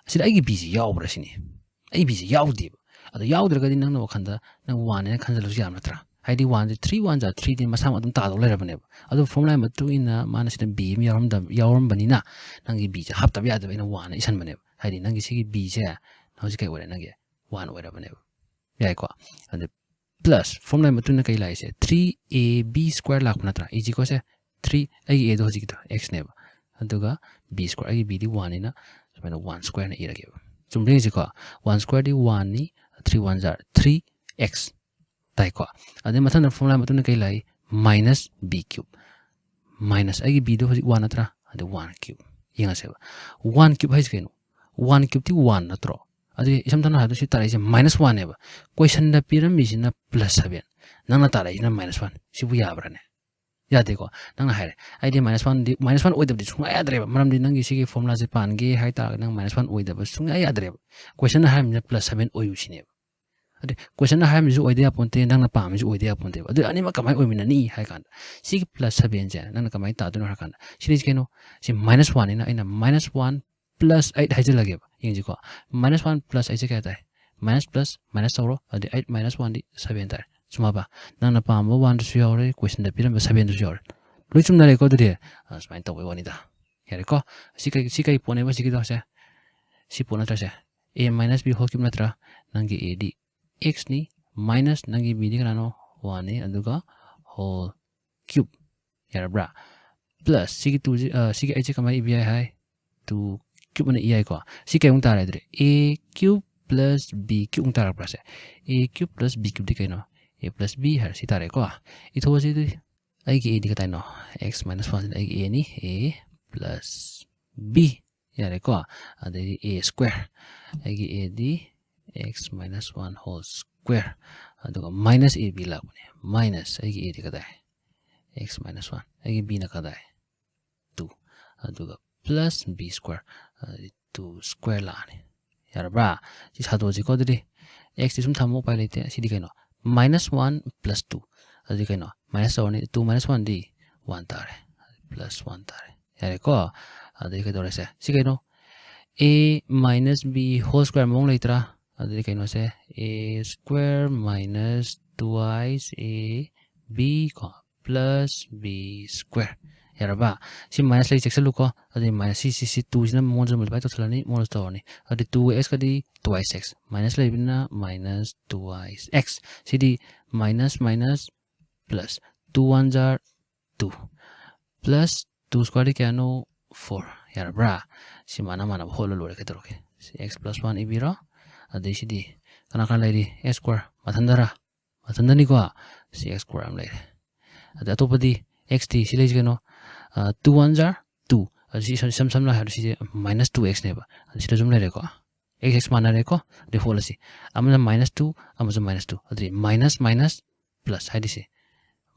ꯑꯁꯤꯗ ꯑꯩꯒꯤ bꯁꯤ ꯌꯥꯎꯕ꯭ꯔꯥ ꯁꯤꯅꯤ꯫ ꯑꯩ bꯁꯤ ꯌꯥꯎꯗꯦꯕ꯫ ꯑꯗꯣ ꯌꯥꯎꯗ꯭ꯔꯒꯗꯤ ꯅꯪꯅ ꯋꯥꯈꯟꯗ ꯅꯪ one ꯍꯥꯏꯅ ꯈꯟꯖꯜꯂꯁꯨ ꯌꯥꯕ ꯅꯠꯇ꯭ꯔꯥ? ꯍꯥꯏꯗꯤ oneꯁꯦ three ones are threeꯗꯤ ꯃꯁꯥꯃꯛ ꯑꯗꯨꯝ ꯇꯥꯗꯧ ꯂꯩꯔꯕꯅꯦꯕ꯫ ꯑꯗꯣ formulaꯒꯤ ꯃꯇꯨꯡ ꯏꯟꯅ ꯃꯥꯅ ꯁꯤꯗ b ꯑꯃ ꯌꯥꯎꯔꯝꯗꯕ, ꯌꯥꯎꯔꯝꯕꯅꯤꯅ ꯅꯪꯒꯤ bꯁꯦ ꯍꯥꯞꯇꯕ ꯌꯥꯗꯕ ꯑꯩꯅ one ꯍꯥꯏꯅ ꯏꯁꯟꯕꯅꯦꯕ꯫ ꯍꯥꯏꯗꯤ ꯅꯪꯒꯤ ꯁꯤꯒꯤ bꯁꯦ ꯍꯧꯖꯤꯛ ꯀꯩ ꯑꯣꯏꯔꯦ? ꯅꯪꯒꯤ one ꯑꯣꯏꯔꯕꯅꯦꯕ꯫ ꯌꯥꯏꯀꯣ? ꯑꯗ plus formulaꯒꯤ ꯃꯇꯨꯡ ꯏꯟꯅ ꯀꯩ ꯂꯥꯛꯏꯁꯦ? Three a b square ꯂꯥꯛꯄ ꯅꯠꯇ꯭ꯔꯥ? Easy ꯀꯣ ꯁꯦ? Three, ꯑꯩꯒꯤ aꯗꯣ ꯍꯧꯖꯤꯛꯀꯤꯗꯣ xꯅꯦꯕ꯫ ꯑꯗꯨꯒ b square, ꯑꯩꯒꯤ bꯗꯤ oneꯅꯤꯅ ꯁꯨꯃꯥꯏꯅ one squareꯅ ꯏꯔꯒꯦꯕ꯫ ꯆꯨꯝꯕ꯭ꯔꯥ ꯌꯦꯡꯁꯤꯀꯣ? One squareꯗꯤ oneꯅꯤ, three ones are three x ꯇꯥꯏꯀꯣ? ꯑꯗꯩ ꯃꯊꯪꯗ formulaꯒꯤ ꯃꯇꯨꯡꯗ ꯀꯩ ꯂꯥꯛꯏ? Minus b cube꯫ Minus ꯑꯩꯒꯤ bꯗꯣ ꯍꯧꯖꯤꯛ one ꯅꯠꯇ꯭ꯔꯥ? ꯑꯗꯨ one cube꯫ ꯌꯦꯡꯉꯁꯦꯕ꯫ One cube ꯍꯥꯏꯁꯦ ꯀꯩꯅꯣ? One cubeꯇꯤ one ꯅꯠꯇ꯭ꯔꯣ? ꯑꯗꯨꯗꯤ ꯏꯁꯝ ꯁꯝꯅ ꯍꯥꯏꯔꯕꯗ ꯁꯤ ꯇꯥꯔꯛꯏꯁꯦ minus oneꯅꯦꯕ꯫ Questionꯗ ꯄꯤꯔꯝꯃꯤꯁꯤꯅ plus seven꯫ ꯅꯪꯅ ꯇꯥꯔꯛꯏꯁꯤꯅ minus one꯫ ꯁꯤꯕꯨ ꯌꯥꯕ꯭ꯔꯥꯅꯦ? ꯌꯥꯗꯦꯀꯣ꯫ ꯅꯪꯅ ꯍꯥꯏꯔꯦ, "ꯑꯩꯗꯤ minus one ꯗꯤ, minus one ꯑꯣꯏꯗꯕꯗꯤ ꯁꯨꯡꯌꯥ ꯌꯥꯗ꯭ꯔꯦꯕ, ꯃꯔꯝꯗꯤ ꯅꯪꯒꯤ ꯁꯤꯒꯤ formula ꯁꯦ ꯄꯥꯟꯒꯦ ꯍꯥꯏꯇꯥꯔꯒꯗꯤ ꯅꯪ minus one ꯑꯣꯏꯗꯕ ꯁꯨꯡꯌꯥ ꯌꯥꯗ꯭ꯔꯦꯕ꯫ Question ꯅ ꯍꯥꯏꯔꯝꯃꯤꯅ plus seven ꯑꯣꯏꯌꯨ ꯁꯤꯅꯦꯕ꯫ ꯑꯗꯨ question ꯅ ꯍꯥꯏꯔꯝꯃꯤꯁꯨ ꯑꯣꯏꯗ ꯌꯥꯄꯣꯟꯇꯦ, ꯅꯪꯅ ꯄꯥꯝꯃꯤꯁꯨ ꯑꯣꯏꯗ ꯌꯥꯄꯣꯟꯇꯦꯕ꯫ ꯑꯗꯨ ꯑꯅꯤꯃꯛ ꯀꯃꯥꯏꯅ ꯑꯣꯏꯃꯤꯟꯅꯅꯤ ꯍꯥꯏ ꯀꯥꯟꯗ, ꯁꯤꯒꯤ plus seven ꯁꯦ ꯅꯪꯅ ꯀꯃꯥꯏꯅ ꯇꯥꯗꯣꯏꯅꯣ ꯍꯥꯏ ꯀꯥꯟꯗ, ꯁꯤꯗꯤ ꯀꯩꯅꯣ? ꯁꯤ minus one ꯅꯤꯅ ꯑꯩꯅ minus one plus eight ꯍꯥꯏꯖꯤꯜꯂꯒꯦꯕ꯫ ꯌꯦꯡꯁꯤꯀꯣ, minus one plus eight ꯁꯦ ꯀꯌꯥ ꯇꯥꯏ? Minus plus minus ꯇꯧꯔꯣ, ꯑꯗꯨꯗꯤ eight minus one ꯗꯤ seven ꯇꯥꯔꯦ꯫ ꯆꯨꯝꯃꯕ? ꯅꯪꯅ ꯄꯥꯝꯕ one ꯗꯨꯁꯨ ꯌꯥꯎꯔꯦ, question ꯗ ꯄꯤꯔꯝꯕ seven ꯗꯨꯁꯨ ꯌꯥꯎꯔꯦ꯫ ꯂꯣꯏ ꯆꯨꯝꯅꯔꯦꯀꯣ? ꯑꯗꯨꯗꯤ ꯑ, ꯁꯨꯃꯥꯏꯅ ꯇꯧꯕꯩ ꯋꯥꯅꯤꯗ꯫ ꯌꯥꯔꯦꯀꯣ? ꯁꯤ ꯀꯩ, ꯁꯤ ꯀꯩ ꯄꯣꯠꯅꯦꯕ ꯁꯤꯒꯤꯗꯣ ꯁꯦ? ꯁꯤ ꯄꯣꯠ ꯅꯠꯇ꯭ꯔꯥ ꯁꯦ? A minus B whole cube ꯅꯠꯇ꯭ꯔꯥ? ꯅꯪꯒꯤ A ꯗꯤ x ꯅꯤ, minus ꯅꯪꯒꯤ B ꯗꯤ ꯀꯅꯥꯅꯣ? One ꯅꯤ, ꯑꯗꯨꯒ whole cube꯫ ꯌꯥꯔꯕ꯭ꯔꯥ? Plus ꯁꯤꯒꯤ two ꯁꯤ, ꯑ, ꯁꯤꯒꯤ eight ꯁꯦ ꯀꯃꯥꯏꯅ ꯏꯕ ꯌꯥꯏ ꯍꯥꯏ? Two cube ꯑꯅ ꯏ ꯌꯥꯏꯀꯣ? ꯁꯤ ꯀꯩꯃꯨꯛ ꯇꯥꯔꯦ ꯑꯗꯨꯗꯤ? A cube plus B cube ꯑꯃꯨꯛ ꯇꯥꯔꯛꯄ꯭ꯔꯥ ꯁꯦ? A cube plus B cube ꯗꯤ ꯀꯩꯅꯣ? A plus B ꯍꯥꯏꯔ ꯁꯤ ꯇꯥꯔꯦꯀꯣ? ꯏꯊꯣꯛꯑꯁꯤ ꯑꯗꯨꯗꯤ꯫ ꯑꯩꯒꯤ A D ꯀꯗꯥꯏꯅꯣ? X minus one ꯁꯤꯅ ꯑꯩꯒꯤ A ꯅꯤ, A plus B꯫ ꯌꯥꯔꯦꯀꯣ? ꯑꯗꯩꯗꯤ A square꯫ ꯑꯩꯒꯤ A D x minus one whole square꯫ ꯑꯗꯨꯒ minus A B ꯂꯥꯛꯄꯅꯦ꯫ Minus ꯑꯩꯒꯤ A ꯗꯤ ꯀꯗꯥꯏ? X minus one꯫ ꯑꯩꯒꯤ B ꯅ ꯀꯗꯥꯏ? Two꯫ ꯑꯗꯨꯒ plus B square꯫ ꯑꯗꯩꯗꯤ two square ꯂꯥꯛꯑꯅꯤ꯫ ꯌꯥꯔꯕ꯭ꯔꯥ? ꯁꯤ ꯁꯥꯗꯣꯛꯑꯁꯤꯀꯣ ꯑꯗꯨꯗꯤ꯫ X ꯇꯤ ꯁꯨꯝ ꯊꯝꯃꯣ, ꯎꯄꯥꯏ ꯂꯩꯇꯦ꯫ ꯁꯤꯗꯤ ꯀꯩꯅꯣ? Minus one plus two꯫ ꯑꯗꯨꯗꯤ ꯀꯩꯅꯣ? Minus ꯇꯧꯔꯅꯤ꯫ Two minus one ꯗꯤ one ꯇꯥꯔꯦ꯫ Plus one ꯇꯥꯔꯦ꯫ ꯌꯥꯔꯦꯀꯣ? ꯑꯗꯩ ꯀꯩꯗꯧꯔꯦ ꯁꯦ? ꯁꯤ ꯀꯩꯅꯣ? A minus B whole square ꯃꯑꯣꯡ ꯂꯩꯇ꯭ꯔꯥ? ꯑꯗꯨꯗꯤ ꯀꯩꯅꯣꯁꯦ? A square minus twice A B ꯀꯣ, plus B square꯫ ꯌꯥꯔꯕ? ꯁꯤ minus ꯂꯩ ꯆꯦꯛꯁꯤꯜꯂꯨꯀꯣ꯫ ꯑꯗꯨꯗꯤ minus ꯁꯤ, ꯁꯤ, ꯁꯤ two ꯁꯤꯅ ꯃꯉꯣꯟꯗ multiply ꯇꯧꯁꯤꯜꯂꯅꯤ, ꯃꯉꯣꯟꯗ ꯇꯧꯔꯅꯤ꯫ ꯑꯗꯨꯗꯤ two x ꯀꯗꯤ twice x꯫ Minus ꯂꯩꯕꯅꯤꯅ minus twice x꯫ CD minus minus plus, two ones are two, plus two square ꯗꯤ ꯀꯌꯥꯅꯣ? Four꯫ ꯌꯥꯔꯕ꯭ꯔꯥ? ꯁꯤ ꯃꯥꯅ ꯃꯥꯅꯕ ꯍꯣꯠꯂ ꯂꯣꯏꯔꯦ, ꯀꯩꯗꯧꯔꯒꯦ? ꯁꯤ x plus one ꯏꯕꯤꯔꯣ꯫ ꯑꯗꯩ ꯁꯤꯗꯤ ꯀꯅꯥ ꯀꯅꯥ ꯂꯩꯔꯤ? X square ꯃꯊꯟꯗꯔꯥ? ꯃꯊꯟꯗꯅꯤꯀꯣ꯫ ꯁꯤ x square ꯑꯃ ꯂꯩꯔꯦ꯫ ꯑꯗ ꯑꯇꯣꯞꯄꯗꯤ x ꯇꯤ ꯁꯤ ꯂꯩꯁꯤ ꯀꯩꯅꯣ? ꯑ, two ones are two꯫ ꯑꯗꯨ ꯁꯤ ꯏꯁꯝ, ꯏꯁꯝ ꯁꯝꯅ ꯍꯥꯏꯔꯕꯗ ꯁꯤꯁꯦ minus two x ꯅꯦꯕ꯫ ꯑꯗꯨ ꯁꯤꯗꯁꯨ ꯑꯃ ꯂꯩꯔꯦꯀꯣ꯫ X, x ꯃꯥꯟꯅꯔꯦꯀꯣ꯫ ꯑꯗꯨꯗꯤ ꯍꯣꯠꯂꯁꯤ꯫ ꯑꯃꯅ minus two, ꯑꯃꯁꯨ minus two꯫ ꯑꯗꯨꯗꯤ minus minus plus ꯍꯥꯏꯗꯤ ꯁꯤ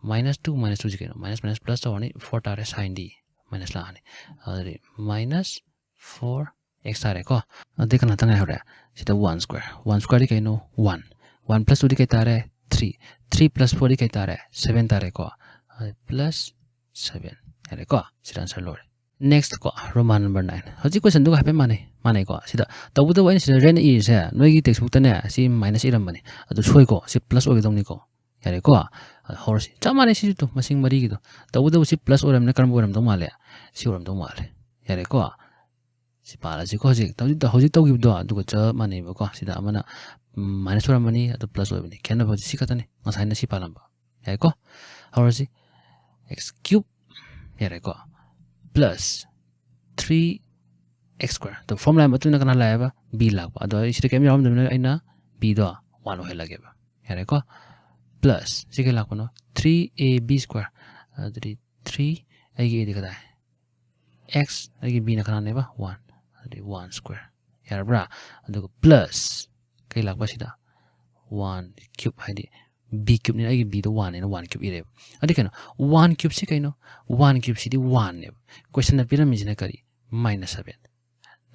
Minus two, minus two ꯁꯤ ꯀꯩꯅꯣ? Minus minus plus ꯇꯧꯔꯅꯤ, four ꯇꯥꯔꯦ, sign ꯗꯤ minus ꯂꯥꯛꯑꯅꯤ꯫ ꯑꯗꯨꯗꯤ minus four x ꯇꯥꯔꯦꯀꯣ꯫ ꯑꯗꯩ ꯀꯅꯥꯇ ꯉꯥꯏꯍꯧꯔꯦ? ꯁꯤꯗ one square꯫ One square ꯗꯤ ꯀꯩꯅꯣ? One꯫ One plus two ꯗꯤ ꯀꯩ ꯇꯥꯔꯦ? Three꯫ Three plus four ꯗꯤ ꯀꯩ ꯇꯥꯔꯦ? Seven ꯇꯥꯔꯦꯀꯣ꯫ ꯑꯗꯩ plus seven꯫ ꯌꯥꯔꯦꯀꯣ? ꯁꯤꯗ answer ꯂꯣꯏꯔꯦ꯫ Next ꯀꯣ, Roman number nine꯫ ꯍꯧꯖꯤꯛ question ꯗꯨꯒ ꯍꯥꯏꯐꯦꯠ ꯃꯥꯟꯅꯩ, ꯃꯥꯟꯅꯩꯀꯣ꯫ ꯁꯤꯗ ꯇꯧꯕꯇꯕꯨ ꯑꯩꯅ ꯁꯤꯗ ꯔꯦꯟ ꯏꯔꯤꯁꯦ, ꯅꯣꯏꯒꯤ text book ꯇꯅꯦ ꯁꯤ minus ꯏꯔꯝꯕꯅꯤ, ꯑꯗꯨ ꯁꯣꯏꯀꯣ, ꯁꯤ plus ꯑꯣꯏꯒꯗꯧꯅꯤꯀꯣ꯫ ꯌꯥꯔꯦꯀꯣ? ꯑ, ꯍꯧꯔꯁꯤ꯫ ꯆꯞ ꯃꯥꯟꯅꯩ ꯁꯤꯁꯨ ꯇꯨ, ꯃꯁꯤꯡ ꯃꯔꯤꯒꯤꯗꯣ꯫ ꯇꯧꯕꯇꯕꯨ ꯁꯤ plus ꯑꯣꯏꯔꯝꯅꯤꯅ ꯀꯔꯝꯕ ꯑꯣꯏꯔꯝꯗꯧ ꯃꯥꯜꯂꯦ? ꯁꯤ ꯑꯣꯏꯔꯝꯗꯧ ꯃꯥꯜꯂꯦ꯫ ꯌꯥꯔꯦꯀꯣ? ꯁꯤ ꯄꯥꯜꯂꯁꯤꯀꯣ ꯍꯧꯖꯤꯛ꯫ ꯍꯧꯖꯤꯛ, ꯍꯧꯖꯤꯛ ꯇꯧꯈꯤꯕꯗꯣ ꯑꯗꯨꯒ ꯆꯞ ꯃꯥꯟꯅꯩꯕꯀꯣ꯫ ꯁꯤꯗ ꯑꯃꯅ minus ꯑꯣꯏꯔꯝꯕꯅꯤ, ꯑꯗꯨ plus ꯑꯣꯏꯕꯅꯤ꯫ ꯈꯦꯠꯅꯕꯗꯤ ꯁꯤ ꯈꯛꯇꯅꯤ, ꯉꯁꯥꯏꯅ ꯁꯤ ꯄꯥꯜꯂꯝꯕ꯫ ꯌꯥꯔꯦꯀꯣ? ꯍꯧꯔꯁꯤ꯫ X cube꯫ ꯌꯥꯔꯦꯀꯣ? Plus three x square꯫ ꯑꯗꯣ formula ꯃꯇꯨꯡ ꯏꯟꯅ ꯀꯅꯥ ꯂꯥꯛꯑꯦꯕ? B ꯂꯥꯛꯄ꯫ ꯑꯗꯣ ꯑꯩ ꯁꯤꯗ ꯀꯩꯝ ꯌꯥꯎꯔꯝꯗꯕꯅꯤꯅ ꯑꯩꯅ B ꯗꯣ one ꯑꯣꯏꯍꯜꯂꯒꯦꯕ꯫ ꯌꯥꯔꯦꯀꯣ? Plus ꯁꯤ ꯀꯩ ꯂꯥꯛꯄꯅꯣ? Three A B square꯫ ꯑꯗꯨꯗꯤ three, ꯑꯩꯒꯤ A ꯗꯤ ꯀꯗꯥꯏ? X, ꯑꯩꯒꯤ B ꯅ ꯀꯅꯥꯅꯦꯕ? One꯫ ꯑꯗꯨꯗꯤ one square꯫ ꯌꯥꯔꯕ꯭ꯔꯥ? ꯑꯗꯨꯒ plus ꯀꯩ ꯂꯥꯛꯄ ꯁꯤꯗ? One cube, ꯍꯥꯏꯗꯤ B cube ꯅꯤꯅ ꯑꯩꯒꯤ B ꯗꯣ one ꯅꯤꯅ one cube ꯏꯔꯦꯕ꯫ ꯑꯗꯨ ꯀꯩꯅꯣ? One cube ꯁꯤ ꯀꯩꯅꯣ? One cube ꯁꯤꯗꯤ one ꯅꯦꯕ꯫ Question ꯗ ꯄꯤꯔꯝꯃꯤꯁꯤꯅ ꯀꯔꯤ? Minus seven꯫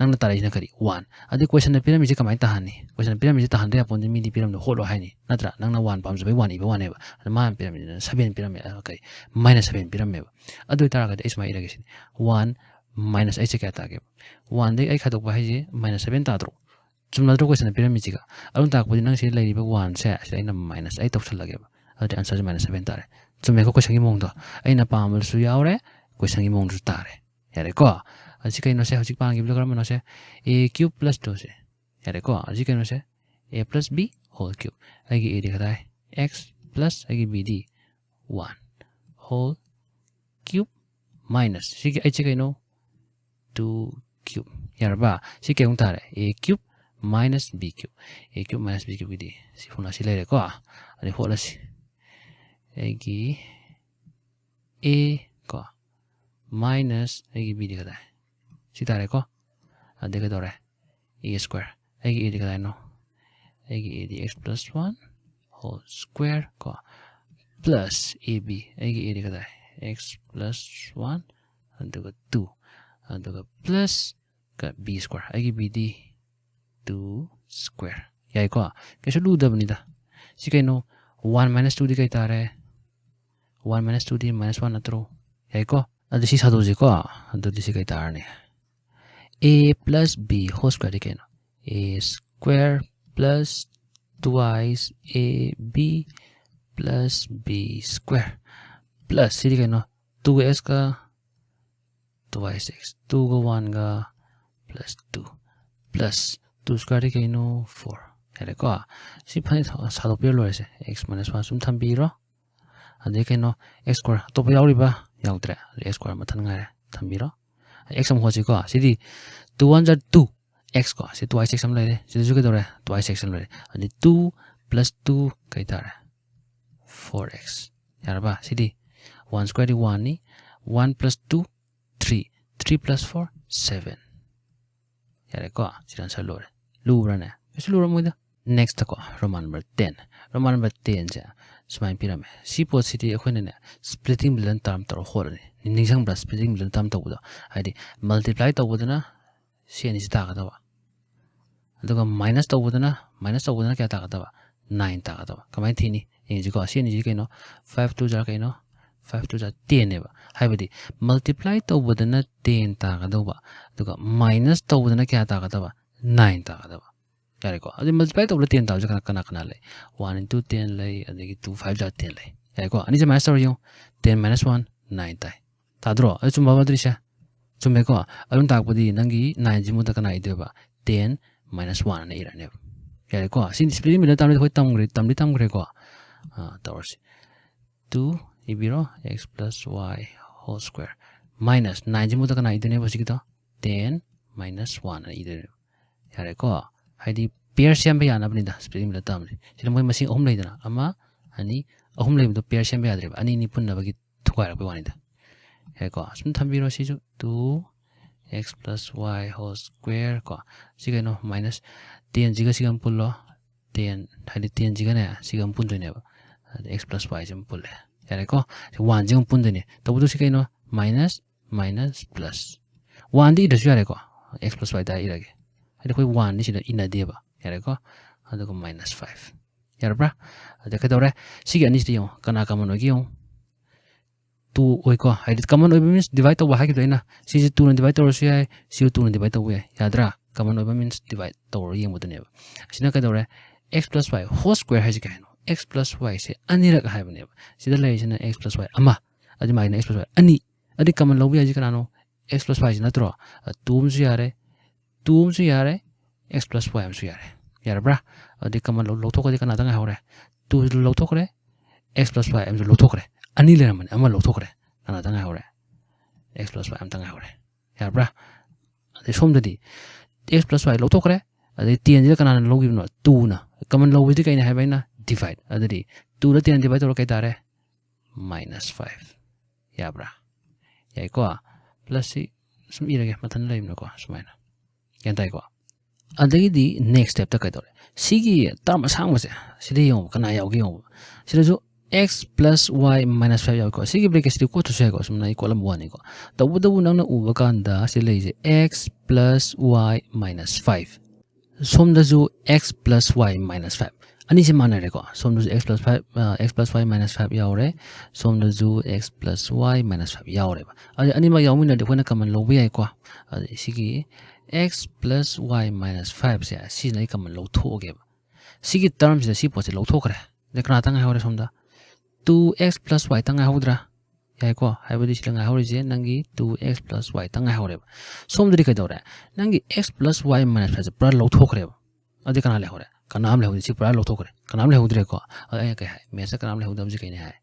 ꯅꯪꯅ ꯇꯥꯔꯛꯏꯁꯤꯅ ꯀꯔꯤ? One꯫ ꯑꯗꯨ question ꯗ ꯄꯤꯔꯝꯃꯤꯁꯦ ꯀꯃꯥꯏꯅ ꯇꯥꯍꯟꯅꯤ? Question ꯗ ꯄꯤꯔꯝꯃꯤꯁꯦ ꯇꯥꯍꯟꯗ ꯌꯥꯄꯣꯟꯗꯦ, ꯃꯤꯗꯤ ꯄꯤꯔꯝꯗ ꯍꯣꯠꯂꯣ ꯍꯥꯏꯅꯤ, ꯅꯠꯇ꯭ꯔꯥ? ꯅꯪꯅ one ꯄꯥꯝꯖꯕꯩ one ꯏꯕ ꯋꯥꯅꯦꯕ꯫ ꯑꯗ ꯃꯥꯅ ꯄꯤꯔꯝꯃꯤꯁꯤꯅ seven ꯄꯤꯔꯝꯃꯦ, ꯑ, ꯀꯔꯤ? Minus seven ꯄꯤꯔꯝꯃꯦꯕ꯫ ꯑꯗꯨ ꯑꯣꯏꯇꯥꯔꯒꯗꯤ ꯑꯩ ꯁꯨꯃꯥꯏꯅ ꯏꯔꯒꯦ ꯁꯤꯅꯤ꯫ One minus ꯑꯩꯁꯦ ꯀꯌꯥ ꯇꯥꯒꯦꯕ? One ꯗꯒꯤ ꯑꯩ ꯈꯥꯏꯗꯣꯛꯄ ꯍꯥꯏꯁꯦ minus seven ꯇꯥꯗ꯭ꯔꯣ? ꯆꯨꯝꯅꯗ꯭ꯔꯣ question ꯗ ꯄꯤꯔꯝꯃꯤꯁꯤꯒ? ꯑꯗꯨ ꯇꯥꯛꯄꯗꯤ ꯅꯪ ꯁꯤꯗ ꯂꯩꯔꯤꯕ one ꯁꯦ ꯁꯤꯗ ꯑꯩꯅ minus eight ꯇꯧꯁꯜꯂꯒꯦꯕ꯫ ꯑꯗꯨꯗꯤ answer ꯁꯦ minus seven ꯇꯥꯔꯦ꯫ ꯆꯨꯝꯃꯦꯀꯣ question ꯒꯤ ꯃꯑꯣꯡꯗꯣ? ꯑꯩꯅ ꯄꯥꯝꯕꯗꯁꯨ ꯌꯥꯎꯔꯦ, question ꯒꯤ ꯃꯑꯣꯡꯗꯁꯨ ꯇꯥꯔꯦ꯫ ꯌꯥꯔꯦꯀꯣ? ꯑꯁꯤ ꯀꯩꯅꯣꯁꯦ, ꯍꯧꯖꯤꯛ ꯄꯥꯟꯈꯤꯕꯗꯣ ꯀꯔꯝꯕꯅꯣꯁꯦ? A cube plus two ꯁꯦ꯫ ꯌꯥꯔꯦꯀꯣ? ꯑꯁꯤ ꯀꯩꯅꯣꯁꯦ? A plus B whole cube꯫ ꯑꯩꯒꯤ A ꯗꯤ ꯀꯗꯥꯏ? X plus ꯑꯩꯒꯤ B ꯗꯤ one whole cube minus ꯁꯤꯒꯤ ꯑꯩꯠꯁꯦ ꯀꯩꯅꯣ? Two cube꯫ ꯌꯥꯔꯕ? ꯁꯤ ꯀꯩ ꯑꯃꯨꯛ ꯇꯥꯔꯦ? A cube minus B cube꯫ A cube minus B cube ꯒꯤꯗꯤ ꯁꯤ formula ꯁꯤ ꯂꯩꯔꯦꯀꯣ꯫ ꯑꯗꯩ ꯍꯣꯠꯂꯁꯤ꯫ ꯑꯩꯒꯤ A ꯀꯣ minus ꯑꯩꯒꯤ B ꯗꯤ ꯀꯗꯥꯏ? ꯁꯤ ꯇꯥꯔꯦꯀꯣ꯫ ꯑꯗꯩ ꯀꯩꯗꯧꯔꯦ? A square꯫ ꯑꯩꯒꯤ A ꯗꯤ ꯀꯗꯥꯏꯅꯣ? ꯑꯩꯒꯤ A D x plus one whole square ꯀꯣ plus ab, ꯑꯩꯒꯤ ꯑꯦꯗꯤ ꯀꯗꯥꯏ? X plus one, ꯑꯗꯨꯒ two, ꯑꯗꯨꯒ plus ꯀ b square, ꯑꯩꯒꯤ ꯕꯤꯗꯤ two square꯫ ꯌꯥꯏꯀꯣ? ꯀꯩꯁꯨ ꯂꯨꯗꯕꯅꯤꯗ꯫ ꯁꯤ ꯀꯩꯅꯣ? One minus two ꯗꯤ ꯀꯩ ꯇꯥꯔꯦ? One minus two ꯗꯤ minus one ꯅꯠꯇ꯭ꯔꯣ? ꯌꯥꯏꯀꯣ? ꯑꯗꯨ ꯁꯤ ꯁꯥꯗꯣꯛꯁꯤꯀꯣ꯫ ꯑꯗꯨꯗꯤ ꯁꯤ ꯀꯩ ꯇꯥꯔꯅꯤ? A plus b whole square ꯗꯤ ꯀꯩꯅꯣ? A square plus twice ab plus b square plus ꯁꯤꯗꯤ ꯀꯩꯅꯣ? Two x ꯀ twice x, two ꯒ one ꯒ plus two plus two square ꯗꯤ ꯀꯩꯅꯣ? Four꯫ ꯌꯥꯔꯦꯀꯣ? ꯁꯤ ꯐꯅꯤ ꯁꯥꯗꯣꯛꯄꯤꯔ ꯂꯣꯏꯔꯦꯁꯦ꯫ X minus one ꯁꯨꯝ ꯊꯝꯕꯤꯔꯣ꯫ ꯑꯗꯩ ꯀꯩꯅꯣ? X square ꯑꯇꯣꯞꯄ ꯌꯥꯎꯔꯤꯕ? ꯌꯥꯎꯗ꯭ꯔꯦ꯫ ꯑꯗꯩ x square ꯃꯊꯟ ꯉꯥꯏꯔꯦ꯫ ꯊꯝꯕꯤꯔꯣ꯫ X ꯑꯃ ꯍꯣꯠꯁꯤꯀꯣ꯫ ꯁꯤꯗꯤ two one ꯖꯥ two x ꯀꯣ꯫ ꯁꯤ twice x ꯑꯃ ꯂꯩꯔꯦ꯫ ꯁꯤꯗꯁꯨ ꯀꯩꯗꯧꯔꯦ? Twice x ꯑꯃ ꯂꯩꯔꯦ꯫ ꯑꯗꯩ two plus two ꯀꯩ ꯇꯥꯔꯦ? Four x꯫ ꯌꯥꯔꯕ? ꯁꯤꯗꯤ one square ꯗꯤ one ꯅꯤ꯫ One plus two, three, three plus four, seven꯫ ꯌꯥꯔꯦꯀꯣ? ꯁꯤꯗ answer ꯂꯣꯏꯔꯦ꯫ ꯂꯨꯕ꯭ꯔꯥꯅꯦ? ꯀꯩꯁꯨ ꯂꯨꯔꯝꯃꯣꯏꯗ꯫ Next ꯀꯣ, Roman number ten꯫ Roman number ten ꯁꯦ ꯁꯨꯃꯥꯏꯅ ꯄꯤꯔꯝꯃꯦ꯫ ꯁꯤ ꯄꯣꯠꯁꯤꯗꯤ ꯑꯩꯈꯣꯏꯅꯅꯦ, splitting balance term ꯇꯧꯔ ꯍꯣꯠꯂꯅꯤ꯫ ꯅꯤꯡꯁꯤꯡꯕ꯭ꯔꯥ splitting balance term ꯇꯧꯕꯗꯣ? ꯍꯥꯏꯗꯤ multiply ꯇꯧꯕꯗꯅ ꯁꯤ ꯑꯅꯤꯁꯤ ꯇꯥꯒꯗꯕ, ꯑꯗꯨꯒ minus ꯇꯧꯕꯗꯅ, minus ꯇꯧꯕꯗꯅ ꯀꯌꯥ ꯇꯥꯒꯗꯕ? Nine ꯇꯥꯒꯗꯕ꯫ ꯀꯃꯥꯏꯅ ꯊꯤꯅꯤ? ꯌꯦꯡꯁꯤꯀꯣ꯫ ꯁꯤ ꯑꯅꯤꯁꯤ ꯀꯩꯅꯣ? Five two ꯖꯥ ꯀꯩꯅꯣ? Five two ꯖꯥ ten ꯅꯦꯕ꯫ ꯍꯥꯏꯕꯗꯤ multiply ꯇꯧꯕꯗꯅ ten ꯇꯥꯒꯗꯧꯕ, ꯑꯗꯨꯒ minus ꯇꯧꯕꯗꯅ ꯀꯌꯥ ꯇꯥꯒꯗꯕ? Nine ꯇꯥꯒꯗꯕ꯫ ꯌꯥꯔꯦꯀꯣ? ꯑꯗꯨ multiply ꯇꯧꯕꯗ ten ꯇꯥꯕꯁꯦ ꯀꯅꯥ, ꯀꯅꯥ, ꯀꯅꯥ ꯂꯩ? One into ten ꯂꯩ, ꯑꯗꯒꯤ two five ꯖꯥ ten ꯂꯩ꯫ ꯌꯥꯔꯦꯀꯣ? ꯑꯅꯤꯁꯦ minus ꯇꯧꯔ ꯌꯦꯡꯉꯨ꯫ Ten minus one, nine ꯇꯥꯏ꯫ ꯇꯥꯗ꯭ꯔꯣ? ꯑꯗꯨ ꯆꯨꯝꯕ ꯃꯗ꯭ꯔꯤꯁꯦ? ꯆꯨꯝꯃꯦꯀꯣ? ꯑꯗꯨꯝ ꯇꯥꯛꯄꯗꯤ ꯅꯪꯒꯤ nine ꯁꯤ ꯃꯍꯨꯠꯇ ꯀꯅꯥ ꯏꯗꯣꯏꯕ? Ten minus one ꯑꯅ ꯏꯔꯅꯦꯕ꯫ ꯌꯥꯔꯦꯀꯣ? ꯁꯤ splitting balance term ꯗꯤ ꯑꯩꯈꯣꯏ ꯇꯝꯈ꯭ꯔꯦ, ꯇꯝꯗꯤ ꯇꯝꯈ꯭ꯔꯦꯀꯣ꯫ ꯑꯥ, ꯇꯧꯔꯁꯤ꯫ Two ꯏꯕꯤꯔꯣ, x plus y whole square minus nine ꯁꯤ ꯃꯍꯨꯠꯇ ꯀꯅꯥ ꯏꯗꯣꯏꯅꯦꯕ ꯍꯧꯖꯤꯛꯀꯤꯗꯣ? Ten minus one ꯑꯅ ꯏꯗꯣꯏꯅꯦꯕ꯫ ꯌꯥꯔꯦꯀꯣ? ꯍꯥꯏꯗꯤ pair ꯁꯦꯝꯕ ꯌꯥꯅꯕꯅꯤꯗ splitting balance term ꯁꯦ꯫ ꯁꯤꯗ ꯃꯣꯏ ꯃꯁꯤꯡ ꯑꯍꯨꯝ ꯂꯩꯗꯅ, ꯑꯃ, ꯑꯅꯤ, ꯑꯍꯨꯝ ꯂꯩꯕꯗꯣ pair ꯁꯦꯝꯕ ꯌꯥꯗ꯭ꯔꯦꯕ꯫ ꯑꯅꯤ ꯑꯅꯤ ꯄꯨꯟꯅꯕꯒꯤ ꯊꯨꯒꯥꯏꯔꯛꯄꯩ ꯋꯥꯅꯤꯗ꯫ ꯌꯥꯏꯀꯣ? ꯁꯨꯝ ꯊꯝꯕꯤꯔꯣ ꯁꯤꯁꯨ꯫ Two x plus y whole square ꯀꯣ꯫ ꯁꯤ ꯀꯩꯅꯣ? Minus ten ꯁꯤꯒ ꯁꯤꯒ ꯑꯃ ꯄꯨꯜꯂꯣ꯫ Ten, ꯍꯥꯏꯗꯤ ten ꯁꯤꯒꯅꯦ ꯁꯤꯒ ꯑꯃ ꯄꯨꯟꯗꯣꯏꯅꯦꯕ꯫ ꯑꯗ x plus y ꯁꯤ ꯑꯃ ꯄꯨꯜꯂꯦ꯫ ꯌꯥꯔꯦꯀꯣ? ꯁꯤ ꯋꯥꯟꯁꯤ ꯑꯃꯨꯛ ꯄꯨꯟꯗꯣꯏꯅꯦ꯫ ꯇꯧꯕꯗꯨ ꯁꯤ ꯀꯩꯅꯣ? Minus minus plus. ꯋꯥꯟꯗꯤ ꯏꯗ꯭ꯔꯁꯨ ꯌꯥꯔꯦꯀꯣ? x plus y ꯇꯥꯔ ꯏꯔꯒꯦ꯫ ꯍꯥꯏꯗꯤ ꯑꯩꯈꯣꯏ ꯋꯥꯟꯗꯤ ꯁꯤꯗ ꯏꯅꯗꯦꯕ꯫ ꯌꯥꯔꯦꯀꯣ? ꯑꯗꯨꯒ ꯃꯥꯏꯅꯁ ꯐꯥꯏꯚ꯫ ꯌꯥꯔꯕ꯭ꯔꯥ? ꯑꯗ ꯀꯩꯗꯧꯔꯦ? ꯁꯤꯒꯤ ꯑꯅꯤꯁꯤꯗ ꯌꯦꯡꯉꯣ, ꯀꯅꯥ ꯀꯃꯟ ꯑꯣꯏꯒꯦ ꯌꯦꯡꯉꯣ꯫ ꯇꯨ ꯑꯣꯏꯀꯣ꯫ ꯍꯥꯏꯗꯤ ꯀꯃꯟ ꯑꯣꯏꯕ ꯃꯤꯟꯁ ꯗꯤꯚꯥꯏꯠ ꯇꯧꯕ ꯍꯥꯏꯈꯤꯕꯗꯣ ꯑꯩꯅ꯫ ꯁꯤꯁꯦ ꯇꯨꯅ ꯗꯤꯚꯥꯏꯠ ꯇꯧꯔꯁꯨ ꯌꯥꯏ, ꯁꯤꯁꯨ ꯇꯨꯅ ꯗꯤꯚꯥꯏꯠ ꯇꯧꯕ ꯌꯥꯏ꯫ ꯌꯥꯗ꯭ꯔꯥ? ꯀꯃꯟ ꯑꯣꯏꯕ ꯃꯤꯟꯁ ꯗꯤꯚꯥꯏꯠ ꯇꯧꯔꯒ ꯌꯦꯡꯕꯗꯨꯅꯦꯕ꯫ ꯑꯁꯤꯅ ꯀꯩꯗꯧꯔꯦ? x plus y whole square ꯍꯥꯏꯁꯦ ꯀꯩ ꯍꯥꯏꯅꯣ? x plus y ꯁꯦ ꯑꯅꯤꯔꯛ ꯍꯥꯏꯕꯅꯦꯕ꯫ ꯁꯤꯗ ꯂꯩꯔꯤꯁꯤꯅ x plus y ꯑꯃ, ꯑꯗꯨꯃꯥꯏꯅ x plus y ꯑꯅꯤ꯫ ꯑꯗꯨꯗꯤ ꯀꯃꯟ ꯂꯧꯕ ꯌꯥꯏꯁꯦ ꯀꯅꯥꯅꯣ? x plus y ꯁꯤ ꯅꯠꯇ꯭ꯔꯣ? ꯇꯨ ꯑꯃꯁꯨ ꯌꯥꯔꯦ, ꯇꯨ ꯑꯃꯁꯨ ꯌꯥꯔꯦ, x plus y ꯑꯃꯁꯨ ꯌꯥꯔꯦ꯫ ꯌꯥꯔꯕ꯭ꯔꯥ? ꯑꯗꯨꯗꯤ ꯀꯃꯟ ꯂꯧ-, ꯂꯧꯊꯣꯛꯈ꯭ꯔꯗꯤ ꯀꯅꯥꯗ ꯉꯥꯏꯍꯧꯔꯦ? ꯇꯨ ꯂꯧꯊꯣꯛꯈ꯭ꯔꯦ, x plus y ꯑꯃꯁꯨ ꯂꯧꯊꯣꯛꯈ꯭ꯔꯦ꯫ ꯑꯅꯤ ꯂꯩꯔꯝꯕꯅꯤ, ꯑꯃ ꯂꯧꯊꯣꯛꯈ꯭ꯔꯦ꯫ ꯀꯅꯥꯗ ꯉꯥꯏꯍꯧꯔꯦ? x plus y ꯑꯝꯇ ꯉꯥꯏꯍꯧꯔꯦ꯫ ꯌꯥꯔꯕ꯭ꯔꯥ? ꯑꯗꯩ ꯁꯣꯝꯗꯗꯤ x plus y ꯂꯧꯊꯣꯛꯈ꯭ꯔꯦ, ꯑꯗꯩ ꯇꯦꯟꯁꯤꯗ ꯀꯅꯥꯅ ꯂꯧꯈꯤꯕꯅꯣ? ꯇꯨꯅ꯫ ꯀꯃꯟ ꯂꯧꯕꯁꯤꯗꯤ ꯀꯩꯅ ꯍꯥꯏꯕ ꯑꯩꯅ? ꯗꯤꯚꯥꯏꯠ꯫ ꯑꯗꯨꯗꯤ ꯇꯨꯗ ꯇꯦꯟ ꯗꯤꯚꯥꯏꯠ ꯇꯧꯔ ꯀꯩ ꯇꯥꯔꯦ? Minus five. ꯌꯥꯕ꯭ꯔꯥ? ꯌꯥꯏꯀꯣ? ꯄ꯭ꯂꯁꯁꯤ ꯁꯨꯝ ꯏꯔꯒꯦ, ꯃꯊꯟ ꯂꯩꯕꯅꯀꯣ, ꯁꯨꯃꯥꯏꯅ꯫ ꯒ꯭ꯌꯥꯟ ꯇꯥꯏꯀꯣ? ꯑꯗꯒꯤꯗꯤ ꯅꯦꯛꯁ ꯁ꯭ꯇꯦꯞꯇ ꯀꯩꯗꯧꯔꯦ? ꯁꯤꯒꯤ ꯇꯔꯝ ꯑꯁꯥꯡꯕꯁꯦ, ꯁꯤꯗ ꯌꯦꯡꯉꯨ, ꯀꯅꯥ ꯌꯥꯎꯒꯦ ꯌꯦꯡꯉꯨ꯫ ꯁꯤꯗꯁꯨ x plus y minus five ꯌꯥꯎꯏꯀꯣ꯫ ꯁꯤꯒꯤ ꯕ꯭ꯔꯦꯀꯦꯠꯁꯤꯗꯤ ꯀꯣꯠꯇ꯭ꯔꯁꯨ ꯌꯥꯏꯀꯣ, ꯁꯨꯝꯅ ꯑꯩ ꯀꯣꯠꯂꯝꯕ ꯋꯥꯅꯤꯀꯣ꯫ ꯇꯧꯕꯇꯕꯨ ꯅꯪꯅ ꯎꯕ ꯀꯥꯟꯗ ꯁꯤ ꯂꯩꯔꯤꯁꯦ x plus y minus five꯫ ꯁꯣꯝꯗꯁꯨ x plus y minus five꯫ ꯑꯅꯤꯁꯤ ꯃꯥꯟꯅꯔꯦꯀꯣ꯫ ꯁꯣꯝꯗꯁꯨ x plus five, ꯑ, x plus y minus five ꯌꯥꯎꯔꯦ꯫ ꯁꯣꯝꯗꯁꯨ x plus y minus five ꯌꯥꯎꯔꯦꯕ꯫ ꯑꯗꯨ ꯑꯅꯤꯃꯛ ꯌꯥꯎꯃꯤꯟꯅꯔꯗꯤ ꯑꯩꯈꯣꯏꯅ ꯀꯃꯟ ꯂꯧꯕ ꯌꯥꯏꯀꯣ꯫ ꯑꯗꯨ ꯁꯤꯒꯤ x plus y minus five ꯁꯦ ꯁꯤꯁꯤꯅ ꯑꯩ ꯀꯃꯟ ꯂꯧꯊꯣꯛꯑꯒꯦꯕ꯫ ꯁꯤꯒꯤ ꯇꯔꯝꯁꯤꯗ ꯁꯤ ꯄꯣꯠꯁꯦ ꯂꯧꯊꯣꯛꯈ꯭ꯔꯦ꯫ ꯑꯗꯩ ꯀꯅꯥꯇꯪ ꯉꯥꯏꯍꯧꯔꯦ ꯁꯣꯝꯗ? Two x plus y ꯇꯪ ꯉꯥꯏꯍꯧꯗ꯭ꯔꯥ? ꯌꯥꯏꯀꯣ? ꯍꯥꯏꯕꯗꯤ ꯁꯤꯗ ꯉꯥꯏꯍꯧꯔꯤꯁꯦ ꯅꯪꯒꯤ two x plus y ꯇꯪ ꯉꯥꯏꯍꯧꯔꯦꯕ꯫ ꯁꯣꯝꯗꯗꯤ ꯀꯩꯗꯧꯔꯦ? ꯅꯪꯒꯤ x plus y minus five ꯁꯦ ꯄꯨꯔꯥ ꯂꯧꯊꯣꯛꯈ꯭ꯔꯦꯕ꯫ ꯑꯗꯨꯗꯤ ꯀꯅꯥ ꯂꯩꯍꯧꯔꯦ? ꯀꯅꯥꯝ ꯂꯩꯍꯧꯗꯦ꯫ ꯁꯤ ꯄꯨꯔꯥ ꯂꯧꯊꯣꯛꯈ꯭ꯔꯦ꯫ ꯀꯅꯥꯝ ꯂꯩꯍꯧꯗ꯭ꯔꯦꯀꯣ? ꯑꯗ ꯑꯩꯅ ꯀꯩ ꯍꯥꯏ? ꯃꯦꯠꯁꯇ ꯀꯅꯥꯝ ꯂꯩꯍꯧꯗꯕꯁꯦ ꯀꯩꯅꯦ ꯍꯥꯏ?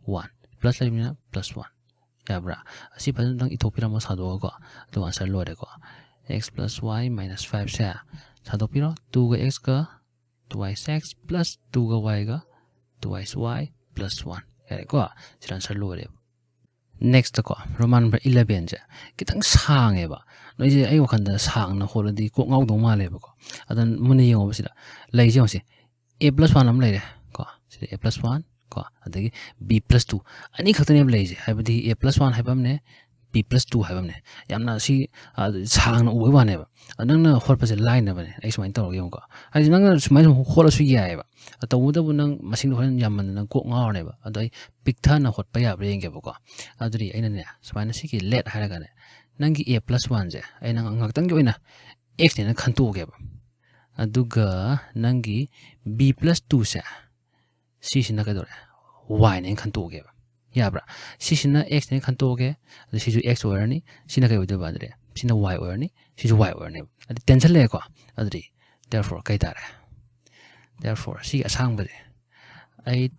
One꯫ ꯄ꯭ꯂꯁ ꯂꯩꯕꯅꯤꯅ ꯄ꯭ꯂꯁ ꯋꯥꯟ꯫ ꯌꯥꯕ꯭ꯔꯥ? ꯑꯁꯤ ꯐꯖꯅ ꯅꯪ ꯏꯊꯣꯛꯄꯤꯔꯝꯃꯣ ꯁꯥꯗꯣꯛꯑꯒꯀꯣ꯫ ꯑꯗꯨꯒ ꯑꯟꯁꯔ ꯂꯣꯏꯔꯦꯀꯣ꯫ X plus y minus five ꯁꯦ ꯁꯥꯗꯣꯛꯄꯤꯔꯣ꯫ Two ꯒ x ꯀ twice x plus two ꯒ y ꯒ twice y plus one꯫ ꯌꯥꯔꯦꯀꯣ? ꯁꯤꯗ ꯑꯟꯁꯔ ꯂꯣꯏꯔꯦꯕ꯫ ꯅꯦꯛꯁꯇꯀꯣ, ꯔꯣꯃꯥꯟ ꯅꯝꯕꯔ eleven ꯁꯦ ꯈꯤꯇꯪ ꯁꯥꯡꯉꯦꯕ꯫ ꯅꯣꯏꯁꯦ ꯑꯩ ꯋꯥꯈꯜꯗ ꯁꯥꯡꯅ ꯍꯣꯠꯂꯗꯤ ꯀꯣꯛ ꯉꯥꯎꯗꯧ ꯃꯥꯜꯂꯦꯕꯀꯣ꯫ ꯑꯗ ꯃꯨꯟꯅ ꯌꯦꯡꯉꯣꯕ ꯁꯤꯗ꯫ ꯂꯩꯁꯦ ꯌꯦꯡꯉꯣꯁꯦ꯫ A plus one ꯑꯃ ꯂꯩꯔꯦ ꯀꯣ꯫ ꯁꯤ ꯑꯦ ꯄ꯭ꯂꯁ ꯋꯥꯟ ꯀꯣ, ꯑꯗꯒꯤ ꯕꯤ ꯄ꯭ꯂꯁ ꯇꯨ, ꯑꯅꯤ ꯈꯛꯇꯅꯦꯕ ꯂꯩꯔꯤꯁꯦ꯫ ꯍꯥꯏꯕꯗꯤ ꯑꯦ ꯄ꯭ꯂꯁ ꯋꯥꯟ ꯍꯥꯏꯕ ꯑꯃꯅꯦ, ꯕꯤ ꯄ꯭ꯂꯁ ꯇꯨ ꯍꯥꯏꯕ ꯑꯃꯅꯦ꯫ ꯌꯥꯝꯅ ꯁꯤ, ꯑ, ꯁꯥꯡꯅ ꯎꯕꯩ ꯋꯥꯅꯦꯕ꯫ ꯑ, ꯅꯪꯅ ꯍꯣꯠꯄꯁꯦ ꯂꯥꯏꯅꯕꯅꯦ꯫ ꯑꯩ ꯁꯨꯃꯥꯏꯅ ꯇꯧꯔꯒ ꯌꯦꯡꯉꯨꯀꯣ꯫ ꯍꯥꯏꯗꯤ ꯅꯪꯅ ꯁꯨꯃꯥꯏꯅ ꯁꯨꯝ ꯍꯣꯠꯂꯁꯨ ꯌꯥꯏꯑꯕ꯫ ꯑ, ꯇꯧꯕꯇꯕꯨ ꯅꯪ ꯃꯁꯤꯡꯗꯣ ꯍꯣꯔꯦꯟ ꯌꯥꯝꯃꯟꯗꯅ ꯅꯪ ꯀꯣꯛ ꯉꯥꯎꯔꯅꯦꯕ꯫ ꯑꯗꯣ ꯑꯩ ꯄꯤꯛꯊꯅ ꯍꯣꯠꯄ ꯌꯥꯕ꯭ꯔꯥ ꯌꯦꯡꯒꯦꯕꯀꯣ꯫ ꯑꯗꯨꯗꯤ ꯑꯩꯅꯅꯦ, ꯁꯨꯃꯥꯏꯅ ꯁꯤꯒꯤ ꯂꯦꯠ ꯍꯥꯏꯔꯒꯅꯦ, ꯅꯪꯒꯤ ꯑꯦ ꯄ꯭ꯂꯁ ꯋꯥꯟꯁꯦ ꯑꯩꯅ ꯉꯥꯛꯇꯪꯒꯤ ꯑꯣꯏꯅ ꯑꯦꯛꯁꯅꯦꯅ ꯈꯟꯇꯣꯛꯑꯒꯦꯕ꯫ ꯑꯗꯨꯒ ꯅꯪꯒꯤ ꯕꯤ ꯄ꯭ꯂꯁ ꯇꯨꯁꯦ ꯁꯤꯁꯤꯅ ꯀꯩꯗꯧꯔꯦ? ꯋꯥꯏꯅꯦꯅ ꯈꯟꯇꯣꯛꯑꯒꯦꯕ꯫ ꯌꯥꯕ꯭ꯔꯥ? ꯁꯤꯁꯤꯅ ꯑꯦꯛꯁꯅꯦꯅ ꯈꯟꯇꯣꯛꯑꯒꯦ꯫ ꯑꯗꯨ ꯁꯤꯁꯨ ꯑꯦꯛꯁ ꯑꯣꯏꯔꯅꯤ꯫ ꯁꯤꯅ ꯀꯩ ꯑꯣꯏꯗꯣꯏꯕ ꯑꯗꯨꯗꯤ? ꯁꯤꯅ ꯋꯥꯏ ꯑꯣꯏꯔꯅꯤ꯫ ꯁꯤꯁꯨ ꯋꯥꯏ ꯑꯣꯏꯔꯅꯦꯕ꯫ ꯑꯗꯨ ꯇꯦꯟꯁꯟ ꯂꯩꯔꯦꯀꯣ? ꯑꯗꯨꯗꯤ therefore ꯀꯩ ꯇꯥꯔꯦ? Therefore ꯁꯤꯒꯤ ꯑꯁꯥꯡꯕꯁꯦ eight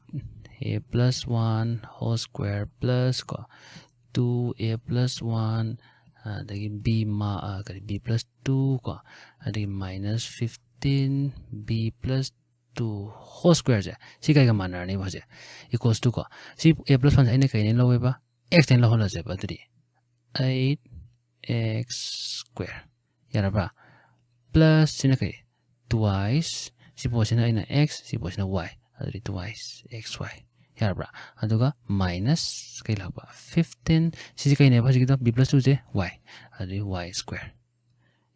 a plus one whole square plus ꯀꯣ ꯇꯨ ꯑꯦ ꯄ꯭ꯂꯁ ꯋꯥꯟ, ꯑꯗꯒꯤ ꯕꯤ ꯃꯥ, ꯑ, ꯀꯔꯤ, ꯕꯤ ꯄ꯭ꯂꯁ ꯇꯨ ꯀꯣ, ꯑꯗꯒꯤ minus fifteen b plus two whole ꯁ꯭ꯀ꯭ꯋꯦꯔꯁꯦ ꯁꯤ ꯀꯩꯒ ꯃꯥꯟꯅꯔꯅꯤꯕ ꯍꯧꯖꯤꯛ? Equals to ꯀꯣ, ꯁꯤ ꯑꯦ ꯄ꯭ꯂꯁ ꯋꯥꯟꯁꯦ ꯑꯩꯅ ꯀꯩꯅꯦꯅ ꯂꯧꯋꯦꯕ? ꯑꯦꯛꯁꯅꯦꯅ ꯂꯧꯍꯜꯂꯁꯦꯕ꯫ ꯑꯗꯨꯗꯤ ꯑꯩꯠ ꯑꯦꯛꯁ ꯁ꯭ꯀ꯭ꯋꯦꯔ, ꯌꯥꯔꯕ꯭ꯔꯥ? ꯄ꯭ꯂꯁ ꯁꯤꯅ ꯀꯩ? Two ice. ꯁꯤ ꯄꯣꯠꯁꯤꯅ ꯑꯩꯅ ꯑꯦꯛꯁ, ꯁꯤ ꯄꯣꯠꯁꯤꯅ ꯋꯥꯏ꯫ ꯑꯗꯨꯗꯤ ꯇꯨ ꯑꯥꯏꯁ ꯑꯦꯛꯁ ꯋꯥꯏ꯫ ꯌꯥꯔꯕ꯭ꯔꯥ? ꯑꯗꯨꯒ ꯃꯥꯏꯅꯁ ꯀꯩ ꯂꯥꯛꯄ? ꯐꯤꯐꯇꯤꯟ꯫ ꯁꯤꯁꯦ ꯀꯩꯅꯦꯕ ꯍꯧꯖꯤꯛꯀꯤꯗꯣ? ꯕꯤ ꯄ꯭ꯂꯁ ꯇꯨꯁꯦ ꯋꯥꯏ꯫ ꯑꯗꯨꯗꯤ ꯋꯥꯏ ꯁ꯭ꯀ꯭ꯋꯦꯔ꯫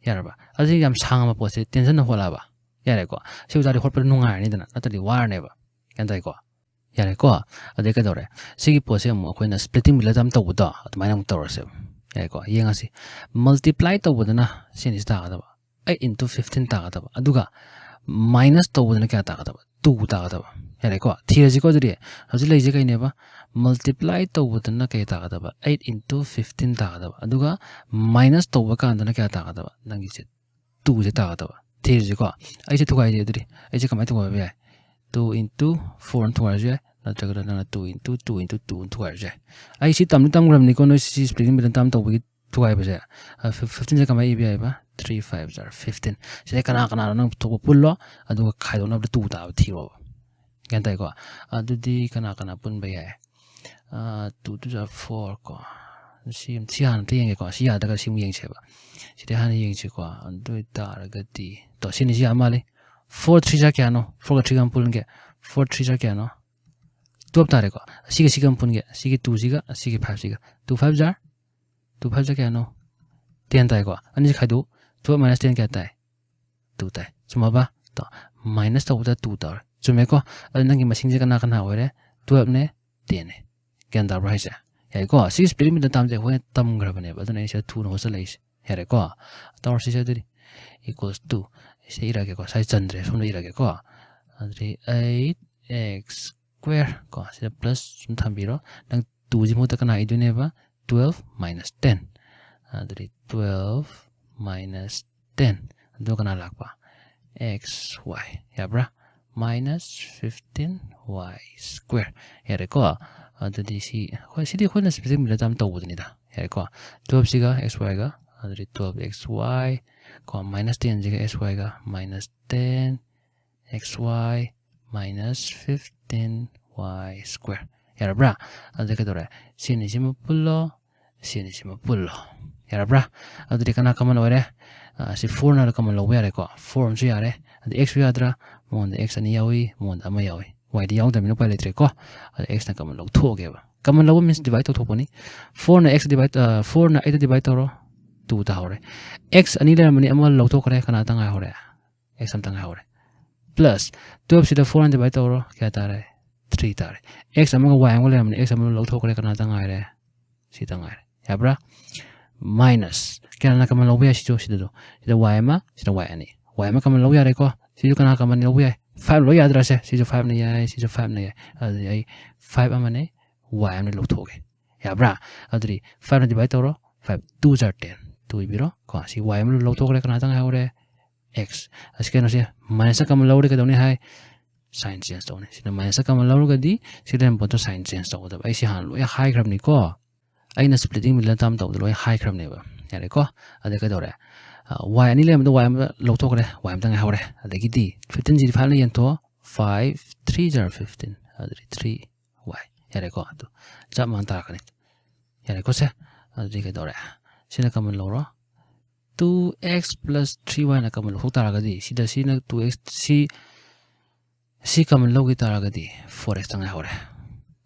ꯌꯥꯔꯕ? ꯑꯗꯨꯗꯤ ꯌꯥꯝ ꯁꯥꯡꯉꯕ ꯄꯣꯠꯁꯦ ꯇꯦꯟꯁꯟꯅ ꯍꯣꯠꯂꯛꯑꯕ? ꯌꯥꯔꯦꯀꯣ? ꯁꯤ ꯑꯣꯏ ꯇꯥꯔꯗꯤ ꯍꯣꯠꯄꯗ ꯅꯨꯡꯉꯥꯏꯔꯅꯤꯗꯅ, ꯅꯠꯇ꯭ꯔꯗꯤ ꯋꯥꯔꯅꯦꯕ꯫ ꯒ꯭ꯌꯥꯟ ꯇꯥꯏꯀꯣ? ꯌꯥꯔꯦꯀꯣ? ꯑꯗꯩ ꯀꯩꯗꯧꯔꯦ? ꯁꯤꯒꯤ ꯄꯣꯠꯁꯦ ꯑꯃꯨꯛ ꯑꯩꯈꯣꯏꯅ splitting bullet ꯑꯃ ꯇꯧꯕꯗꯣ ꯑꯗꯨꯃꯥꯏꯅ ꯑꯃꯨꯛ ꯇꯧꯔꯁꯦꯕ꯫ ꯌꯥꯔꯦꯀꯣ? ꯌꯦꯡꯉꯁꯤ꯫ Multiply ꯇꯧꯕꯗꯅ ꯁꯤ ꯑꯅꯤꯁꯤ ꯇꯥꯒꯗꯕ꯫ Eight into fifteen ꯇꯥꯒꯗꯕ꯫ ꯑꯗꯨꯒ minus ꯇꯧꯕꯗꯅ ꯀꯌꯥ ꯇꯥꯒꯗꯕ? Two ꯇꯥꯒꯗꯕ꯫ ꯌꯥꯔꯦꯀꯣ? ꯊꯤꯔꯁꯤꯀꯣ ꯑꯗꯨꯗꯤ꯫ ꯍꯧꯖꯤꯛ ꯂꯩꯔꯤꯁꯦ ꯀꯩꯅꯦꯕ? Multiply ꯇꯧꯕꯗꯅ ꯀꯌꯥ ꯇꯥꯒꯗꯕ? Eight into fifteen ꯇꯥꯒꯗꯕ꯫ ꯑꯗꯨꯒ minus ꯇꯧꯕ ꯀꯥꯟꯗꯅ ꯀꯌꯥ ꯇꯥꯒꯗꯕ? ꯅꯪꯒꯤꯁꯦ ꯇꯨꯁꯦ ꯇꯥꯒꯗꯕ꯫ ꯊꯤꯔꯁꯤꯀꯣ꯫ ꯑꯩꯁꯦ ꯊꯨꯒꯥꯏꯁꯦ ꯑꯗꯨꯗꯤ꯫ ꯑꯩꯁꯦ ꯀꯃꯥꯏꯅ ꯊꯨꯒꯥꯏꯕ ꯌꯥꯏ? Two into four ꯅ ꯊꯨꯒꯥꯏꯔꯁꯨ ꯌꯥꯏ, ꯅꯠꯇ꯭ꯔꯒꯅ ꯅꯪꯅ two into two into two ꯅ ꯊꯨꯒꯥꯏꯔꯁꯨ ꯌꯥꯏ꯫ ꯑꯩ ꯁꯤ ꯇꯝꯗꯤ ꯇꯝꯈ꯭ꯔꯕꯅꯤꯀꯣ, ꯅꯣꯏ ꯁꯤ splitting bullet ꯇꯥꯝ ꯇꯧꯕꯒꯤ ꯊꯨꯒꯥꯏꯕꯁꯦ꯫ ꯑ, fif-, fifteen ꯁꯦ ꯀꯃꯥꯏꯅ ꯏꯕ ꯌꯥꯏꯕ? Three five are fifteen꯫ ꯁꯤꯗꯩ ꯀꯅꯥ ꯀꯅꯥꯅꯣ ꯅꯪ ꯄꯨꯊꯣꯛꯄ ꯄꯨꯜꯂꯣ, ꯑꯗꯨꯒ ꯈꯥꯏꯗꯣꯛꯅꯕꯗ two ꯇꯥꯕ ꯊꯤꯔꯣꯕ꯫ ꯒ꯭ꯌꯥꯟ ꯇꯥꯏꯀꯣ? ꯑꯗꯨꯗꯤ ꯀꯅꯥ ꯀꯅꯥ ꯄꯨꯟꯕ ꯌꯥꯏ? ꯑ, two two are four ꯀꯣ꯫ ꯁꯤ, ꯁꯤ ꯍꯥꯟꯅ ꯑꯝꯇ ꯌꯦꯡꯒꯦꯀꯣ꯫ ꯁꯤ ꯌꯥꯗ꯭ꯔꯒ ꯁꯤ ꯑꯃꯨꯛ ꯌꯦꯡꯁꯦꯕ꯫ ꯁꯤꯗꯩ ꯍꯥꯟꯅ ꯌꯦꯡꯁꯤꯀꯣ꯫ ꯑꯗꯨ ꯑꯣꯏꯇꯥꯔꯒꯗꯤ, ꯇꯣ, ꯁꯤꯅꯤ, ꯁꯤ ꯌꯥꯝ ꯃꯥꯜꯂꯤ꯫ Four three ꯁꯦ ꯀꯌꯥꯅꯣ? Four ꯒ three ꯒ ꯑꯃ ꯄꯨꯟꯒꯦ꯫ four three ꯖꯥ ꯀꯌꯥꯅꯣ? Twelve ꯇꯥꯔꯦꯀꯣ꯫ ꯑꯁꯤꯒ ꯁꯤꯒ ꯑꯃ ꯄꯨꯟꯒꯦ꯫ ꯑꯁꯤꯒꯤ two ꯁꯤꯒ ꯑꯁꯤꯒꯤ five ꯁꯤꯒ꯫ Two five ꯖꯥ, two five ꯖꯥ ꯀꯌꯥꯅꯣ? Ten ꯇꯥꯏꯀꯣ꯫ ꯑꯅꯤꯁꯤ ꯈꯥꯏꯗꯣꯛ, twelve minus ten ꯀꯌꯥ ꯇꯥꯏ? Two ꯇꯥꯏ꯫ ꯆꯨꯝꯃꯕ? ꯇꯣ, minus ꯇꯧꯕꯗ two ꯇꯧꯔꯦ꯫ ꯆꯨꯝꯃꯦꯀꯣ? ꯑꯗꯨ ꯅꯪꯒꯤ ꯃꯁꯤꯡꯁꯦ ꯀꯅꯥ ꯀꯅꯥ ꯑꯣꯏꯔꯦ? Twelve ꯅꯦ, ten ꯅꯦ꯫ ꯒ꯭ꯌꯥꯟ ꯇꯥꯕ꯭ꯔꯣ ꯍꯥꯏꯁꯦ? ꯌꯥꯏꯀꯣ? ꯁꯤ splitting middle termꯁꯦ ꯑꯩꯈꯣꯏꯅ ꯇꯝꯈ꯭ꯔꯕꯅꯦꯕ꯫ ꯑꯗꯨꯅ ꯑꯩ ꯁꯤꯗ two ꯅ ꯍꯣꯠꯆꯜꯂꯛꯏꯁꯦ꯫ ꯌꯥꯔꯦꯀꯣ? ꯇꯧꯔꯁꯤꯁꯦ ꯑꯗꯨꯗꯤ꯫ Equals to, ꯁꯤꯗ ꯏꯔꯒꯦꯀꯣ꯫ ꯁꯥꯏ ꯆꯟꯗ꯭ꯔꯦ, ꯁꯣꯝꯗ ꯏꯔꯒꯦꯀꯣ꯫ ꯑꯗꯨꯗꯤ eight x square ꯀꯣ, ꯁꯤꯗ plus ꯁꯨꯝ ꯊꯝꯕꯤꯔꯣ꯫ ꯅꯪ two ꯁꯤ ꯃꯍꯨꯠꯇ ꯀꯅꯥ ꯏꯗꯣꯏꯅꯦꯕ? Twelve minus ten꯫ ꯑꯗꯨꯗꯤ twelve minus ten꯫ ꯑꯗꯨ ꯀꯅꯥ ꯂꯥꯛꯄ? X Y꯫ ꯌꯥꯕ꯭ꯔꯥ? Minus fifteen y square꯫ ꯌꯥꯔꯦꯀꯣ? ꯑꯗꯨꯗꯤ ꯁꯤ, ꯍꯣꯏ, ꯁꯤꯗꯤ ꯑꯩꯈꯣꯏꯅ splitting middle term ꯇꯧꯕꯗꯨꯅꯤꯗ꯫ ꯌꯥꯔꯦꯀꯣ? Twelve ꯁꯤꯒ X Y ꯒ, ꯑꯗꯨꯗꯤ twelve X Y ꯀꯣ, minus ten ꯁꯤꯒ X Y ꯒ, minus ten X Y minus fifteen y square꯫ ꯌꯥꯔꯕ꯭ꯔꯥ? ꯑꯗꯨꯗꯤ ꯀꯩꯗꯧꯔꯦ? ꯁꯤ ꯑꯅꯤꯁꯤꯃ ꯄꯨꯜꯂꯣ, ꯁꯤ ꯑꯅꯤꯁꯤꯃ ꯄꯨꯜꯂꯣ꯫ ꯌꯥꯔꯕ꯭ꯔꯥ? ꯑꯗꯨꯗꯤ ꯀꯅꯥ common ꯑꯣꯏꯔꯦ? ꯑ, ꯁꯤ four ꯅ common ꯂꯧꯕ ꯌꯥꯔꯦꯀꯣ꯫ Four ꯑꯃꯁꯨ ꯌꯥꯔꯦ꯫ ꯑꯗ X ꯁꯨ ꯌꯥꯗ꯭ꯔꯥ? ꯃꯉꯣꯟꯗ X ꯑꯅꯤ ꯌꯥꯎꯏ, ꯃꯉꯣꯟꯗ ꯑꯃ ꯌꯥꯎꯏ꯫ Y ꯗꯤ ꯌꯥꯎꯗꯕꯅꯤꯅ ꯎꯄꯥꯏ ꯂꯩꯇ꯭ꯔꯦꯀꯣ꯫ ꯑꯗ X ꯅ common ꯂꯧꯊꯣꯛꯑꯒꯦꯕ꯫ Common ꯂꯧꯕ means divide ꯇꯧꯊꯣꯛꯄꯅꯤ꯫ Four ꯅ X divide, ꯑ, four ꯅ eight divide ꯇꯧꯔꯣ, two ꯇꯥꯍꯧꯔꯦ꯫ X ꯑꯅꯤ ꯂꯩꯔꯝꯕꯅꯤ, ꯑꯃ ꯂꯧꯊꯣꯛꯈ꯭ꯔꯦ, ꯀꯅꯥꯇ ꯉꯥꯏꯍꯧꯔꯦ? X ꯑꯃꯇ ꯉꯥꯏꯍꯧꯔꯦ꯫ Plus twelve ꯁꯤꯗ four ꯅ divide ꯇꯧꯔꯣ, ꯀꯌꯥ ꯇꯥꯔꯦ? Three ꯇꯥꯔꯦ꯫ X ꯑꯃꯒ Y ꯑꯃꯒ ꯂꯩꯔꯝꯕꯅꯤ, X ꯑꯃ ꯂꯧꯊꯣꯛꯈ꯭ꯔꯦ, ꯀꯅꯥꯇ ꯉꯥꯏꯔꯦ? ꯁꯤꯇ ꯉꯥꯏꯔꯦ꯫ ꯌꯥꯕ꯭ꯔꯥ? Minus, ꯀꯌꯥꯅ common ꯂꯧꯕ ꯌꯥꯏ ꯁꯤꯁꯨ? ꯁꯤꯗꯁꯨ, ꯁꯤꯗ Y ꯑꯃ, ꯁꯤꯗ Y ꯑꯅꯤ꯫ Y ꯑꯃ common ꯂꯧ ꯌꯥꯔꯦꯀꯣ? ꯁꯤꯁꯨ ꯀꯅꯥ common ꯂꯧꯕ ꯌꯥꯏ? Five ꯂꯣꯏ ꯌꯥꯗ꯭ꯔꯁꯦ? ꯁꯤꯁꯨ five ꯅ ꯌꯥꯏ, ꯁꯤꯁꯨ five ꯅ ꯌꯥꯏ꯫ ꯑꯗꯨꯗꯤ ꯑꯩ five ꯑꯃꯅꯦ, Y ꯑꯃꯅꯦ ꯂꯧꯊꯣꯛꯑꯒꯦ꯫ ꯌꯥꯕ꯭ꯔꯥ? ꯑꯗꯨꯗꯤ five ꯅ divide ꯇꯧꯔꯣ, five two ꯖꯥ ten, two ꯏꯕꯤꯔꯣ ꯀꯣ꯫ ꯁꯤ Y ꯑꯃ ꯂꯧꯊꯣꯛꯈ꯭ꯔꯦ, ꯀꯅꯥꯇ ꯉꯥꯏꯍꯧꯔꯦ? X꯫ ꯑꯁꯤ ꯀꯩꯅꯣꯁꯦ, minus ꯇ common ꯂꯧꯔꯦ, ꯀꯩꯗꯧꯅꯤ ꯍꯥꯏ? Sign change ꯇꯧꯅꯤ꯫ ꯁꯤꯅ minus ꯇ common ꯂꯧꯔꯒꯗꯤ ꯁꯤ ꯂꯩꯔꯝꯕ ꯄꯣꯠꯇꯣ sign change ꯇꯧꯒꯗꯕ꯫ ꯑꯩ ꯁꯤ ꯍꯥꯟꯅ ꯂꯣꯏ ꯍꯥꯏꯈ꯭ꯔꯕꯅꯤꯀꯣ꯫ ꯑꯩꯅ splitting middle term ꯇꯧꯕꯗ ꯂꯣꯏ ꯍꯥꯏꯈ꯭ꯔꯕꯅꯦꯕ꯫ ꯌꯥꯔꯦꯀꯣ? ꯑꯗ ꯀꯩꯗꯧꯔꯦ? ꯑ, Y ꯑꯅꯤ ꯂꯩꯔꯝꯕꯗꯣ Y ꯑꯃ ꯂꯧꯊꯣꯛꯈ꯭ꯔꯦ, Y ꯑꯃꯇ ꯉꯥꯏꯍꯧꯔꯦ꯫ ꯑꯗꯒꯤꯗꯤ fifteen ꯁꯤꯗꯤ five ꯅ ꯌꯦꯟꯊꯣꯛꯑꯣ, five three ꯖꯥ fifteen, ꯑꯗꯨꯗꯤ three y꯫ ꯌꯥꯔꯦꯀꯣ? ꯑꯗꯨ ꯆꯞ ꯃꯥꯟꯅ ꯇꯥꯔꯛꯀꯅꯤ꯫ ꯌꯥꯔꯦꯀꯣ ꯁꯦ? ꯑꯗꯨꯗꯤ ꯀꯩꯗꯧꯔꯦ? ꯁꯤꯅ common ꯂꯧꯔꯣ꯫ Two x plus three y ꯅ common ꯂꯧꯊꯣꯛ ꯇꯥꯔꯒꯗꯤ, ꯁꯤꯗ ꯁꯤꯅ two x, ꯁꯤ ꯁꯤ common ꯂꯧꯈꯤ ꯇꯥꯔꯒꯗꯤ four x ꯇ ꯉꯥꯏꯍꯧꯔꯦ,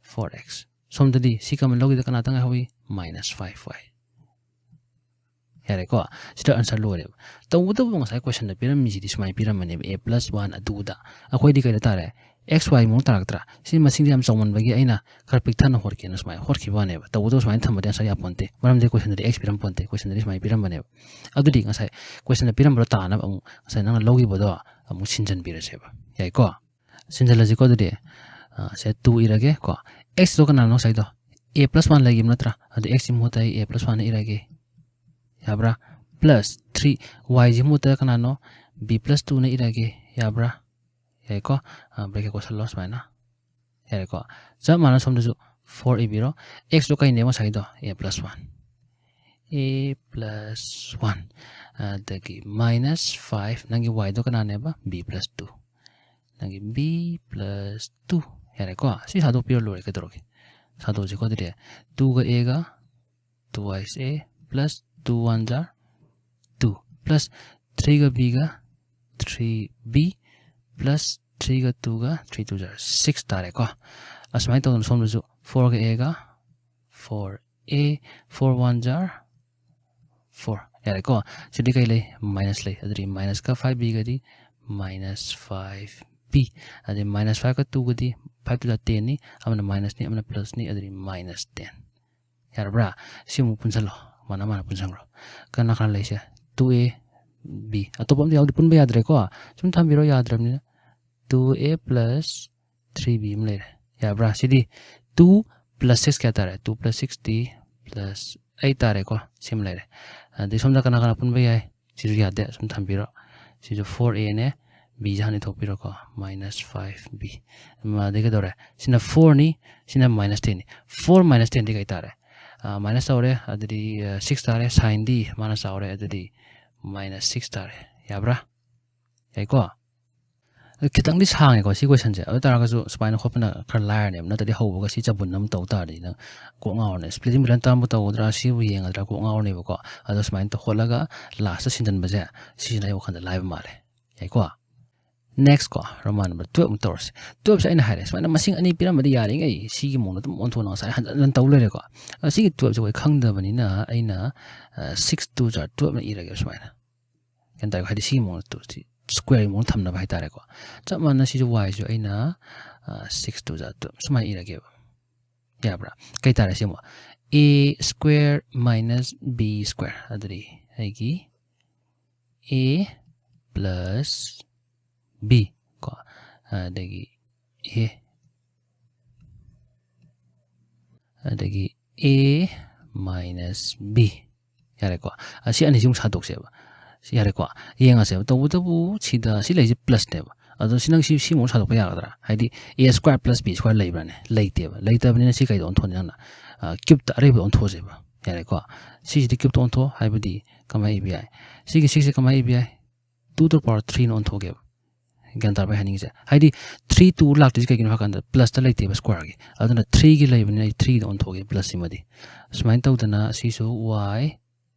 four x꯫ ꯁꯣꯝꯗꯗꯤ ꯁꯤ common ꯂꯧꯈꯤꯗ ꯀꯅꯥꯇ ꯉꯥꯏꯍꯧꯏ? Minus five y꯫ ꯌꯥꯔꯦꯀꯣ, ꯁꯤꯗ answer ꯂꯣꯏꯔꯦꯕ꯫ ꯇꯧꯕꯇꯕꯨ ꯉꯁꯥꯏ questionꯗ ꯄꯤꯔꯝꯃꯤꯁꯤꯗꯤ ꯁꯨꯃꯥꯏꯅ ꯄꯤꯔꯝꯕꯅꯦꯕ, a plus one ꯑꯗꯨꯗ꯫ ꯑꯩꯈꯣꯏꯗꯤ ꯀꯩꯗ ꯇꯥꯔꯦ? X Y ꯃꯑꯣꯡ ꯇꯥꯔꯛꯇ꯭ꯔꯥ? ꯁꯤ ꯃꯁꯤꯡꯁꯦ ꯌꯥꯝ ꯆꯥꯎꯃꯟꯕꯒꯤ ꯑꯩꯅ ꯈꯔ ꯄꯤꯛꯊꯅ ꯍꯣꯠꯀꯦꯅ ꯁꯨꯃꯥꯏꯅ ꯍꯣꯠꯈꯤꯕ ꯋꯥꯅꯦꯕ꯫ ꯇꯧꯕꯇꯕꯨ ꯁꯨꯃꯥꯏꯅ ꯊꯝꯕꯗꯤ answer ꯌꯥꯄꯣꯟꯇꯦ, ꯃꯔꯝꯗꯤ questionꯗꯗꯤ x ꯄꯤꯔꯝꯄꯣꯟꯇꯦ, questionꯗꯗꯤ ꯁꯨꯃꯥꯏꯅ ꯄꯤꯔꯝꯕꯅꯦꯕ꯫ ꯑꯗꯨꯗꯤ ꯉꯁꯥꯏ questionꯗ ꯄꯤꯔꯝꯕꯗꯣ ꯇꯥꯅꯕ ꯑꯃꯨꯛ ꯉꯁꯥꯏ ꯅꯪꯅ ꯂꯧꯈꯤꯕꯗꯣ ꯑꯃꯨꯛ ꯁꯤꯟꯖꯟꯕꯤꯔꯁꯦꯕ, ꯌꯥꯏꯀꯣ? ꯁꯤꯟꯖꯜꯂꯁꯤꯀꯣ ꯑꯗꯨꯗꯤ꯫ ꯑ, ꯁꯦ two ꯏꯔꯒꯦ ꯀꯣ꯫ Xꯇꯣ ꯀꯅꯥꯅꯣ ꯉꯁꯥꯏꯗꯣ? A plus one ꯂꯩꯈꯤꯕ ꯅꯠꯇ꯭ꯔꯥ? ꯑꯗꯨ x ꯁꯤ ꯃꯍꯨꯠꯇ ꯑꯩ a plus one ꯏꯔꯒꯦ꯫ ꯌꯥꯕ꯭ꯔꯥ? Plus three, y ꯁꯤ ꯃꯍꯨꯠꯇ ꯀꯅꯥꯅꯣ? B plus twoꯅ ꯏꯔꯒꯦ꯫ ꯌꯥꯕ꯭ꯔꯥ? ꯌꯥꯏꯀꯣ? ꯑ, bracket ꯀꯣꯠꯁꯜꯂꯣ ꯁꯨꯃꯥꯏꯅ꯫ ꯌꯥꯔꯦꯀꯣ? ꯆꯞ ꯃꯥꯟꯅ ꯁꯣꯝꯗꯁꯨ four ꯏꯕꯤꯔꯣ꯫ Xꯇꯣ ꯀꯩꯅꯦꯕ ꯉꯁꯥꯏꯗꯣ? A plus one꯫ A plus one꯫ ꯑꯗꯒꯤ minus five, ꯅꯪꯒꯤ yꯗꯣ ꯀꯅꯥꯅꯦꯕ? B plus two꯫ ꯅꯪꯒꯤ B plus two꯫ ꯌꯥꯔꯦꯀꯣ? ꯁꯤ ꯁꯥꯗꯣꯛꯄꯤꯔ ꯂꯣꯏꯔꯦ, ꯀꯩꯗꯧꯔꯒꯦ? ꯁꯥꯗꯣꯛꯑꯁꯤꯀꯣ ꯑꯗꯨꯗꯤ꯫ Twoꯒ Aꯒ, two y is A, plus two ones are two, plus threeꯒ Bꯒ, three B, plus threeꯒ twoꯒ, three twos are six ꯇꯥꯔꯦꯀꯣ꯫ ꯑꯁꯨꯃꯥꯏꯅ ꯇꯧꯗꯅ ꯁꯣꯝꯗꯁꯨ fourꯒ Aꯒ, four A, four ones are four꯫ ꯌꯥꯔꯦꯀꯣ? ꯁꯤꯗꯤ ꯀꯩ ꯂꯩ? Minus ꯂꯩ꯫ ꯑꯗꯨꯗꯤ minusꯀ five Bꯒꯗꯤ minus five B꯫ ꯑꯗꯩ minus fiveꯀ twoꯒꯗꯤ, five two tenꯅꯤ, ꯑꯃꯅ minusꯅꯤ, ꯑꯃꯅ plusꯅꯤ, ꯑꯗꯨꯗꯤ minus ten꯫ ꯌꯥꯔꯕ꯭ꯔꯥ? ꯁꯤ ꯑꯃꯨꯛ ꯄꯨꯟꯁꯜꯂꯣ, ꯃꯥꯅ ꯃꯥꯅ ꯄꯨꯟꯁꯟꯈ꯭ꯔꯣ꯫ ꯀꯅꯥ ꯀꯅꯥ ꯂꯩꯁꯦ? Two A B꯫ ꯑꯇꯣꯞꯄ ꯑꯝꯇ ꯌꯥꯎꯗꯤ ꯄꯨꯟꯕ ꯌꯥꯗ꯭ꯔꯦꯀꯣ꯫ ꯁꯨꯝ ꯊꯝꯕꯤꯔꯣ, ꯌꯥꯗ꯭ꯔꯕꯅꯤꯅ꯫ Two A plus three B ꯑꯃ ꯂꯩꯔꯦ꯫ ꯌꯥꯕ꯭ꯔꯥ? ꯁꯤꯗꯤ two plus six ꯀꯌꯥ ꯇꯥꯔꯦ? Two plus sixꯇꯤ plus eight ꯇꯥꯔꯦꯀꯣ꯫ ꯁꯤꯃ ꯂꯩꯔꯦ꯫ ꯑꯗꯩ ꯁꯣꯝꯗ ꯀꯅꯥ ꯀꯅꯥ ꯄꯨꯟꯕ ꯌꯥꯏ? ꯁꯤꯁꯨ ꯌꯥꯗꯦ, ꯁꯨꯝ ꯊꯝꯕꯤꯔꯣ꯫ ꯁꯤꯁꯨ four Aꯅꯦ, Bꯁꯦ ꯍꯥꯟꯅ ꯏꯊꯣꯛꯄꯤꯔꯣꯀꯣ, minus five B꯫ ꯑꯗꯩ ꯀꯩꯗꯧꯔꯦ? ꯁꯤꯅ fourꯅꯤ, ꯁꯤꯅ minus tenꯅꯤ꯫ Four minus tenꯗꯤ ꯀꯩ ꯇꯥꯔꯦ? ꯑ, minus ꯇꯧꯔꯦ, ꯑꯗꯨꯗꯤ, ꯑ, six ꯇꯥꯔꯦ꯫ Signꯗꯤ ꯃꯥꯅ ꯆꯥꯎꯔꯦ, ꯑꯗꯨꯗꯤ minus six ꯇꯥꯔꯦ꯫ ꯌꯥꯕ꯭ꯔꯥ? ꯌꯥꯏꯀꯣ? ꯑꯗꯨ ꯈꯤꯇꯪꯗꯤ ꯁꯥꯡꯉꯦꯀꯣ ꯁꯤ questionꯁꯦ꯫ ꯑꯗꯨ ꯇꯥꯔꯒꯁꯨ ꯁꯨꯃꯥꯏꯅ ꯍꯣꯠꯄꯅ ꯈꯔ ꯂꯥꯏꯔꯅꯦꯕ꯫ ꯅꯠꯇ꯭ꯔꯗꯤ ꯍꯧꯕꯒ ꯁꯤ ꯆꯕꯨꯟ ꯑꯃ ꯇꯧ ꯇꯥꯔꯗꯤ ꯅꯪ ꯀꯣꯛ ꯉꯥꯎꯔꯅꯤ꯫ Splitting balance termꯕꯨ ꯇꯧꯒꯗ꯭ꯔꯥ, ꯁꯤꯕꯨ ꯌꯦꯡꯒꯗ꯭ꯔꯥ, ꯀꯣꯛ ꯉꯥꯎꯔꯅꯦꯕꯀꯣ꯫ ꯑꯗꯣ ꯁꯨꯃꯥꯏꯅ ꯇꯧ ꯍꯣꯠꯂꯒ lastꯇ ꯁꯤꯟꯖꯟꯕꯁꯦ, ꯁꯤꯁꯤꯅ ꯑꯩ ꯋꯥꯈꯜꯗ ꯂꯥꯏꯕ ꯃꯥꯜꯂꯦ꯫ ꯌꯥꯏꯀꯣ? Next ꯀꯣ, Roman number twelve ꯑꯃꯨꯛ ꯇꯧꯔꯁꯤ꯫ Twelve ꯁꯦ ꯑꯩꯅ ꯍꯥꯏꯔꯦ, ꯁꯨꯃꯥꯏꯅ ꯃꯁꯤꯡ ꯑꯅꯤ ꯄꯤꯔꯝꯃꯗꯤ ꯌꯥꯔꯤꯉꯩ ꯁꯤꯒꯤ ꯃꯑꯣꯡꯗ ꯑꯗꯨꯝ ꯑꯣꯟꯊꯣꯛꯅ ꯉꯁꯥꯏ ꯍꯟꯖꯟ ꯍꯟꯖꯟ ꯇꯧ ꯂꯩꯔꯦꯀꯣ꯫ ꯑꯗꯣ ꯁꯤꯒꯤ twelve ꯁꯦ ꯑꯩꯈꯣꯏ ꯈꯪꯗꯕꯅꯤꯅ ꯑꯩꯅ, ꯑ, six two ꯖꯥ twelve ꯅ ꯏꯔꯒꯦ ꯁꯨꯃꯥꯏꯅ꯫ ꯒ꯭ꯌꯥꯟ ꯇꯥꯏꯀꯣ? ꯍꯥꯏꯗꯤ ꯁꯤꯒꯤ ꯃꯑꯣꯡꯗ ꯇꯨ-, ꯁꯤ square ꯒꯤ ꯃꯑꯣꯡꯗ ꯊꯝꯅꯕ ꯍꯥꯏꯇꯥꯔꯦꯀꯣ꯫ ꯆꯞ ꯃꯥꯟꯅ ꯁꯤꯁꯨ y ꯁꯨ ꯑꯩꯅ, ꯑ, six two ꯖꯥ twelve ꯁꯨꯃꯥꯏꯅ ꯏꯔꯒꯦꯕ꯫ ꯌꯥꯕ꯭ꯔꯥ? ꯀꯩ ꯇꯥꯔꯦ ꯁꯤ ꯑꯃꯨꯛ? A square minus B square꯫ ꯑꯗꯨꯗꯤ ꯑꯩꯒꯤ A plus B ꯀꯣ, ꯑꯗꯒꯤ A, ꯑꯗꯒꯤ A minus B꯫ ꯌꯥꯔꯦꯀꯣ? ꯑꯁꯤ ꯑꯅꯤꯁꯤ ꯑꯃꯨꯛ ꯁꯥꯗꯣꯛꯁꯦꯕ꯫ ꯁꯤ ꯌꯥꯔꯦꯀꯣ? ꯌꯦꯡꯉꯁꯦꯕ꯫ ꯇꯧꯕꯇꯕꯨ ꯁꯤꯗ ꯁꯤ ꯂꯩꯁꯦ plus ꯅꯦꯕ꯫ ꯑꯗꯣ ꯁꯤ ꯅꯪ ꯁꯤ, ꯁꯤ ꯑꯃꯨꯛ ꯁꯥꯗꯣꯛꯄ ꯌꯥꯒꯗ꯭ꯔꯥ? ꯍꯥꯏꯗꯤ A square plus B square ꯂꯩꯕ꯭ꯔꯥꯅꯦ? ꯂꯩꯇꯦꯕ꯫ ꯂꯩꯇꯕꯅꯤꯅ ꯁꯤ ꯀꯩꯗ ꯑꯣꯟꯊꯣꯛꯅꯤ ꯅꯪꯅ? ꯑ, cube ꯇ, ꯑꯔꯩꯕꯗ ꯑꯣꯟꯊꯣꯛꯑꯁꯦꯕ꯫ ꯌꯥꯔꯦꯀꯣ? ꯁꯤꯁꯤꯗꯤ cube ꯇ ꯑꯣꯟꯊꯣꯛꯑꯣ꯫ ꯍꯥꯏꯕꯗꯤ ꯀꯃꯥꯏꯅ ꯏꯕ ꯌꯥꯏ? ꯁꯤꯒꯤ six ꯁꯦ ꯀꯃꯥꯏꯅ ꯏꯕ ꯌꯥꯏ? Two to the power three ꯅ ꯑꯣꯟꯊꯣꯛꯀꯦꯕ꯫ ꯒ꯭ꯌꯥꯟ ꯇꯥꯔꯕ ꯑꯩ ꯍꯥꯏꯅꯤꯡꯉꯤꯁꯦ? ꯍꯥꯏꯗꯤ three two ꯂꯥꯛꯇꯣꯏꯁꯦ ꯀꯩꯒꯤꯅꯣ ꯍꯥꯏ ꯀꯥꯟꯗ plus ꯇ ꯂꯩꯇꯦꯕ square ꯒꯤ꯫ ꯑꯗꯨꯅ three ꯒꯤ ꯂꯩꯕꯅꯤꯅ ꯑꯩ three ꯗ ꯑꯣꯟꯊꯣꯛꯑꯒꯦ plus ꯁꯤꯃꯗꯤ꯫ ꯁꯨꯃꯥꯏꯅ ꯇꯧꯗꯅ ꯁꯤꯁꯨ y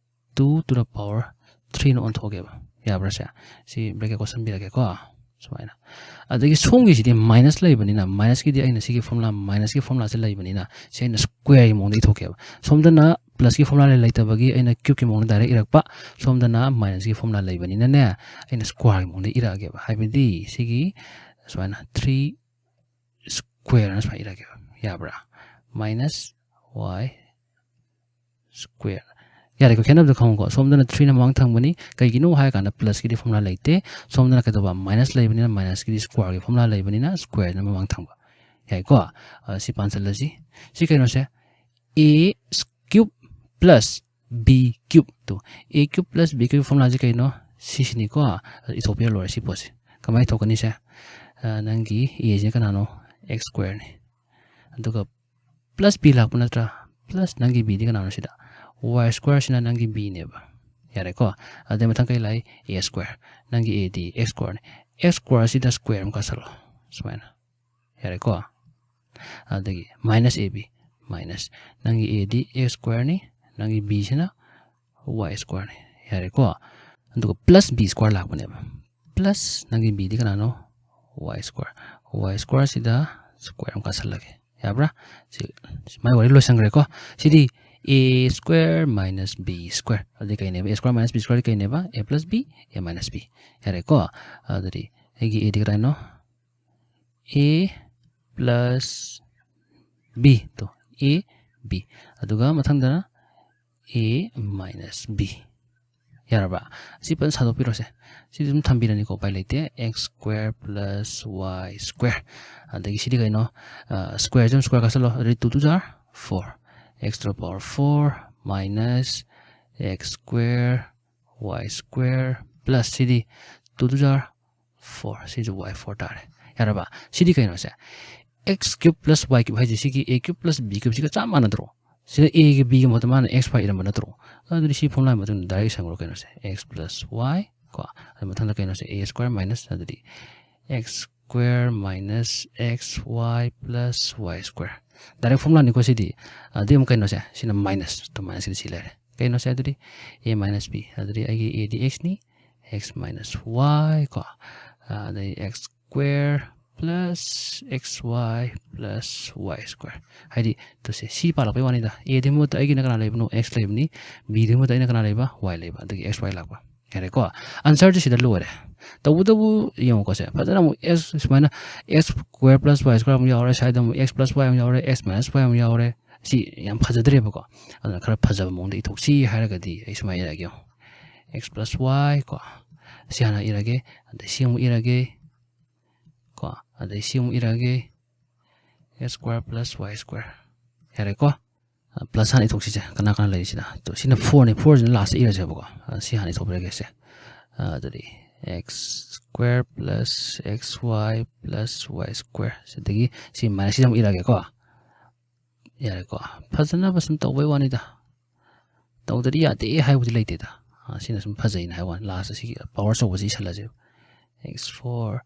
two to the power three ꯅ ꯑꯣꯟꯊꯣꯛꯑꯒꯦꯕ꯫ ꯌꯥꯕ꯭ꯔꯥ ꯁꯦ? ꯁꯤ bracket ꯀꯣꯠꯁꯟꯕꯤꯔꯒꯦꯀꯣ꯫ ꯁꯨꯃꯥꯏꯅ꯫ ꯑꯗꯒꯤ ꯁꯣꯝꯒꯤꯁꯤꯗꯤ minus ꯂꯩꯕꯅꯤꯅ, minus ꯀꯤꯗꯤ ꯑꯩꯅ ꯁꯤꯒꯤ formula, minus ꯀꯤ formula ꯁꯦ ꯂꯩꯕꯅꯤꯅ ꯁꯤ ꯑꯩꯅ square ꯒꯤ ꯃꯑꯣꯡꯗ ꯏꯊꯣꯛꯀꯦꯕ꯫ ꯁꯣꯝꯗꯅ plus ꯀꯤ formula ꯂꯩꯇꯕꯒꯤ ꯑꯩꯅ cube ꯀꯤ ꯃꯑꯣꯡꯗ direct ꯏꯔꯛꯄ, ꯁꯣꯝꯗꯅ minus ꯀꯤ formula ꯂꯩꯕꯅꯤꯅꯅꯦ ꯑꯩꯅ square ꯒꯤ ꯃꯑꯣꯡꯗ ꯏꯔꯛꯑꯒꯦꯕ꯫ ꯍꯥꯏꯕꯗꯤ ꯁꯤꯒꯤ ꯁꯨꯃꯥꯏꯅ three square ꯅ ꯁꯨꯃꯥꯏꯅ ꯏꯔꯛꯑꯒꯦꯕ꯫ ꯌꯥꯕ꯭ꯔꯥ? Minus y square꯫ ꯌꯥꯔꯦꯀꯣ? ꯈꯦꯠꯅꯕꯗꯣ ꯈꯪꯉꯨꯀꯣ꯫ ꯁꯣꯝꯗꯅ three ꯅ ꯃꯃꯥꯡ ꯊꯪꯕꯅꯤ꯫ ꯀꯩꯒꯤꯅꯣ ꯍꯥꯏ ꯀꯥꯟꯗ plus ꯀꯤꯗꯤ formula ꯂꯩꯇꯦ꯫ ꯁꯣꯝꯗꯅ ꯀꯩꯗꯧꯕ? Minus ꯂꯩꯕꯅꯤꯅ minus ꯀꯤꯗꯤ square ꯒꯤ formula ꯂꯩꯕꯅꯤꯅ square ꯅ ꯃꯃꯥꯡ ꯊꯪꯕ꯫ ꯌꯥꯏꯀꯣ? ꯑ, ꯁꯤ ꯄꯥꯟꯁꯤꯜꯂꯁꯤ꯫ ꯁꯤ ꯀꯩꯅꯣꯁꯦ? A cube plus B cube꯫ Two, A cube plus B cube formula ꯁꯤ ꯀꯩꯅꯣ? ꯁꯤꯁꯤꯅꯤꯀꯣ? ꯑꯗꯨ ꯏꯊꯣꯛꯄꯤꯔ ꯂꯣꯏꯔꯦ ꯁꯤ ꯄꯣꯠꯁꯦ꯫ ꯀꯃꯥꯏꯅ ꯊꯣꯛꯀꯅꯤ ꯁꯦ? ꯑ, ꯅꯪꯒꯤ A ꯁꯤꯅ ꯀꯅꯥꯅꯣ? X square ꯅꯤ꯫ ꯑꯗꯨꯒ plus B ꯂꯥꯛꯄ ꯅꯠꯇ꯭ꯔꯥ? Plus ꯅꯪꯒꯤ B ꯗꯤ ꯀꯅꯥꯅꯣ ꯁꯤꯗ? Y square ꯁꯤꯅ ꯅꯪꯒꯤ B ꯅꯦꯕ꯫ ꯌꯥꯔꯦꯀꯣ? ꯑꯗꯩ ꯃꯊꯪ ꯀꯩ ꯂꯥꯛꯏ? A square꯫ ꯅꯪꯒꯤ A ꯗꯤ X square ꯅꯤ꯫ X square ꯁꯤꯗ square ꯑꯃ ꯀꯥꯁꯜꯂꯣ꯫ ꯁꯨꯃꯥꯏꯅ꯫ ꯌꯥꯔꯦꯀꯣ? ꯑꯗꯒꯤ minus A B, minus꯫ ꯅꯪꯒꯤ A ꯗꯤ X square ꯅꯤ, ꯅꯪꯒꯤ B ꯁꯤꯅ Y square ꯅꯤ꯫ ꯌꯥꯔꯦꯀꯣ? ꯑꯗꯨꯒ plus B square ꯂꯥꯛꯄꯅꯦꯕ꯫ plus ꯅꯪꯒꯤ b ꯗꯤ ꯀꯅꯥꯅꯣ? Y square. Y square ꯁꯤꯗ square ꯑꯃ ꯀꯥꯁꯜꯂꯒꯦ꯫ ꯌꯥꯕ꯭ꯔꯥ? ꯁꯤ, ꯁꯤ ꯃꯥꯏ ꯋꯥꯔꯤ ꯂꯣꯏꯁꯟꯈ꯭ꯔꯦꯀꯣ꯫ ꯁꯤꯗꯤ a square minus b square꯫ ꯑꯗꯨꯗꯤ ꯀꯩꯅꯦꯕ? A square minus b square D ꯀꯩꯅꯦꯕ? A plus b, a minus b꯫ ꯌꯥꯔꯦꯀꯣ? ꯑꯗꯨꯗꯤ ꯑꯩꯒꯤ a D ꯀꯗꯥꯏꯅꯣ? A plus b꯫ To, a, b꯫ ꯑꯗꯨꯒ ꯃꯊꯪꯗꯅ a minus b꯫ ꯌꯥꯔꯕ? ꯁꯤ ꯐꯖꯅ ꯁꯥꯗꯣꯛꯄꯤꯔꯣꯁꯦ꯫ ꯁꯤꯗꯤ ꯑꯗꯨꯝ ꯊꯝꯕꯤꯔꯅꯤꯀꯣ, ꯎꯄꯥꯏ ꯂꯩꯇꯦ꯫ X square plus y square꯫ ꯑꯗꯒꯤ ꯁꯤꯗꯤ ꯀꯩꯅꯣ? Square ꯁꯤ ꯑꯗꯨꯝ square ꯀꯥꯁꯜꯂꯣ꯫ ꯑꯗꯨꯗꯤ two two jar four, x to the power four minus x square y square plus CD two two jar four, ꯁꯤꯁꯨ y four ꯇꯥꯔꯦ꯫ ꯌꯥꯔꯕ? ꯁꯤꯗꯤ ꯀꯩꯅꯣꯁꯦ? X cube plus y cube ꯍꯥꯏꯁꯦ ꯁꯤꯒꯤ a cube plus b cube ꯁꯤꯒ ꯆꯞ ꯃꯥꯟꯅꯗ꯭ꯔꯣ? ꯁꯤꯗ a ꯒ b ꯒ ꯃꯍꯨꯠꯇ ꯃꯥꯅ x y ꯏꯔꯝꯕ ꯅꯠꯇ꯭ꯔꯣ? ꯑꯗꯨꯗꯤ ꯁꯤ formula ꯃꯇꯨꯡꯗ direct ꯏꯁꯟꯈ꯭ꯔꯣ ꯀꯩꯅꯣꯁꯦ, x plus y ꯀꯣ꯫ ꯑꯗꯨ ꯃꯊꯪꯗ ꯀꯩꯅꯣꯁꯦ, a square minus ꯑꯗꯨꯗꯤ x square minus x y plus y square꯫ Direct formula ꯅꯤꯀꯣ ꯁꯤꯗꯤ꯫ ꯑꯗꯨꯗꯤ ꯑꯃꯨꯛ ꯀꯩꯅꯣꯁꯦ, ꯁꯤꯅ minus, ꯇꯣ minus ꯁꯤꯗꯤ ꯁꯤ ꯂꯩꯔꯦ꯫ ꯀꯩꯅꯣꯁꯦ ꯑꯗꯨꯗꯤ a minus b꯫ ꯑꯗꯨꯗꯤ ꯑꯩꯒꯤ a ꯗꯤ x ꯅꯤ, x minus y ꯀꯣ꯫ ꯑꯗꯩ x square plus x y plus y square꯫ ꯍꯥꯏꯗꯤ, ꯇꯨꯁꯦ ꯁꯤ ꯄꯥꯜꯂꯛꯄꯩ ꯋꯥꯅꯤꯗ꯫ a ꯗꯨꯒꯤ ꯃꯍꯨꯠꯇ ꯑꯩꯒꯤꯅ ꯀꯅꯥ ꯂꯩꯕꯅꯣ? X ꯂꯩꯕꯅꯤ꯫ b ꯗꯨꯒꯤ ꯃꯍꯨꯠꯇ ꯑꯩꯅ ꯀꯅꯥ ꯂꯩꯕ? Y ꯂꯩꯕ꯫ ꯑꯗꯒꯤ x y ꯂꯥꯛꯄ꯫ ꯌꯥꯔꯦꯀꯣ? Answer ꯁꯤ ꯁꯤꯗ ꯂꯣꯏꯔꯦ꯫ ꯇꯧꯕꯇꯕꯨ ꯌꯦꯡꯉꯨꯀꯣ ꯁꯦ꯫ ꯐꯖꯅ ꯑꯃꯨꯛ x ꯁꯨꯃꯥꯏꯅ x square plus y square ꯑꯃꯨꯛ ꯌꯥꯎꯔꯦ꯫ ꯁ꯭ꯋꯥꯏꯗ ꯑꯃꯨꯛ x plus y ꯑꯃꯨꯛ ꯌꯥꯎꯔꯦ꯫ X minus y ꯑꯃꯨꯛ ꯌꯥꯎꯔꯦ꯫ ꯁꯤ ꯌꯥꯝ ꯐꯖꯗ꯭ꯔꯦꯕꯀꯣ꯫ ꯑꯗꯨꯅ ꯈꯔ ꯐꯖꯕ ꯃꯑꯣꯡꯗ ꯏꯊꯣꯛꯁꯤ ꯍꯥꯏꯔꯒꯗꯤ ꯑꯩ ꯁꯨꯃꯥꯏꯅ ꯏꯔꯛꯑꯒꯦ ꯌꯦꯡꯉꯣ꯫ X plus y ꯀꯣ꯫ ꯁꯤ ꯍꯥꯟꯅ ꯏꯔꯒꯦ꯫ ꯑꯗꯩ ꯁꯤ ꯑꯃꯨꯛ ꯏꯔꯒꯦ꯫ ꯀꯣ꯫ ꯑꯗꯩ ꯁꯤ ꯑꯃꯨꯛ ꯏꯔꯒꯦ꯫ X square plus y square꯫ ꯌꯥꯔꯦꯀꯣ? Plus ꯍꯥꯟꯅ ꯏꯊꯣꯛꯁꯤꯁꯦ꯫ ꯀꯅꯥ ꯀꯅꯥ ꯂꯩꯔꯤꯁꯤꯅ? ꯇꯣ, ꯁꯤꯅ four ꯅꯤ꯫ Four ꯁꯤꯅ last ꯏꯔꯁꯦꯕꯀꯣ꯫ ꯁꯤ ꯍꯥꯟꯅ ꯏꯊꯣꯛꯄꯤꯔꯒꯦꯁꯦ꯫ ꯑꯗꯨꯗꯤ x square plus x y plus y square꯫ ꯁꯤꯗꯒꯤ ꯁꯤ minus ꯁꯤꯗ ꯑꯃꯨꯛ ꯏꯔꯛꯑꯒꯦꯀꯣ꯫ ꯌꯥꯔꯦꯀꯣ? ꯐꯖꯅꯕ ꯁꯨꯝ ꯇꯧꯕꯩ ꯋꯥꯅꯤꯗ꯫ ꯇꯧꯗꯗꯤ ꯌꯥꯗꯦ ꯍꯥꯏꯕꯗꯤ ꯂꯩꯇꯦꯗ꯫ ꯑ, ꯁꯤꯅ ꯁꯨꯝ ꯐꯖꯩꯅ ꯍꯥꯏꯕ ꯋꯥꯅꯤ꯫ Last ꯁꯤꯒꯤ power ꯑꯆꯧꯕꯁꯤ ꯏꯁꯜꯂꯁꯦ꯫ X four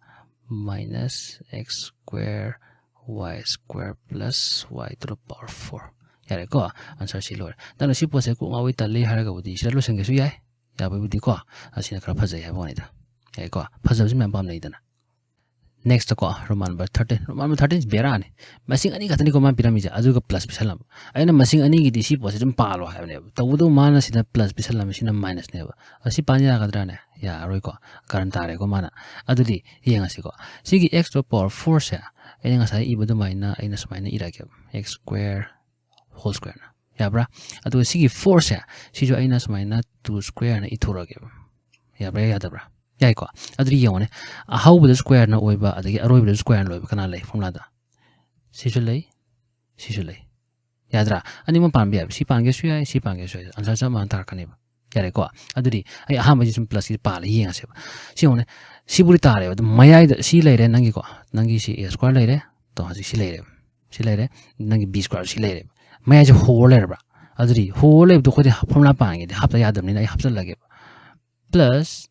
minus x square y square plus y to the power four꯫ ꯌꯥꯔꯦꯀꯣ? Answer ꯁꯤ ꯂꯣꯏꯔꯦ꯫ ꯅꯪꯅ ꯁꯤ ꯄꯣꯠꯁꯦ ꯀꯣꯛ ꯉꯥꯎꯏ ꯇꯜꯂꯤ ꯍꯥꯏꯔꯒꯕꯨꯗꯤ ꯁꯤꯗ ꯂꯣꯏꯁꯤꯟꯒꯦꯁꯨ ꯌꯥꯏ꯫ ꯌꯥꯕꯩꯕꯨꯗꯤꯀꯣ꯫ ꯑꯁꯤꯅ ꯈꯔ ꯐꯖꯩ ꯍꯥꯏꯕ ꯋꯥꯅꯤꯗ꯫ ꯌꯥꯏꯀꯣ? ꯐꯖꯕꯁꯤ ꯃꯌꯥꯝ ꯄꯥꯝꯅꯩꯗꯅ꯫ Next ꯀꯣ, Roman number thirteen, Roman number thirteen ꯁꯤ ꯕꯦꯔꯥꯅꯤ꯫ ꯃꯁꯤꯡ ꯑꯅꯤ ꯈꯛꯇꯅꯤꯀꯣ ꯃꯥꯅ ꯄꯤꯔꯝꯃꯤꯁꯦ, ꯑꯗꯨꯒ plus ꯄꯤꯁꯜꯂꯝꯕ꯫ ꯑꯩꯅ ꯃꯁꯤꯡ ꯑꯅꯤꯒꯤꯗꯤ ꯁꯤ ꯄꯣꯠꯁꯦ ꯑꯗꯨꯝ ꯄꯥꯜꯂꯣ ꯍꯥꯏꯕꯅꯦꯕ꯫ ꯇꯧꯕꯇꯕꯨ ꯃꯥꯅ ꯁꯤꯗ plus ꯄꯤꯁꯜꯂꯝꯃꯤ, ꯁꯤꯅ minus ꯅꯦꯕ꯫ ꯑꯁꯤ ꯄꯥꯟ ꯌꯥꯒꯗ꯭ꯔꯥꯅꯦ? ꯌꯥꯔꯔꯣꯏꯀꯣ, ꯀꯔꯟ ꯇꯥꯔꯦꯀꯣ ꯃꯥꯅ꯫ ꯑꯗꯨꯗꯤ ꯌꯦꯡꯉꯁꯤꯀꯣ, ꯁꯤꯒꯤ x to the power four ꯁꯦ ꯑꯩꯅ ꯉꯁꯥꯏ ꯏꯕ ꯑꯗꯨꯃꯥꯏꯅ ꯑꯩꯅ ꯁꯨꯃꯥꯏꯅ ꯏꯔꯛꯑꯒꯦꯕ, x square whole square ꯅ꯫ ꯌꯥꯕ꯭ꯔꯥ? ꯑꯗꯨꯒ ꯁꯤꯒꯤ four ꯁꯦ, ꯁꯤꯁꯨ ꯑꯩꯅ ꯁꯨꯃꯥꯏꯅ two square ꯅ ꯏꯊꯣꯔꯛꯑꯒꯦꯕ꯫ ꯌꯥꯕ꯭ꯔꯥ, ꯌꯥꯗꯕ꯭ꯔꯥ? ꯌꯥꯏꯀꯣ? ꯑꯗꯨꯗꯤ ꯌꯦꯡꯉꯣꯅꯦ, ꯑꯍꯧꯕꯗ square ꯅ ꯑꯣꯏꯕ ꯑꯗꯒꯤ ꯑꯔꯣꯏꯕꯗ square ꯅ ꯂꯣꯏꯕ ꯀꯅꯥ ꯂꯩ formula ꯗ? ꯁꯤꯁꯨ ꯂꯩ, ꯁꯤꯁꯨ ꯂꯩ꯫ ꯌꯥꯗ꯭ꯔꯥ? ꯑꯅꯤꯃꯛ ꯄꯥꯟꯕ ꯌꯥꯏꯕ꯫ ꯁꯤ ꯄꯥꯟꯒꯦꯁꯨ ꯌꯥꯏ, ꯁꯤ ꯄꯥꯟꯒꯦꯁꯨ ꯌꯥꯏ, answer ꯆꯞ ꯃꯥꯟꯅ ꯇꯥꯔꯛꯀꯅꯦꯕ꯫ ꯌꯥꯔꯦꯀꯣ? ꯑꯗꯨꯗꯤ ꯑꯩ ꯑꯍꯥꯟꯕꯁꯤ ꯁꯨꯝ plus ꯁꯤ ꯄꯥꯜꯂ ꯌꯦꯡꯉꯁꯦꯕ꯫ ꯁꯤ ꯌꯦꯡꯉꯨꯅꯦ, ꯁꯤꯕꯨꯗꯤ ꯇꯥꯔꯦꯕ꯫ ꯑꯗꯨꯝ ꯃꯌꯥꯏꯗ ꯁꯤ ꯂꯩꯔꯦ, ꯅꯪꯒꯤꯀꯣ, ꯅꯪꯒꯤ ꯁꯤ a square ꯂꯩꯔꯦ, ꯇꯣ, ꯍꯧꯖꯤꯛ ꯁꯤ ꯂꯩꯔꯦꯕ, ꯁꯤ ꯂꯩꯔꯦ, ꯅꯪꯒꯤ b square ꯁꯤ ꯂꯩꯔꯦꯕ꯫ ꯃꯌꯥꯏꯁꯦ ꯍꯣꯔ ꯂꯩꯔꯕ꯭ꯔꯥ? ꯑꯗꯨꯗꯤ ꯍꯣꯔ ꯂꯩꯕꯗꯣ ꯑꯩꯈꯣꯏꯗꯤ formula ꯄꯥꯟꯒꯦꯗꯤ ꯍꯥꯞꯇ ꯌꯥꯗꯕꯅꯤꯅ ꯑꯩ ꯍꯥꯞꯆꯜꯂꯒꯦꯕ꯫ Plus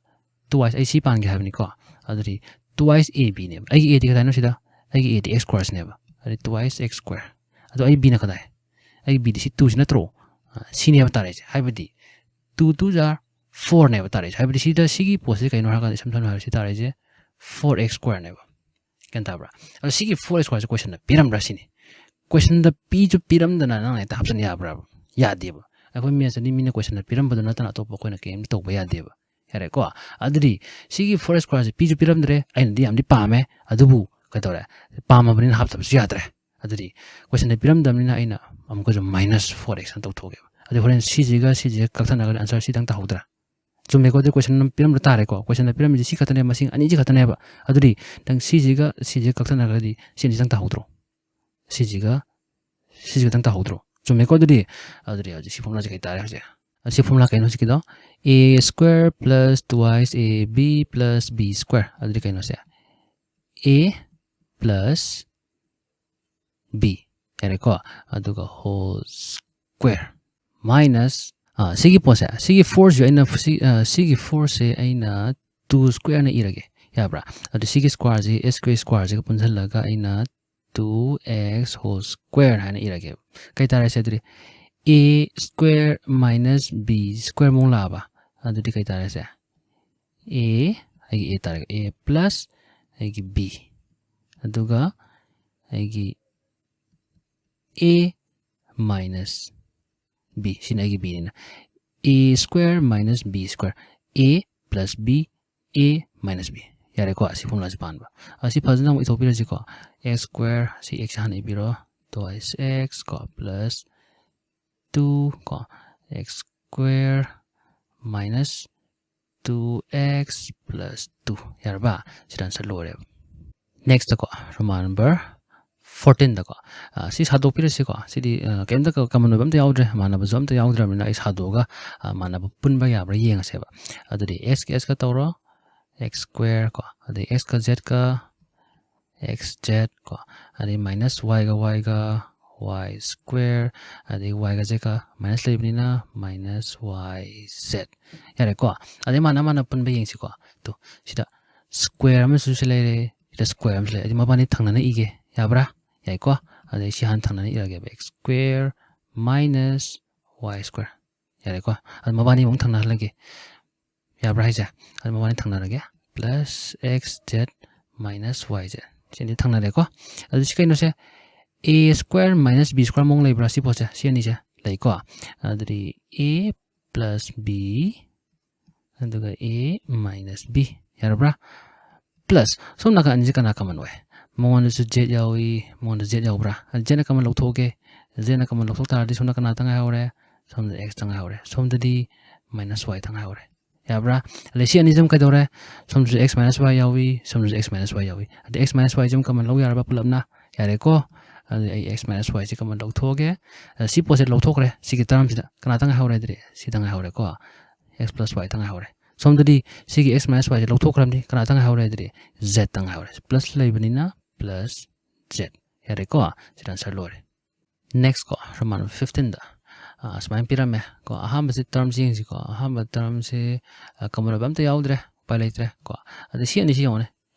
two ice, ꯑꯩ ꯁꯤ ꯄꯥꯟꯒꯦ ꯍꯥꯏꯕꯅꯤꯀꯣ꯫ ꯑꯗꯨꯗꯤ two ice a b ꯅꯦꯕ꯫ ꯑꯩꯒꯤ a ꯗꯤ ꯀꯗꯥꯏꯅꯣ ꯁꯤꯗ? ꯑꯩꯒꯤ a ꯗꯤ x square ꯁꯤꯅꯦꯕ꯫ ꯑꯗꯨꯗꯤ two ice x square꯫ ꯑꯗꯣ ꯑꯩ b ꯅ ꯀꯗꯥꯏ? ꯑꯩꯒꯤ b ꯗꯤ ꯁꯤ two ꯁꯤ ꯅꯠꯇ꯭ꯔꯣ? ꯑ, ꯁꯤꯅꯦꯕ ꯇꯥꯔꯛꯏꯁꯦ꯫ ꯍꯥꯏꯕꯗꯤ two twos are four ꯅꯦꯕ ꯇꯥꯔꯛꯏꯁꯦ꯫ ꯍꯥꯏꯕꯗꯤ ꯁꯤꯗ ꯁꯤꯒꯤ ꯄꯣꯠꯁꯤ ꯀꯩꯅꯣ ꯍꯥꯏꯔꯀꯥꯟꯗ ꯏꯁꯝ ꯁꯝꯅ ꯍꯥꯏꯔꯕꯗ ꯁꯤ ꯇꯥꯔꯛꯏꯁꯦ four x square ꯅꯦꯕ꯫ ꯒ꯭ꯌꯥꯟ ꯇꯥꯕ꯭ꯔꯥ? ꯑꯗꯣ ꯁꯤꯒꯤ four x square ꯁꯦ question ꯗ ꯄꯤꯔꯝꯕ꯭ꯔꯥ ꯁꯤꯅꯤ꯫ Question ꯗ ꯄꯤꯁꯨ ꯄꯤꯔꯝꯗꯅ ꯅꯪꯅ ꯍꯦꯛꯇ ꯍꯥꯞꯆꯤꯟ ꯌꯥꯕ꯭ꯔꯥꯕ? ꯌꯥꯗꯦꯕ꯫ ꯑꯩꯈꯣꯏ maths ꯇꯗꯤ ꯃꯤꯅ question ꯗ ꯄꯤꯔꯝꯕꯗꯨ ꯅꯠꯇꯅ ꯑꯇꯣꯞꯄ ꯑꯩꯈꯣꯏꯅ ꯀꯔꯤꯝꯇ ꯇꯧꯕ ꯌꯥꯗꯦꯕ꯫ ꯌꯥꯔꯦꯀꯣ? ꯑꯗꯨꯗꯤ ꯁꯤꯒꯤ four x square ꯁꯦ ꯄꯤꯁꯨ ꯄꯤꯔꯝꯗ꯭ꯔꯦ, ꯑꯩꯅꯗꯤ ꯌꯥꯝꯗꯤ ꯄꯥꯝꯃꯦ, ꯑꯗꯨꯕꯨ ꯀꯩꯗꯧꯔꯦ? ꯄꯥꯝꯃꯕꯅꯤꯅ ꯍꯥꯞꯇꯕꯁꯨ ꯌꯥꯗ꯭ꯔꯦ꯫ ꯑꯗꯨꯗꯤ question ꯗ ꯄꯤꯔꯝꯗꯕꯅꯤꯅ ꯑꯩꯅ ꯑꯃꯨꯛꯀꯁꯨ minus four x ꯅ ꯇꯧꯊꯣꯛꯑꯒꯦꯕ꯫ ꯑꯗꯨꯗꯤ ꯍꯣꯔꯦꯟ ꯁꯤꯁꯤꯒ ꯁꯤꯁꯤꯒ ꯀꯛꯊꯠꯅꯔꯒꯗꯤ answer ꯁꯤꯗꯪ ꯇꯥꯍꯧꯗ꯭ꯔꯥ? ꯆꯨꯝꯃꯦꯀꯣ? ꯑꯗꯨꯗꯤ question ꯗ ꯄꯤꯔꯝꯕ ꯇꯥꯔꯦꯀꯣ꯫ Question ꯗ ꯄꯤꯔꯝꯃꯤꯁꯦ ꯁꯤ ꯈꯛꯇꯅꯦ, ꯃꯁꯤꯡ ꯑꯅꯤꯁꯤ ꯈꯛꯇꯅꯦꯕ꯫ ꯑꯗꯨꯗꯤ ꯅꯪ ꯁꯤꯁꯤꯒ ꯁꯤꯁꯤꯒ ꯀꯛꯊꯠꯅꯔꯒꯗꯤ ꯁꯤ ꯑꯅꯤꯁꯤꯗꯪ ꯇꯥꯍꯧꯗ꯭ꯔꯣ? ꯁꯤꯁꯤꯒ ꯁꯤꯁꯤꯒꯗꯪ ꯇꯥꯍꯧꯗ꯭ꯔꯣ? ꯆꯨꯝꯃꯦꯀꯣ? ꯑꯗꯨꯗꯤ, ꯑꯗꯨꯗꯤ ꯍꯧꯖꯤꯛ ꯁꯤ formula ꯁꯦ ꯀꯩ ꯇꯥꯔꯦ ꯍꯧꯖꯤꯛ? ꯑꯁꯤ formula ꯀꯩꯅꯣ ꯍꯧꯖꯤꯛꯀꯤꯗꯣ? A square plus two ice a b plus b square꯫ ꯑꯗꯨꯗꯤ ꯀꯩꯅꯣꯁꯦ? A plus b꯫ ꯌꯥꯔꯦꯀꯣ? ꯑꯗꯨꯒ whole square minus, ꯑ, ꯁꯤꯒꯤ ꯄꯣꯠꯁꯦ, ꯁꯤꯒꯤ four ꯁꯦ ꯑꯩꯅ, ꯁꯤ, ꯑ, ꯁꯤꯒꯤ four ꯁꯦ ꯑꯩꯅ two square ꯅ ꯏꯔꯒꯦ꯫ ꯌꯥꯕ꯭ꯔꯥ? ꯑꯗꯨ ꯁꯤꯒꯤ square ꯁꯤ, a square square ꯁꯤꯒ ꯄꯨꯟꯁꯤꯜꯂꯒ ꯑꯩꯅ two x whole square ꯍꯥꯏꯅ ꯏꯔꯒꯦꯕ꯫ ꯀꯩ ꯇꯥꯔꯦ ꯁꯦ ꯑꯗꯨꯗꯤ? A square minus b square ꯃꯨꯛ ꯂꯥꯛꯑꯕ? ꯑꯗꯨꯗꯤ ꯀꯩ ꯇꯥꯔꯦ ꯁꯦ? A ꯑꯩꯒꯤ A ꯇꯥꯔꯦ, A plus ꯑꯩꯒꯤ B, ꯑꯗꯨꯒ ꯑꯩꯒꯤ A minus B, ꯁꯤꯅ ꯑꯩꯒꯤ B ꯅꯤꯅ꯫ A square minus B square, A plus B, A minus B꯫ ꯌꯥꯔꯦꯀꯣ, ꯑꯁꯤ formula ꯁꯤ ꯄꯥꯟꯕ꯫ ꯑꯁꯤ ꯐꯖꯅ ꯑꯃꯨꯛ ꯏꯊꯣꯛꯄꯤꯔꯁꯤꯀꯣ꯫ X square, ꯁꯤ X ꯍꯥꯟꯅ ꯏꯕꯤꯔꯣ, twice X ꯀꯣ, plus two ꯀꯣ, X square minus two X plus two꯫ ꯌꯥꯔꯕ? ꯁꯤꯗ answer ꯂꯣꯏꯔꯦꯕ꯫ Next ꯀꯣ, Roman number fourteen ꯗꯀꯣ, ꯑ, ꯁꯤ ꯁꯥꯗꯣꯛꯄꯤꯔꯁꯤꯀꯣ꯫ ꯁꯤꯗꯤ, ꯑ, ꯀꯩꯝꯇ ꯀ-, common ꯑꯣꯏꯕ ꯑꯝꯇ ꯌꯥꯎꯗ꯭ꯔꯦ, ꯃꯥꯟꯅꯕꯁꯨ ꯑꯝꯇ ꯌꯥꯎꯗ꯭ꯔꯕꯅꯤꯅ ꯑꯩ ꯁꯥꯗꯣꯛꯑꯒ, ꯑ, ꯃꯥꯟꯅꯕ ꯄꯨꯟꯕ ꯌꯥꯕ꯭ꯔꯥ ꯌꯦꯡꯉꯁꯦꯕ꯫ ꯑꯗꯨꯗꯤ X ꯀ X ꯀ ꯇꯧꯔꯣ, X square ꯀꯣ, ꯑꯗꯩ X ꯀ Z ꯀ, X Z ꯀꯣ, ꯑꯗꯩ minus Y ꯒ Y ꯒ, Y square, ꯑꯗꯩ Y ꯒ Z ꯀ minus ꯂꯩꯕꯅꯤꯅ minus Y Z꯫ ꯌꯥꯔꯦꯀꯣ? ꯑꯗꯩ ꯃꯥꯅ ꯃꯥꯅ ꯄꯨꯟꯕ ꯌꯦꯡꯁꯤꯀꯣ꯫ ꯇꯨ, ꯁꯤꯗ square ꯑꯃꯁꯨ ꯁꯤ ꯂꯩꯔꯦ, ꯁꯤꯗ square ꯑꯃꯁꯨ ꯂꯩꯔꯦ꯫ ꯑꯗꯩ ꯃꯕꯥꯅꯤ ꯊꯪꯅꯅ ꯏꯒꯦ꯫ ꯌꯥꯕ꯭ꯔꯥ? ꯌꯥꯏꯀꯣ? ꯑꯗꯩ ꯁꯤ ꯍꯥꯟꯅ ꯊꯪꯅꯅ ꯏꯔꯒꯦꯕ, X square minus Y square꯫ ꯌꯥꯔꯦꯀꯣ? ꯑꯗꯨ ꯃꯕꯥꯅꯤ ꯑꯃꯨꯛ ꯊꯪꯅꯍꯜꯂꯒꯦ꯫ ꯌꯥꯕ꯭ꯔꯥ ꯍꯥꯏꯁꯦ? ꯑꯗꯨ ꯃꯕꯥꯅꯤ ꯊꯪꯅꯔꯒꯦ꯫ Plus X Z minus Y Z꯫ ꯁꯤꯗꯤ ꯊꯪꯅꯔꯦꯀꯣ? ꯑꯗꯨ ꯁꯤ ꯀꯩꯅꯣꯁꯦ, A square minus B square ꯃꯑꯣꯡ ꯂꯩꯕ꯭ꯔꯥ ꯁꯤ ꯄꯣꯠꯁꯦ? ꯁꯤ ꯑꯅꯤꯁꯦ ꯂꯩꯀꯣ? ꯑꯗꯨꯗꯤ A plus B, ꯑꯗꯨꯒ A minus B꯫ ꯌꯥꯔꯕ꯭ꯔꯥ? Plus ꯁꯣꯝ ꯅꯥꯀꯟ ꯑꯅꯤꯁꯦ ꯀꯅꯥ common ꯑꯣꯏ? ꯃꯉꯣꯟꯗꯁꯨ Z ꯌꯥꯎꯏ, ꯃꯉꯣꯟꯗ Z ꯌꯥꯎꯕ꯭ꯔꯥ? ꯑꯗꯨ Z ꯅ common ꯂꯧꯊꯣꯛꯑꯒꯦ꯫ Z ꯅ common ꯂꯧꯊꯣꯛ ꯇꯥꯔꯗꯤ ꯁꯣꯝꯗ ꯀꯅꯥꯇ ꯉꯥꯏꯍꯧꯔꯦ? ꯁꯣꯝꯗ X ꯇ ꯉꯥꯏꯍꯧꯔꯦ꯫ ꯁꯣꯝꯗꯗꯤ minus Y ꯇ ꯉꯥꯏꯍꯧꯔꯦ꯫ ꯌꯥꯕ꯭ꯔꯥ? ꯑꯗꯩ ꯁꯤ ꯑꯅꯤꯁꯤ ꯑꯃꯨꯛ ꯀꯩꯗꯧꯔꯦ? ꯁꯣꯝꯗꯁꯨ X minus Y ꯌꯥꯎꯏ, ꯁꯣꯝꯗꯁꯨ X minus Y ꯌꯥꯎꯏ꯫ ꯑꯗꯩ X minus Y ꯁꯤ ꯑꯃꯨꯛ common ꯂꯧ ꯌꯥꯔꯕ ꯄꯨꯂꯞꯅ? ꯌꯥꯔꯦꯀꯣ? ꯑꯗꯨꯗꯤ ꯑꯩ X minus Y ꯁꯤ common ꯂꯧꯊꯣꯛꯑꯒꯦ꯫ ꯑꯗ ꯁꯤ ꯄꯣꯠꯁꯦ ꯂꯧꯊꯣꯛꯈ꯭ꯔꯦ꯫ ꯁꯤꯒꯤ term ꯁꯤꯗ ꯀꯅꯥꯇ ꯉꯥꯏꯍꯧꯔꯦ? ꯑꯗꯨꯗꯤ ꯁꯤꯗ ꯉꯥꯏꯍꯧꯔꯦꯀꯣ꯫ X plus Y ꯇ ꯉꯥꯏꯍꯧꯔꯦ꯫ ꯁꯣꯝꯗꯗꯤ ꯁꯤꯒꯤ X minus Y ꯁꯦ ꯂꯧꯊꯣꯛꯈ꯭ꯔꯕꯅꯤ꯫ ꯀꯅꯥꯇ ꯉꯥꯏꯍꯧꯔꯦ? ꯑꯗꯨꯗꯤ Z ꯇ ꯉꯥꯏꯍꯧꯔꯦ꯫ Plus ꯂꯩꯕꯅꯤꯅ plus Z꯫ ꯌꯥꯔꯦꯀꯣ? ꯁꯤꯗ answer ꯂꯣꯏꯔꯦ꯫ Next ꯀꯣ, Roman number fifteen ꯗ, ꯑ, ꯁꯨꯃꯥꯏꯅ ꯄꯤꯔꯝꯃꯦ ꯀꯣ꯫ ꯑꯍꯥꯟꯕꯁꯤ term ꯁꯤ ꯌꯦꯡꯁꯤꯀꯣ꯫ ꯑꯍꯥꯟꯕ term ꯁꯤ, ꯑ, common ꯑꯣꯏꯕ ꯑꯝꯇ ꯌꯥꯎꯗ꯭ꯔꯦ, ꯎꯄꯥꯏ ꯂꯩꯇ꯭ꯔꯦ ꯀꯣ꯫ ꯑꯗ ꯁꯤ ꯑꯅꯤꯁꯤ ꯌꯦꯡꯉꯨꯅꯦ꯫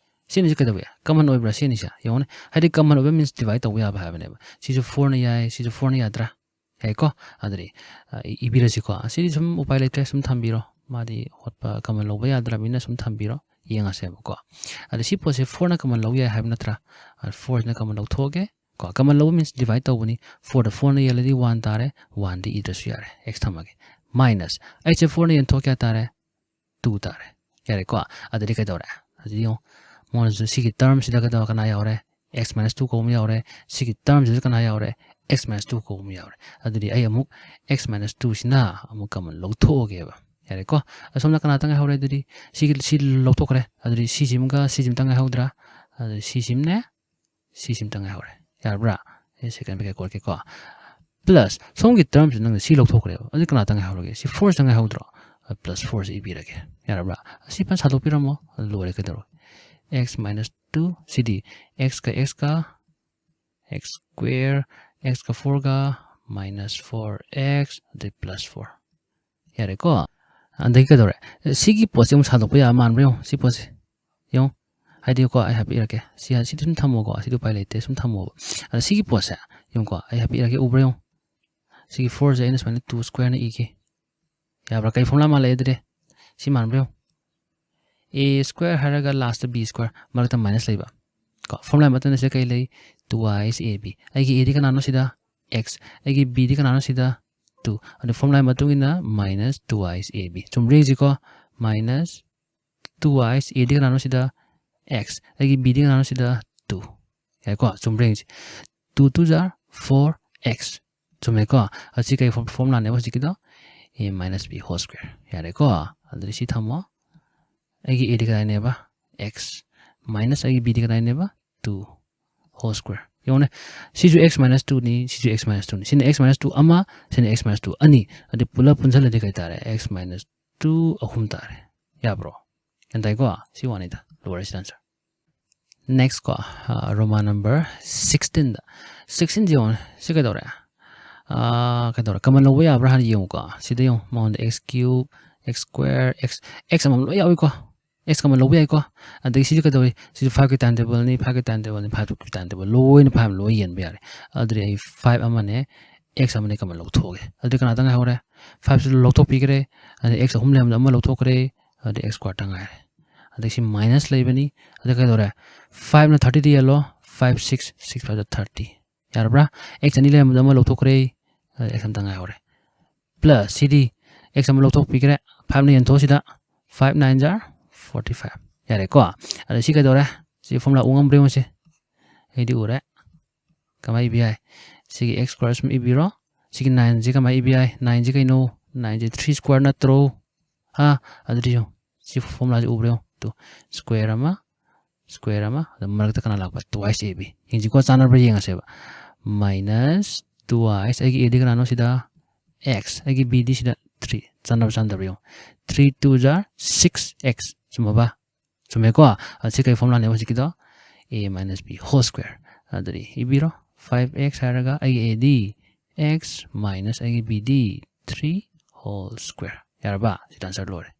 ꯁꯤ ꯑꯅꯤꯁꯤ ꯀꯩꯗꯧꯏ? Common ꯑꯣꯏꯕ꯭ꯔꯥ ꯁꯤ ꯑꯅꯤꯁꯦ? ꯌꯦꯡꯉꯨꯅꯦ꯫ ꯍꯥꯏꯗꯤ common ꯑꯣꯏꯕ means divide ꯇꯧꯕ ꯌꯥꯕ ꯍꯥꯏꯕꯅꯦꯕ꯫ ꯁꯤꯁꯨ four ꯅ ꯌꯥꯏ, ꯁꯤꯁꯨ four ꯅ ꯌꯥꯗ꯭ꯔꯥ? ꯌꯥꯏꯀꯣ? ꯑꯗꯨꯗꯤ, ꯑ, ꯏ-, ꯏꯕꯤꯔꯁꯤꯀꯣ꯫ ꯁꯤꯗꯤ ꯁꯨꯝ ꯎꯄꯥꯏ ꯂꯩꯇ꯭ꯔꯦ, ꯁꯨꯝ ꯊꯝꯕꯤꯔꯣ꯫ ꯃꯥꯗꯤ ꯍꯣꯠꯄ common ꯂꯧꯕ ꯌꯥꯗ꯭ꯔꯕꯅꯤꯅ ꯁꯨꯝ ꯊꯝꯕꯤꯔꯣ꯫ ꯌꯦꯡꯉꯁꯦꯕꯀꯣ꯫ ꯑꯗ ꯁꯤ ꯄꯣꯠꯁꯦ fourꯅ common ꯂꯧ ꯌꯥꯏ ꯍꯥꯏꯕ ꯅꯠꯇ꯭ꯔꯥ? Fourꯁꯤꯅ common ꯂꯧꯊꯣꯛꯑꯒꯦ ꯀꯣ꯫ Common ꯂꯧꯕ means divide ꯇꯧꯕꯅꯤ꯫ Fourꯗ fourꯅ ꯌꯦꯜꯂꯗꯤ one ꯇꯥꯔꯦ, oneꯗꯤ ꯏꯗ꯭ꯔꯁꯨ ꯌꯥꯔꯦ, x ꯊꯝꯃꯒꯦ꯫ Minus ꯑꯩꯁꯦ fourꯅ ꯌꯦꯟꯊꯣꯛ ꯀꯌꯥ ꯇꯥꯔꯦ? Two ꯇꯥꯔꯦ꯫ ꯌꯥꯔꯦꯀꯣ? ꯑꯗꯨꯗꯤ ꯀꯩꯗꯧꯔꯦ? ꯑꯗꯨꯗꯤ ꯌꯦꯡꯉꯣ, ꯃꯉꯣꯟꯗꯁꯨ ꯁꯤꯒꯤ termꯁꯤꯗ ꯀꯩꯗꯧ, ꯀꯅꯥ ꯌꯥꯎꯔꯦ? X minus two ꯀꯧꯕ ꯑꯃ ꯌꯥꯎꯔꯦ꯫ ꯁꯤꯒꯤ termꯁꯤꯗ ꯀꯅꯥ ꯌꯥꯎꯔꯦ? X minus two ꯀꯧꯕ ꯑꯃ ꯌꯥꯎꯔꯦ꯫ ꯑꯗꯨꯗꯤ ꯑꯩ ꯑꯃꯨꯛ x minus twoꯁꯤꯅ ꯑꯃꯨꯛ common ꯂꯧꯊꯣꯛꯑꯒꯦꯕ꯫ ꯌꯥꯔꯦꯀꯣ? ꯑꯁꯣꯝꯗ ꯀꯅꯥꯇꯪ ꯉꯥꯏꯍꯧꯔꯦ? ꯑꯗꯨꯗꯤ ꯁꯤꯒꯤ, ꯁꯤ ꯂꯧꯊꯣꯛꯈ꯭ꯔꯦ꯫ ꯑꯗꯨꯗꯤ ꯁꯤꯁꯤꯃꯒ ꯁꯤꯁꯤꯃꯇꯪ ꯉꯥꯏꯍꯧꯗ꯭ꯔꯥ? ꯑꯗꯨꯗꯤ ꯁꯤꯁꯤꯝꯅꯦ, ꯁꯤꯁꯤꯝꯇꯪ ꯉꯥꯏꯍꯧꯔꯦ꯫ ꯌꯥꯔꯕ꯭ꯔꯥ? ꯑꯩ second bracket ꯀꯣꯠꯀꯦꯀꯣ꯫ Plus ꯁꯣꯝꯒꯤ termꯁꯤ ꯅꯪꯅ ꯁꯤ ꯂꯧꯊꯣꯛꯈ꯭ꯔꯦꯕ꯫ ꯑꯗꯨꯗꯤ ꯀꯅꯥꯇꯪ ꯉꯥꯏꯍꯧꯔꯒꯦ? ꯁꯤ fourꯁꯤꯇꯪ ꯉꯥꯏꯍꯧꯗ꯭ꯔꯣ? Plus fourꯁꯤ ꯏꯕꯤꯔꯒꯦ꯫ ꯌꯥꯔꯕ꯭ꯔꯥ? ꯑꯁꯤ ꯐꯖꯅ ꯁꯥꯗꯣꯛꯄꯤꯔꯝꯃꯣ꯫ ꯑꯗꯨ ꯂꯣꯏꯔꯦ, ꯀꯩꯗꯧꯔꯒꯦ? X minus two, ꯁꯤꯗꯤ x ꯀ x ꯀ, x square, x ꯀ fourꯒ, minus four x, ꯑꯗꯩ plus four꯫ ꯌꯥꯔꯦꯀꯣ? ꯑꯗꯒꯤ ꯀꯩꯗꯧꯔꯦ? ꯁꯤꯒꯤ ꯄꯣꯠꯁꯦ ꯑꯃꯨꯛ ꯁꯥꯗꯣꯛꯄ ꯌꯥꯕ ꯃꯥꯟꯕ꯭ꯔꯥ ꯌꯦꯡꯉꯣ, ꯁꯤ ꯄꯣꯠꯁꯦ꯫ ꯌꯦꯡꯉꯣ꯫ ꯍꯥꯏꯗꯤꯀꯣ, ꯑꯩ ꯍꯥꯏꯕꯤꯔꯛꯀꯦ꯫ ꯁꯤ, ꯁꯤꯗꯤ ꯁꯨꯝ ꯊꯝꯃꯣꯀꯣ꯫ ꯁꯤꯗꯤ ꯎꯄꯥꯏ ꯂꯩꯇꯦ꯫ ꯁꯨꯝ ꯊꯝꯃꯣꯕ꯫ ꯑꯗ ꯁꯤꯒꯤ ꯄꯣꯠꯁꯦ, ꯌꯦꯡꯉꯨꯀꯣ꯫ ꯑꯩ ꯍꯥꯏꯕꯤꯔꯛꯀꯦ꯫ ꯎꯕ꯭ꯔꯥ ꯌꯦꯡꯉꯣ꯫ ꯁꯤꯒꯤ fourꯁꯦ ꯑꯩꯅ ꯁꯨꯃꯥꯏꯅ two squareꯅ ꯏꯒꯦ꯫ ꯌꯥꯕ꯭ꯔꯥ? ꯀꯩ formula ꯃꯥꯜꯂꯛꯑꯦ ꯑꯗꯨꯗꯤ? ꯁꯤ ꯃꯥꯟꯕ꯭ꯔꯥ ꯌꯦꯡꯉꯣ꯫ A square ꯍꯥꯏꯔꯒ lastꯇ B square, ꯃꯔꯛꯇ minus ꯂꯩꯕ꯫ ꯀꯣ, formula ꯃꯇꯨꯡꯗ ꯁꯤꯗ ꯀꯩ ꯂꯩ? Two i's A B꯫ ꯑꯩꯒꯤ Aꯗꯤ ꯀꯅꯥꯅꯣ ꯁꯤꯗ? X꯫ ꯑꯩꯒꯤ Bꯗꯤ ꯀꯅꯥꯅꯣ ꯁꯤꯗ? Two꯫ ꯑꯗꯨ formula ꯃꯇꯨꯡ ꯏꯟꯅ minus two i's A B꯫ ꯆꯨꯝꯕ꯭ꯔꯥ ꯌꯦꯡꯁꯤꯀꯣ? Minus two i's, Aꯗꯤ ꯀꯅꯥꯅꯣ ꯁꯤꯗ? X꯫ ꯑꯩꯒꯤ Bꯗꯤ ꯀꯅꯥꯅꯣ ꯁꯤꯗ? Two꯫ ꯌꯥꯏꯀꯣ? ꯆꯨꯝꯕ꯭ꯔꯥ ꯌꯦꯡꯁꯤ꯫ Two twos are four x꯫ ꯆꯨꯝꯃꯦꯀꯣ? ꯑꯁꯤ ꯀꯩ form-, formulaꯅꯦꯕ ꯍꯧꯖꯤꯛꯀꯤꯗꯣ? A minus B whole square꯫ ꯌꯥꯔꯦꯀꯣ? ꯑꯗꯨꯗꯤ ꯁꯤ ꯊꯝꯃꯣ꯫ ꯑꯩꯒꯤ Aꯗꯤ ꯀꯗꯥꯏꯅꯦꯕ? X꯫ Minus ꯑꯩꯒꯤ Bꯗꯤ ꯀꯗꯥꯏꯅꯦꯕ? Two whole square꯫ ꯌꯦꯡꯉꯨꯅꯦ꯫ ꯁꯤꯁꯨ x minus twoꯅꯤ, ꯁꯤꯁꯨ x minus twoꯅꯤ꯫ ꯁꯤꯅ x minus two ꯑꯃ, ꯁꯤꯅ x minus two ꯑꯅꯤ꯫ ꯑꯗꯨꯗꯤ ꯄꯨꯂꯞ ꯄꯨꯟꯁꯤꯜꯂꯗꯤ ꯀꯩ ꯇꯥꯔꯦ? X minus two ꯑꯍꯨꯝ ꯇꯥꯔꯦ꯫ ꯌꯥꯕ꯭ꯔꯣ? ꯒ꯭ꯌꯥꯟ ꯇꯥꯏꯀꯣ? ꯁꯤ ꯋꯥꯅꯤꯗ꯫ ꯂꯣꯏꯔꯦ ꯁꯤꯗ answer꯫ Next ꯀꯣ, ꯑ, Roman number sixteenꯗ꯫ Sixteenꯁꯦ ꯌꯦꯡꯉꯣꯅꯦ꯫ ꯁꯤ ꯀꯩꯗꯧꯔꯦ? ꯑ, ꯀꯩꯗꯧꯔꯦ? Common ꯂꯧꯕ ꯌꯥꯕ꯭ꯔꯥ ꯍꯥꯟꯅ ꯌꯦꯡꯉꯨꯀꯣ꯫ ꯁꯤꯗ ꯌꯦꯡꯉꯣ꯫ ꯃꯉꯣꯟꯗ x cube, x square, x, x ꯑꯃꯃꯝ ꯂꯣꯏ ꯌꯥꯎꯏꯀꯣ꯫ X common ꯂꯧꯕ ꯌꯥꯏꯀꯣ꯫ ꯑꯗꯒꯤ ꯁꯤꯁꯨ ꯀꯩꯗꯧꯏ? ꯁꯤꯁꯨ fiveꯀꯤ time tableꯅꯤ, fiveꯀꯤ time tableꯅꯤ, fiveꯀꯤ time table ꯂꯣꯏꯅ five ꯂꯣꯏ ꯌꯦꯟꯕ ꯌꯥꯔꯦ꯫ ꯑꯗꯨꯗꯤ ꯑꯩ five ꯑꯃꯅꯦ, x ꯑꯃꯅꯦ common ꯂꯧꯊꯣꯛꯑꯒꯦ꯫ ꯑꯗꯨꯗꯤ ꯀꯅꯥꯇ ꯉꯥꯏꯍꯧꯔꯦ? Fiveꯁꯨ ꯂꯧꯊꯣꯛꯄꯤꯈ꯭ꯔꯦ꯫ ꯑꯗꯩ x ꯑꯍꯨꯝ ꯂꯩꯔꯝꯕꯗꯣ ꯑꯃ ꯂꯧꯊꯣꯛꯈ꯭ꯔꯦ꯫ ꯑꯗꯩ x square ꯇ ꯉꯥꯏꯔꯦ꯫ ꯑꯗꯒꯤ ꯁꯤ ꯃꯥꯏꯅꯁ ꯂꯩꯕꯅꯤ꯫ ꯑꯗ ꯀꯩꯗꯧꯔꯦ? ꯐꯥꯏꯚꯅ ꯊꯥꯔꯇꯤꯗ ꯌꯦꯜꯂꯣ, ꯐꯥꯏꯚ ꯁꯤꯛꯁ, ꯁꯤꯛꯁ ꯐꯥꯏꯚꯇ ꯊꯥꯔꯇꯤ꯫ ꯌꯥꯔꯕ꯭ꯔꯥ? ꯑꯦꯛꯁ ꯑꯅꯤ ꯂꯩꯔꯝꯕꯗꯣ ꯑꯃ ꯂꯧꯊꯣꯛꯈ꯭ꯔꯦ꯫ ꯑꯦꯛꯁ ꯑꯃꯇ ꯉꯥꯏꯍꯧꯔꯦ꯫ ꯄ꯭ꯂꯁ ꯁꯤꯗꯤ ꯑꯦꯛꯁ ꯑꯃ ꯂꯧꯊꯣꯛꯄꯤꯈ꯭ꯔꯦ꯫ ꯐꯥꯏꯚꯅ ꯌꯦꯟꯊꯣꯛꯑꯁꯤꯗ, five nine are forty five. ꯌꯥꯔꯦꯀꯣ? ꯑꯗ ꯁꯤ ꯀꯩꯗꯧꯔꯦ? ꯁꯤ ꯐꯣꯔꯃꯨꯂꯥ ꯎ ꯉꯝꯕ꯭ꯔꯥ ꯌꯦꯡꯉꯨꯁꯦ꯫ ꯑꯩꯗꯤ ꯎꯔꯦ꯫ ꯀꯃꯥꯏꯅ ꯏꯕ ꯌꯥꯏ? ꯁꯤꯒꯤ ꯑꯦꯛꯁ ꯁ꯭ꯀ꯭ꯋꯥꯔ ꯁꯨꯝ ꯏꯕꯤꯔꯣ꯫ ꯁꯤꯒꯤ ꯅꯥꯏꯟꯁꯦ ꯀꯃꯥꯏꯅ ꯏꯕ ꯌꯥꯏ? ꯅꯥꯏꯟꯁꯦ ꯀꯩꯅꯣ? ꯅꯥꯏꯟꯁꯦ ꯊ꯭ꯔꯤ ꯁ꯭ꯀ꯭ꯋꯥꯔ ꯅꯠꯇ꯭ꯔꯣ? ꯍꯥ? ꯑꯗꯨꯗꯤ ꯌꯦꯡꯉꯨ꯫ ꯁꯤ ꯐꯣꯔꯃꯨꯂꯥꯁꯦ ꯎꯕ꯭ꯔꯥ ꯌꯦꯡꯉꯨ꯫ ꯇꯨ ꯁ꯭ꯀ꯭ꯋꯥꯔ ꯑꯃ, ꯁ꯭ꯀ꯭ꯋꯥꯔ ꯑꯃ, ꯑꯗ ꯃꯔꯛꯇ ꯀꯅꯥ ꯂꯥꯛꯄ? Twice a b. ꯌꯦꯡꯁꯤꯀꯣ, ꯆꯥꯟꯅꯕ꯭ꯔꯥ ꯌꯦꯡꯉꯁꯦꯕ꯫ ꯃꯥꯏꯅꯁ ꯇꯨ ꯑꯥꯏꯁ, ꯑꯩꯒꯤ ꯑꯦꯗꯤ ꯀꯅꯥꯅꯣ ꯁꯤꯗ? ꯑꯦꯛꯁ꯫ ꯑꯩꯒꯤ ꯕꯤꯗꯤ ꯁꯤꯗ ꯊ꯭ꯔꯤ꯫ ꯆꯥꯟꯅꯕ꯭ꯔꯥ ꯆꯥꯟꯅꯗꯕ꯭ꯔꯥ ꯌꯦꯡꯉꯨ꯫ Three two are six x. ꯆꯨꯝꯃꯕ? ꯆꯨꯝꯃꯦꯀꯣ? ꯑꯁꯤ ꯀꯩ ꯐꯣꯔꯃꯨꯂꯥꯅꯦꯕ ꯍꯧꯖꯤꯛꯀꯤꯗꯣ? A minus b whole square. ꯑꯗꯨꯗꯤ ꯏꯕꯤꯔꯣ꯫ ꯐꯥꯏꯚ ꯑꯦꯛꯁ ꯍꯥꯏꯔꯒ ꯑꯩꯒꯤ ꯑꯦꯗꯤ ꯑꯦꯛꯁ ꯃꯥꯏꯅꯁ ꯑꯩꯒꯤ ꯕꯤꯗꯤ ꯊ꯭ꯔꯤ ꯍꯣꯜ ꯁ꯭ꯀ꯭ꯋꯥꯔ꯫ ꯌꯥꯔꯕ? ꯁꯤꯗ ꯑꯟꯁꯔ ꯂꯣꯏꯔꯦ꯫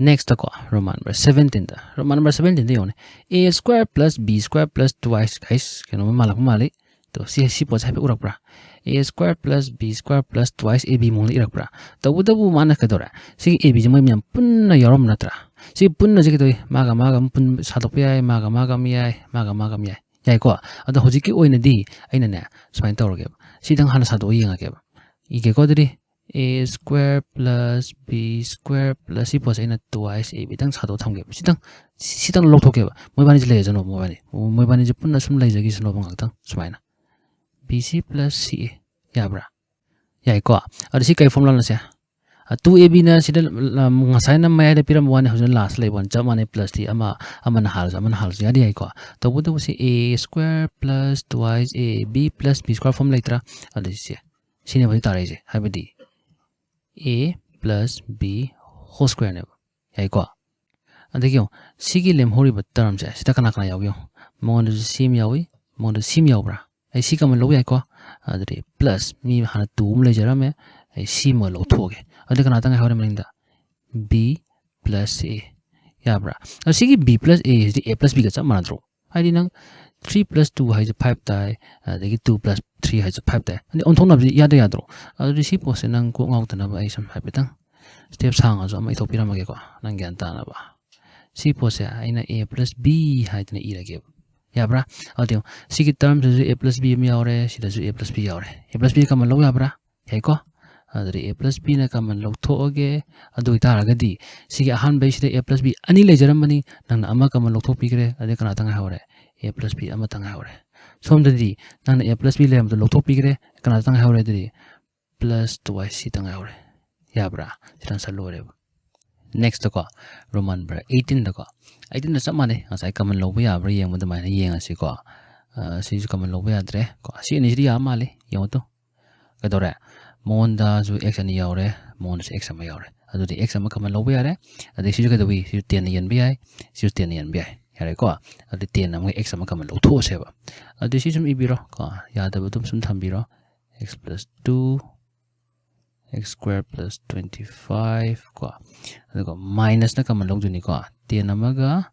ꯅꯦꯛꯁꯇꯀꯣ, ꯔꯣꯃꯥꯟ ꯅꯝꯕꯔ ꯁꯕꯦꯟꯇꯤꯟꯗ, ꯔꯣꯃꯥꯟ ꯅꯝꯕꯔ ꯁꯕꯦꯟꯇꯤꯟꯗ ꯌꯦꯡꯉꯨꯅꯦ꯫ A square plus b square plus twice, ꯍꯥꯏꯁ, ꯀꯩꯅꯣꯝꯃ ꯃꯥꯜꯂꯛꯄ ꯃꯥꯜꯂꯤ꯫ ꯇꯣ, ꯁꯤ, ꯁꯤ ꯄꯣꯠꯁꯦ ꯍꯥꯏꯐꯦꯠ ꯎꯔꯛꯄ꯭ꯔꯥ? A square plus b square plus twice a b ꯃꯑꯣꯡꯗ ꯏꯔꯛꯄ꯭ꯔꯥ? ꯇꯧꯕꯇꯕꯨ ꯃꯥꯅ ꯀꯩꯗꯧꯔꯦ? ꯁꯤꯒꯤ ꯑꯦ ꯕꯤꯁꯦ ꯃꯣꯏ ꯃꯌꯥꯝ ꯄꯨꯟꯅ ꯌꯥꯎꯔꯝꯕ ꯅꯠꯇ꯭ꯔꯥ? ꯁꯤ ꯄꯨꯟꯅꯁꯦ ꯀꯩꯗꯧꯏ? ꯃꯥꯒ ꯃꯥꯒ ꯑꯃ ꯄꯨꯟ ꯁꯥꯗꯣꯛꯄ ꯌꯥꯏ, ꯃꯥꯒ ꯃꯥꯒ ꯑꯃ ꯌꯥꯏ, ꯃꯥꯒ ꯃꯥꯒ ꯑꯃ ꯌꯥꯏ꯫ ꯌꯥꯏꯀꯣ? ꯑꯗꯣ ꯍꯧꯖꯤꯛꯀꯤ ꯑꯣꯏꯅꯗꯤ ꯑꯩꯅꯅꯦ, ꯁꯨꯃꯥꯏꯅ ꯇꯧꯔꯒꯦꯕ꯫ ꯁꯤꯗꯪ ꯍꯥꯟꯅ ꯁꯥꯗꯣꯛꯑ ꯌꯦꯡꯉꯒꯦꯕ꯫ ꯏꯒꯦꯀꯣ ꯑꯗꯨꯗꯤ꯫ A square plus b square plus ꯁꯤ ꯄꯣꯠꯁꯦ ꯑꯩꯅ ꯇꯨ ꯑꯥꯏꯁ ꯑꯦ ꯕꯤꯗꯪ ꯁꯥꯗꯣꯛꯑ ꯊꯝꯒꯦꯕ꯫ ꯁꯤꯗꯪ, ꯁꯤꯗꯪ ꯂꯧꯊꯣꯛꯀꯦꯕ꯫ ꯃꯣꯏꯕꯥꯅꯤꯁꯦ ꯂꯩꯔꯖꯅꯣ, ꯃꯣꯏꯕꯥꯅꯤ꯫ ꯃꯣꯏꯕꯥꯅꯤꯁꯦ ꯄꯨꯟꯅ ꯁꯨꯝ ꯂꯩꯖꯈꯤꯁꯅꯣꯕ ꯉꯥꯛꯇꯪ ꯁꯨꯃꯥꯏꯅ꯫ ꯕꯤ ꯁꯤ ꯄ꯭ꯂꯁ ꯁꯤ ꯑꯦ꯫ ꯌꯥꯕ꯭ꯔꯥ? ꯌꯥꯏꯀꯣ? ꯑꯗꯣ ꯁꯤ ꯀꯩ ꯐꯣꯔꯃꯨꯂꯥꯅꯣ ꯁꯦ? ꯇꯨ ꯑꯦ ꯕꯤꯅ ꯁꯤꯗ, ꯎꯝ, ꯉꯁꯥꯏꯅ ꯃꯌꯥꯏꯗ ꯄꯤꯔꯝꯕ ꯋꯥꯅꯤ, ꯍꯧꯖꯤꯛꯅ ꯂꯥꯁ ꯂꯩꯕ ꯋꯥꯅꯤ, ꯆꯞ ꯃꯥꯟꯅꯩ, ꯄ꯭ꯂꯁꯇꯤ ꯑꯃ, ꯑꯃꯅ ꯍꯥꯜꯂꯁꯨ ꯑꯃꯅ ꯍꯥꯜꯂꯁꯨ ꯌꯥꯗꯤ ꯌꯥꯏꯀꯣ꯫ ꯇꯧꯕꯇꯕꯨ ꯁꯤ a square plus twice a b plus b square form ꯂꯩꯇ꯭ꯔꯥ? ꯑꯗꯨ ꯁꯤꯁꯦ, ꯁꯤꯅꯦꯕ ꯍꯧꯖꯤꯛ ꯇꯥꯔꯛꯏꯁꯦ, ꯍꯥꯏꯕꯗꯤ ꯑꯦ ꯄ꯭ꯂꯁ ꯕꯤ ꯍꯣꯜ ꯁ꯭ꯀ꯭ꯋꯥꯔꯅꯦꯕ꯫ ꯌꯥꯏꯀꯣ? ꯑꯗꯒꯤ ꯌꯦꯡꯉꯨ, ꯁꯤꯒꯤ ꯂꯦꯝꯍꯧꯔꯤꯕ ꯇꯔꯝꯁꯦ, ꯁꯤꯗ ꯀꯅꯥ ꯀꯅꯥ ꯌꯥꯎꯒꯦ ꯌꯦꯡꯉꯨ꯫ ꯃꯉꯣꯟꯗꯁꯨ ꯁꯤ ꯑꯃ ꯌꯥꯎꯏ, ꯃꯉꯣꯟꯗꯁꯨ ꯁꯤ ꯑꯃ ꯌꯥꯎꯕ꯭ꯔꯥ? ꯑꯩ ꯁꯤ ꯀꯃꯟ ꯂꯧꯕ ꯌꯥꯏꯀꯣ꯫ ꯑꯗꯨꯗꯤ ꯄ꯭ꯂꯁ, ꯃꯤ ꯍꯥꯟꯅ ꯇꯨ ꯑꯃ ꯂꯩꯖꯔꯝꯃꯦ, ꯑꯩ ꯁꯤ ꯑꯃ ꯂꯧꯊꯣꯛꯑꯒꯦ꯫ ꯑꯗꯨꯗꯤ ꯀꯅꯥꯇ ꯉꯥꯏꯍꯧꯔꯦ ꯃꯅꯤꯡꯗ? ꯕꯤ ꯄ꯭ꯂꯁ ꯑꯦ꯫ ꯌꯥꯕ꯭ꯔꯥ? ꯑꯗꯣ ꯁꯤꯒꯤ ꯕꯤ ꯄ꯭ꯂꯁ ꯑꯦ ꯍꯥꯏꯁꯤꯗꯤ ꯑꯦ ꯄ꯭ꯂꯁ ꯕꯤꯒ ꯆꯞ ꯃꯥꯟꯅꯗ꯭ꯔꯣ? ꯍꯥꯏꯗꯤ ꯅꯪ ꯊ꯭ꯔꯤ ꯄ꯭ꯂꯁ ꯇꯨ ꯍꯥꯏꯁꯦ ꯐꯥꯏꯚ ꯇꯥꯏ, ꯑꯗꯒꯤ ꯇꯨ ꯄ꯭ꯂꯁ ꯊ꯭ꯔꯤ ꯍꯥꯏꯁꯦ ꯐꯥꯏꯚ ꯇꯥꯏ꯫ ꯑꯗꯩ ꯑꯣꯟꯊꯣꯛꯅꯕꯗꯤ ꯏꯌꯥꯗ ꯌꯥꯗ꯭ꯔꯣ? ꯑꯗꯨꯗꯤ ꯁꯤ ꯄꯣꯠꯁꯦ ꯅꯪ ꯀꯣꯛ ꯉꯥꯎꯗꯅꯕ ꯑꯩ ꯁꯨꯝ ꯍꯥꯏꯐꯦꯠꯇꯪ ꯁ꯭ꯇꯦꯞ ꯁꯥꯡꯉꯁꯨ ꯑꯃ ꯏꯊꯣꯛꯄꯤꯔꯝꯃꯒꯦꯀꯣ, ꯅꯪ ꯒ꯭ꯌꯥꯟ ꯇꯥꯅꯕ꯫ ꯁꯤ ꯄꯣꯠꯁꯦ ꯑꯩꯅ a plus b ꯍꯥꯏꯗꯅ ꯏꯔꯒꯦꯕ꯫ ꯌꯥꯕ꯭ꯔꯥ? ꯑꯗꯨ ꯌꯦꯡꯉꯣ, ꯁꯤꯒꯤ termꯁꯤꯗꯁꯨ a plus b ꯑꯃ ꯌꯥꯎꯔꯦ, ꯁꯤꯗꯁꯨ a plus b ꯌꯥꯎꯔꯦ꯫ A plus b common ꯂꯧ ꯌꯥꯕ꯭ꯔꯥ? ꯌꯥꯏꯀꯣ? ꯑꯗꯨꯗꯤ a plus bꯅ common ꯂꯧꯊꯣꯛꯑꯒꯦ꯫ ꯑꯗꯨ ꯑꯣꯏꯇꯥꯔꯒꯗꯤ ꯁꯤꯒꯤ ꯑꯍꯥꯟꯕꯩꯁꯤꯗ a plus b ꯑꯅꯤ ꯂꯩꯖꯔꯝꯕꯅꯤ, ꯅꯪꯅ ꯑꯃ common ꯂꯧꯊꯣꯛꯄꯤꯈ꯭ꯔꯦ꯫ ꯑꯗꯩ ꯀꯅꯥꯇ ꯉꯥꯏꯍꯧꯔꯦ? A plus b ꯑꯃꯇ ꯉꯥꯏꯍꯧꯔꯦ꯫ ꯁꯣꯝꯗꯗꯤ ꯅꯪꯅ a plus b ꯂꯩꯔꯝꯕꯗꯣ ꯂꯧꯊꯣꯛꯄꯤꯈ꯭ꯔꯦ꯫ ꯀꯅꯥꯇ ꯉꯥꯏꯍꯧꯔꯦ ꯑꯗꯨꯗꯤ? Plus twice ꯁꯤꯇ ꯉꯥꯏꯍꯧꯔꯦ꯫ ꯌꯥꯕ꯭ꯔꯥ? ꯁꯤꯅ answer ꯂꯣꯏꯔꯦꯕ꯫ Next ꯀꯣ, Roman number eighteenꯗꯀꯣ, eighteenꯗ ꯆꯞ ꯃꯥꯟꯅꯩ꯫ ꯉꯁꯥꯏ common ꯂꯧꯕ ꯌꯥꯕ꯭ꯔꯥ ꯌꯦꯡꯕ ꯑꯗꯨꯃꯥꯏꯅ ꯌꯦꯡꯉꯁꯤꯀꯣ꯫ ꯑ, ꯁꯤꯁꯨ common ꯂꯧꯕ ꯌꯥꯗ꯭ꯔꯦ ꯀꯣ꯫ ꯁꯤ ꯑꯅꯤꯁꯤꯗꯤ ꯌꯥꯕ ꯃꯥꯜꯂꯤ꯫ ꯌꯦꯡꯉꯨ ꯇꯨ꯫ ꯀꯩꯗꯧꯔꯦ? ꯃꯉꯣꯟꯗꯁꯨ x ꯑꯅꯤ ꯌꯥꯎꯔꯦ, ꯃꯉꯣꯟꯗꯁꯨ x ꯑꯃ ꯌꯥꯎꯔꯦ꯫ ꯑꯗꯨꯗꯤ x ꯑꯃ common ꯂꯧꯕ ꯌꯥꯔꯦ꯫ ꯑꯗꯩ ꯁꯤꯁꯨ ꯀꯩꯗꯧꯏ? ꯁꯤꯁꯨ tenꯅ ꯌꯦꯟꯕ ꯌꯥꯏ, ꯁꯤꯁꯨ tenꯅ ꯌꯦꯟꯕ ꯌꯥꯏ꯫ ꯌꯥꯔꯦꯀꯣ? ꯑꯗꯨꯗꯤ ten ꯑꯃꯒ x ꯑꯃ common ꯂꯧꯊꯣꯛꯑꯁꯦꯕ꯫ ꯑꯗꯨꯗꯤ ꯁꯤ ꯁꯨꯝ ꯏꯕꯤꯔꯣ ꯀꯣ, ꯌꯥꯗꯕ ꯑꯗꯨꯝ ꯁꯨꯝ ꯊꯝꯕꯤꯔꯣ꯫ X plus two, x square plus twenty five ꯀꯣ, ꯑꯗꯨꯒ minusꯅ common ꯂꯧꯗꯣꯏꯅꯤꯀꯣ꯫ Ten ꯑꯃꯒ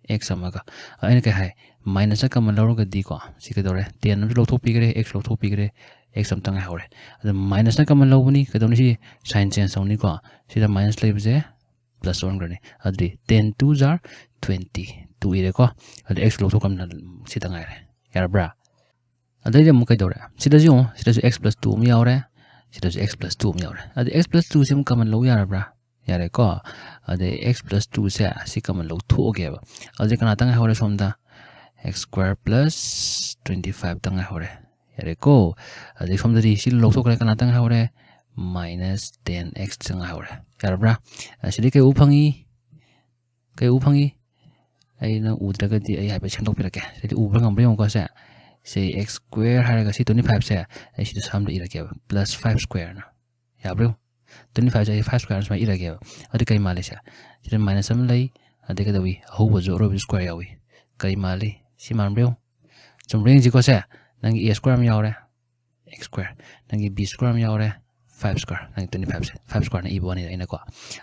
x ꯑꯃꯒ꯫ ꯑꯩꯅ ꯀꯩ ꯍꯥꯏ? Minusꯅ common ꯂꯧꯔꯒꯗꯤꯀꯣ, ꯁꯤ ꯀꯩꯗꯧꯔꯦ? Ten ꯑꯃꯁꯨ ꯂꯧꯊꯣꯛꯄꯤꯈ꯭ꯔꯦ, x ꯂꯧꯊꯣꯛꯄꯤꯈ꯭ꯔꯦ, x ꯑꯝꯇ ꯉꯥꯏꯍꯧꯔꯦ꯫ ꯑꯗꯨ minusꯅ common ꯂꯧꯕꯅꯤ, ꯀꯩꯗꯧꯅꯤ? ꯁꯤ sign change ꯇꯧꯅꯤꯀꯣ꯫ ꯁꯤꯗ minus ꯂꯩꯕꯁꯦ plus ꯑꯣꯟꯈ꯭ꯔꯅꯤ꯫ ꯑꯗꯨꯗꯤ ten twos are twenty, two ꯏꯔꯦꯀꯣ꯫ ꯑꯗꯨ x ꯂꯧꯊꯣꯛꯈ꯭ꯔꯕꯅꯤꯅ ꯁꯤꯗ ꯉꯥꯏꯔꯦ꯫ ꯌꯥꯔꯕ꯭ꯔꯥ? ꯑꯗꯩꯗꯤ ꯑꯃꯨꯛ ꯀꯩꯗꯧꯔꯦ? ꯁꯤꯗꯁꯨ ꯌꯦꯡꯉꯣ, ꯁꯤꯗꯁꯨ x plus two ꯑꯃ ꯌꯥꯎꯔꯦ, ꯁꯤꯗꯁꯨ x plus two ꯑꯃ ꯌꯥꯎꯔꯦ꯫ ꯑꯗꯩ x plus twoꯁꯦ ꯑꯃꯨꯛ common ꯂꯧ ꯌꯥꯔꯕ꯭ꯔꯥ? ꯌꯥꯔꯦꯀꯣ꯫ ꯑꯗꯩ x plus twoꯁꯦ ꯁꯤ common ꯂꯧꯊꯣꯛꯑꯒꯦꯕ꯫ ꯑꯗꯨꯗꯤ ꯀꯅꯥꯇ ꯉꯥꯏꯍꯧꯔꯦ ꯁꯣꯝꯗ? X square plus twenty five ꯇ ꯉꯥꯏꯍꯧꯔꯦ꯫ ꯌꯥꯔꯦꯀꯣ꯫ ꯑꯗꯩ ꯁꯣꯝꯗꯗꯤ ꯁꯤ ꯂꯧꯊꯣꯛꯈ꯭ꯔꯦ, ꯀꯅꯥꯇ ꯉꯥꯏꯍꯧꯔꯦ? Minus ten x ꯇ ꯉꯥꯏꯍꯧꯔꯦ꯫ ꯌꯥꯔꯕ꯭ꯔꯥ? ꯑꯁꯤꯗꯤ ꯀꯩ ꯎ ꯐꯪꯉꯤ? ꯀꯩ ꯎ ꯐꯪꯉꯤ? ꯑꯩꯅ ꯎꯗ꯭ꯔꯒꯗꯤ ꯑꯩ ꯍꯥꯏꯐꯦꯠ ꯁꯦꯝꯗꯣꯛꯄꯤꯔꯛꯀꯦ꯫ ꯁꯤꯗꯤ ꯎꯕ꯭ꯔꯥ ꯉꯝꯕ꯭ꯔꯥ ꯌꯦꯡꯉꯨꯀꯣ ꯁꯦ꯫ ꯁꯤ x square ꯍꯥꯏꯔꯒ ꯁꯤ twenty fiveꯁꯦ ꯑꯩ ꯁꯤꯗ ꯁꯝꯗ ꯏꯔꯛꯀꯦꯕ, plus five squareꯅ꯫ ꯌꯥꯕ꯭ꯔꯥ ꯌꯦꯡꯉꯨ꯫ Twenty fiveꯁꯦ ꯑꯩ five square ꯁꯨꯃꯥꯏꯅ ꯏꯔꯒꯦꯕ꯫ ꯑꯗꯨ ꯀꯩ ꯃꯥꯜꯂꯤ ꯁꯦ? ꯁꯤꯗ minus ꯑꯃ ꯂꯩ, ꯑꯗꯩ ꯀꯩꯗꯧꯏ? ꯑꯍꯧꯕꯁꯨ ꯑꯔꯣꯏꯕꯁꯨ square ꯌꯥꯎꯏ꯫ ꯀꯔꯤ ꯃꯥꯜꯂꯤ? ꯁꯤ ꯃꯥꯟꯕ꯭ꯔꯥ ꯌꯦꯡꯉꯨ꯫ ꯆꯨꯝꯕ꯭ꯔꯥ ꯌꯦꯡꯁꯤꯀꯣ ꯁꯦ? ꯅꯪꯒꯤ a square ꯑꯃ ꯌꯥꯎꯔꯦ, x square, ꯅꯪꯒꯤ b square ꯑꯃ ꯌꯥꯎꯔꯦ, five square, ꯅꯪꯒꯤ twenty fiveꯁꯦ five squareꯅ ꯏꯕ ꯋꯥꯅꯤꯗ ꯑꯩꯅꯀꯣ꯫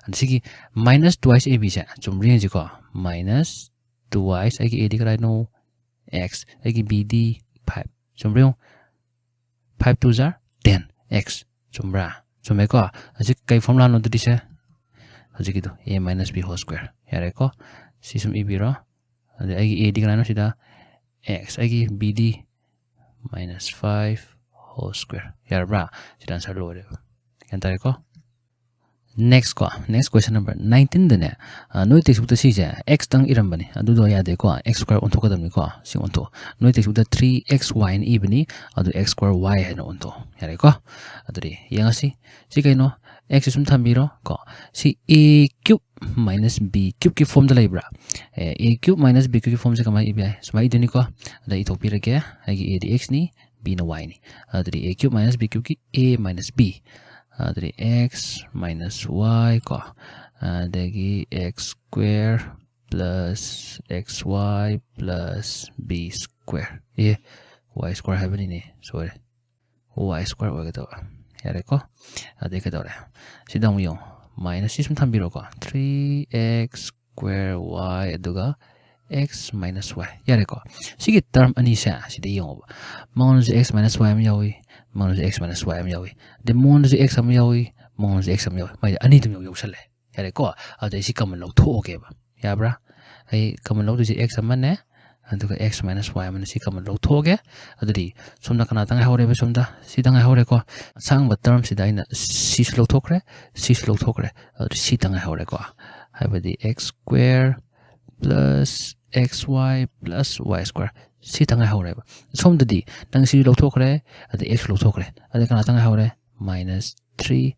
ꯑꯗ ꯁꯤꯒꯤ minus twice a bꯁꯦ ꯆꯨꯝꯕ꯭ꯔꯥ ꯌꯦꯡꯁꯤꯀꯣ꯫ Minus twice ꯑꯩꯒꯤ aꯗꯤ ꯀꯗꯥꯏꯅꯣ? X, ꯑꯩꯒꯤ bꯗꯤ five꯫ ꯆꯨꯝꯕ꯭ꯔꯥ ꯌꯦꯡꯉꯨ꯫ Five twos are ten x꯫ ꯆꯨꯝꯕ꯭ꯔꯥ? ꯆꯨꯝꯃꯦꯀꯣ꯫ ꯑꯁꯤ ꯀꯩ formulaꯅꯣ ꯑꯗꯨꯗꯤ ꯁꯦ? ꯍꯧꯖꯤꯛꯀꯤꯗꯣ, a minus b whole square꯫ ꯌꯥꯔꯦꯀꯣ? ꯁꯤ ꯁꯨꯝ ꯏꯕꯤꯔꯣ꯫ ꯑꯗꯩ ꯑꯩꯒꯤ a ꯗꯤ ꯀꯅꯥꯅꯣ ꯁꯤꯗ? X꯫ ꯑꯩꯒꯤ b ꯗꯤ minus five whole square꯫ ꯌꯥꯔꯕ꯭ꯔꯥ? ꯁꯤꯗ answer ꯂꯣꯏꯔꯦꯕ꯫ ꯒ꯭ꯌꯥꯟ ꯇꯥꯔꯦꯀꯣ? Next ꯀꯣ, next question number nineteen ꯗꯅꯦ, ꯑ, ꯅꯣꯏ textbook ꯇ ꯁꯤꯁꯦ x ꯇꯪ ꯏꯔꯝꯕꯅꯤ, ꯑꯗꯨꯗꯣ ꯌꯥꯗꯦꯀꯣ, x square ꯑꯣꯟꯊꯣꯛꯀꯗꯕꯅꯤꯀꯣ꯫ ꯁꯤ ꯑꯣꯟꯊꯣꯛꯑꯣ꯫ ꯅꯣꯏ textbook ꯇ three x y ꯅ ꯏꯕꯅꯤ, ꯑꯗꯨ x square y ꯍꯥꯏꯅ ꯑꯣꯟꯊꯣꯛꯑꯣ꯫ ꯌꯥꯔꯦꯀꯣ? ꯑꯗꯨꯗꯤ ꯌꯦꯡꯉꯁꯤ꯫ ꯁꯤ ꯀꯩꯅꯣ? X ꯁꯤ ꯁꯨꯝ ꯊꯝꯕꯤꯔꯣ ꯀꯣ꯫ ꯁꯤ a cube minus b cube ꯀꯤ form ꯗ ꯂꯩꯕ꯭ꯔꯥ? ꯑꯦ, a cube minus b cube ꯀꯤ form ꯁꯦ ꯀꯃꯥꯏꯅ ꯏꯕ ꯌꯥꯏ? ꯁꯨꯃꯥꯏꯅ ꯏꯗꯣꯏꯅꯤꯀꯣ꯫ ꯑꯗ ꯏꯊꯣꯛꯄꯤꯔꯒꯦ꯫ ꯑꯩꯒꯤ a ꯗꯤ x ꯅꯤ, b ꯅ y ꯅꯤ꯫ ꯑꯗꯨꯗꯤ a cube minus b cube ꯀꯤ a minus b, ꯑꯗꯨꯗꯤ x minus y ꯀꯣ, ꯑꯗꯒꯤ x square plus xy plus b square꯫ ꯑꯦ, y square ꯍꯥꯏꯕꯅꯤꯅꯦ, ꯁꯣꯏꯔꯦ꯫ Y square ꯑꯣꯏꯒꯗꯕ꯫ ꯌꯥꯔꯦꯀꯣ? ꯑꯗꯩ ꯀꯩꯗꯧꯔꯦ? ꯁꯤꯗ ꯑꯃꯨꯛ ꯌꯦꯡꯉꯣ꯫ Minus ꯁꯤ ꯁꯨꯝ ꯊꯝꯕꯤꯔꯣꯀꯣ꯫ Three x square y ꯑꯗꯨꯒ x minus y꯫ ꯌꯥꯔꯦꯀꯣ? ꯁꯤꯒꯤ term ꯑꯅꯤꯁꯦ ꯁꯤꯗ ꯌꯦꯡꯉꯣꯕ꯫ ꯃꯉꯣꯟꯗꯁꯨ x minus y ꯑꯃ ꯌꯥꯎꯏ, ꯃꯉꯣꯟꯗꯁꯨ x minus y ꯑꯃ ꯌꯥꯎꯏ, ꯑꯗꯩ ꯃꯉꯣꯟꯗꯁꯨ x ꯑꯃ ꯌꯥꯎꯏ, ꯃꯉꯣꯟꯗꯁꯨ x ꯑꯃ ꯌꯥꯎꯏ꯫ ꯃꯥꯏꯗꯤ ꯑꯅꯤꯗꯨꯝ ꯌꯥꯎ-, ꯌꯥꯎꯁꯜꯂꯦ꯫ ꯌꯥꯔꯦꯀꯣ? ꯑꯗꯩ ꯁꯤ common ꯂꯧꯊꯣꯛꯑꯒꯦꯕ꯫ ꯌꯥꯕ꯭ꯔꯥ? ꯑꯩ common ꯂꯧꯗꯣꯏꯁꯦ x ꯑꯃꯅꯦ, ꯑꯗꯨꯒ x minus y ꯑꯃꯅ ꯁꯤ common ꯂꯧꯊꯣꯛꯑꯒꯦ꯫ ꯑꯗꯨꯗꯤ ꯁꯣꯝꯗ ꯀꯅꯥꯇ ꯉꯥꯏꯍꯧꯔꯦꯕ? ꯁꯣꯝꯗ ꯁꯤꯗ ꯉꯥꯏꯍꯧꯔꯦꯀꯣ꯫ ꯑꯁꯥꯡꯕ term ꯁꯤꯗ ꯑꯩꯅ ꯁꯤꯁꯨ ꯂꯧꯊꯣꯛꯈ꯭ꯔꯦ, ꯁꯤꯁꯨ ꯂꯧꯊꯣꯛꯈ꯭ꯔꯦ꯫ ꯑꯗꯨꯗꯤ ꯁꯤꯇ ꯉꯥꯏꯍꯧꯔꯦꯀꯣ꯫ ꯍꯥꯏꯕꯗꯤ x square plus xy plus y square ꯁꯤꯇ ꯉꯥꯏꯍꯧꯔꯦꯕ꯫ ꯁꯣꯝꯗꯗꯤ ꯅꯪ ꯁꯤꯁꯨ ꯂꯧꯊꯣꯛꯈ꯭ꯔꯦ, ꯑꯗꯩ x ꯂꯧꯊꯣꯛꯈ꯭ꯔꯦ꯫ ꯑꯗꯩ ꯀꯅꯥꯇ ꯉꯥꯏꯍꯧꯔꯦ? Minus three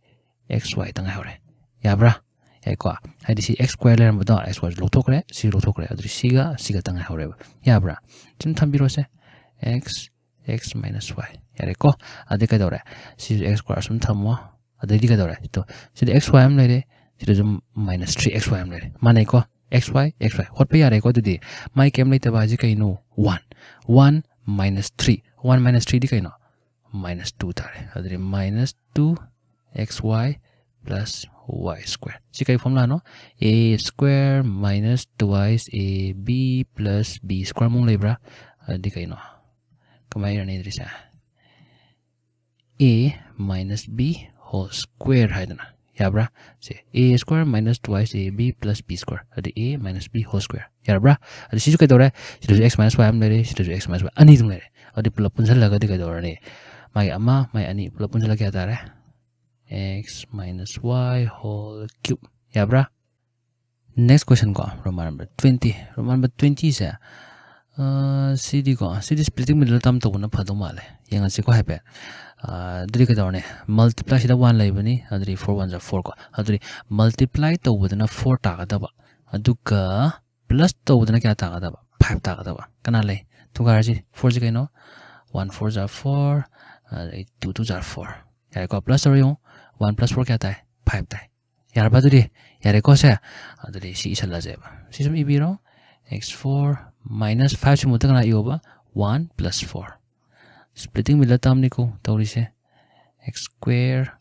x y ꯇ ꯉꯥꯏꯍꯧꯔꯦ꯫ ꯌꯥꯕ꯭ꯔꯥ? ꯌꯥꯏꯀꯣ? ꯍꯥꯏꯗꯤ ꯁꯤ x square ꯂꯩꯔꯝꯕꯗꯣ x y ꯁꯨ ꯂꯧꯊꯣꯛꯈ꯭ꯔꯦ, ꯁꯤꯁꯨ ꯂꯧꯊꯣꯛꯈ꯭ꯔꯦ꯫ ꯑꯗꯨꯗꯤ ꯁꯤꯒ ꯁꯤꯒ ꯇ ꯉꯥꯏꯍꯧꯔꯦꯕ꯫ ꯌꯥꯕ꯭ꯔꯥ? ꯁꯨꯝ ꯊꯝꯕꯤꯔꯣꯁꯦ꯫ X, x minus y꯫ ꯌꯥꯔꯦꯀꯣ? ꯑꯗꯩ ꯀꯩꯗꯧꯔꯦ? ꯁꯤꯁꯨ x square ꯁꯨꯝ ꯊꯝꯃꯣ꯫ ꯑꯗꯩꯗꯤ ꯀꯩꯗꯧꯔꯦ? ꯇꯣ, ꯁꯤꯗ x y ꯑꯃ ꯂꯩꯔꯦ, ꯁꯤꯗꯁꯨ minus three x y ꯑꯃ ꯂꯩꯔꯦ꯫ ꯃꯥꯟꯅꯩꯀꯣ? X y, x y꯫ ꯍꯣꯠꯄ ꯌꯥꯔꯦꯀꯣ? ꯑꯗꯨꯗꯤ ꯃꯥꯏ ꯀꯩꯝ ꯂꯩꯇꯕ ꯍꯥꯏꯁꯦ ꯀꯩꯅꯣ? One꯫ One minus three꯫ One minus three ꯗꯤ ꯀꯩꯅꯣ? Minus two ꯇꯥꯔꯦ꯫ ꯑꯗꯨꯗꯤ minus two x y plus y square꯫ ꯁꯤ ꯀꯩ formula no? A square minus twice a b plus b square ꯃꯨꯛ ꯂꯩꯕ꯭ꯔꯥ? ꯑꯗꯨꯗꯤ ꯀꯩꯅꯣ? ꯀꯃꯥꯏꯅ ꯏꯔꯅꯤ ꯑꯗꯨꯗꯤ ꯁꯦ? A minus b whole square ꯍꯥꯏꯗꯅ꯫ ꯌꯥꯕ꯭ꯔꯥ? ꯁꯦ, a square minus twice ab plus b square, ꯑꯗꯨꯗꯤ a minus b whole square꯫ ꯌꯥꯔꯕ꯭ꯔꯥ? ꯑꯗꯨ ꯁꯤꯁꯨ ꯀꯩꯗꯧꯔꯦ? ꯁꯤꯗꯁꯨ x minus y ꯑꯃ ꯂꯩꯔꯦ, ꯁꯤꯗꯁꯨ x minus y ꯑꯅꯤ ꯑꯗꯨꯝ ꯂꯩꯔꯦ꯫ ꯑꯗꯨꯗꯤ ꯄꯨꯂꯞ ꯄꯨꯟꯁꯤꯜꯂꯒꯗꯤ ꯀꯩꯗꯧꯔꯅꯤ? ꯃꯥꯒꯤ ꯑꯃ, ꯃꯥꯒꯤ ꯑꯅꯤ ꯄꯨꯂꯞ ꯄꯨꯟꯁꯤꯜꯂꯒ ꯀꯌꯥ ꯇꯥꯔꯦ? X minus y whole cube꯫ ꯌꯥꯕ꯭ꯔꯥ? Next question ꯀꯣ, Roman number twenty꯫ Roman number twenty ꯁꯦ, ꯑ, ꯁꯤꯗꯤꯀꯣ, ꯁꯤꯗꯤ splitting middle term ꯇꯧꯕꯅ ꯐꯗꯧ ꯃꯥꯜꯂꯦ꯫ ꯌꯦꯡꯉꯁꯤꯀꯣ ꯍꯥꯏꯐꯦꯠ꯫ ꯑ, ꯑꯗꯨꯗꯤ ꯀꯩꯗꯧꯔꯅꯤ? Multiply ꯁꯤꯗ one ꯂꯩꯕꯅꯤ, ꯑꯗꯨꯗꯤ four ones are four ꯀꯣ꯫ ꯑꯗꯨꯗꯤ multiply ꯇꯧꯕꯗꯅ four ꯇꯥꯒꯗꯕ, ꯑꯗꯨꯒ plus ꯇꯧꯕꯗꯅ ꯀꯌꯥ ꯇꯥꯒꯗꯕ? Five ꯇꯥꯒꯗꯕ꯫ ꯀꯅꯥ ꯂꯩ? ꯊꯨꯒꯥꯏꯔꯁꯤ꯫ Four ꯁꯤ ꯀꯩꯅꯣ? One fours are four, ꯑꯗꯩ two twos are four꯫ ꯌꯥꯔꯦꯀꯣ? Plus ꯇꯧꯔ ꯌꯦꯡꯉꯨ꯫ One plus four ꯀꯌꯥ ꯇꯥꯏ? Five ꯇꯥꯏ꯫ ꯌꯥꯔꯕ ꯑꯗꯨꯗꯤ? ꯌꯥꯔꯦꯀꯣ ꯁꯦ? ꯑꯗꯨꯗꯤ ꯁꯤ ꯏꯁꯜꯂꯁꯦꯕ꯫ ꯁꯤ ꯁꯨꯝ ꯏꯕꯤꯔꯣ꯫ X four minus five ꯁꯤ ꯃꯊꯛ ꯀꯅꯥ ꯏꯌꯣꯕ? One plus four꯫ Splitting middle term ꯅꯤꯀꯣ ꯇꯧꯔꯤꯁꯦ꯫ X square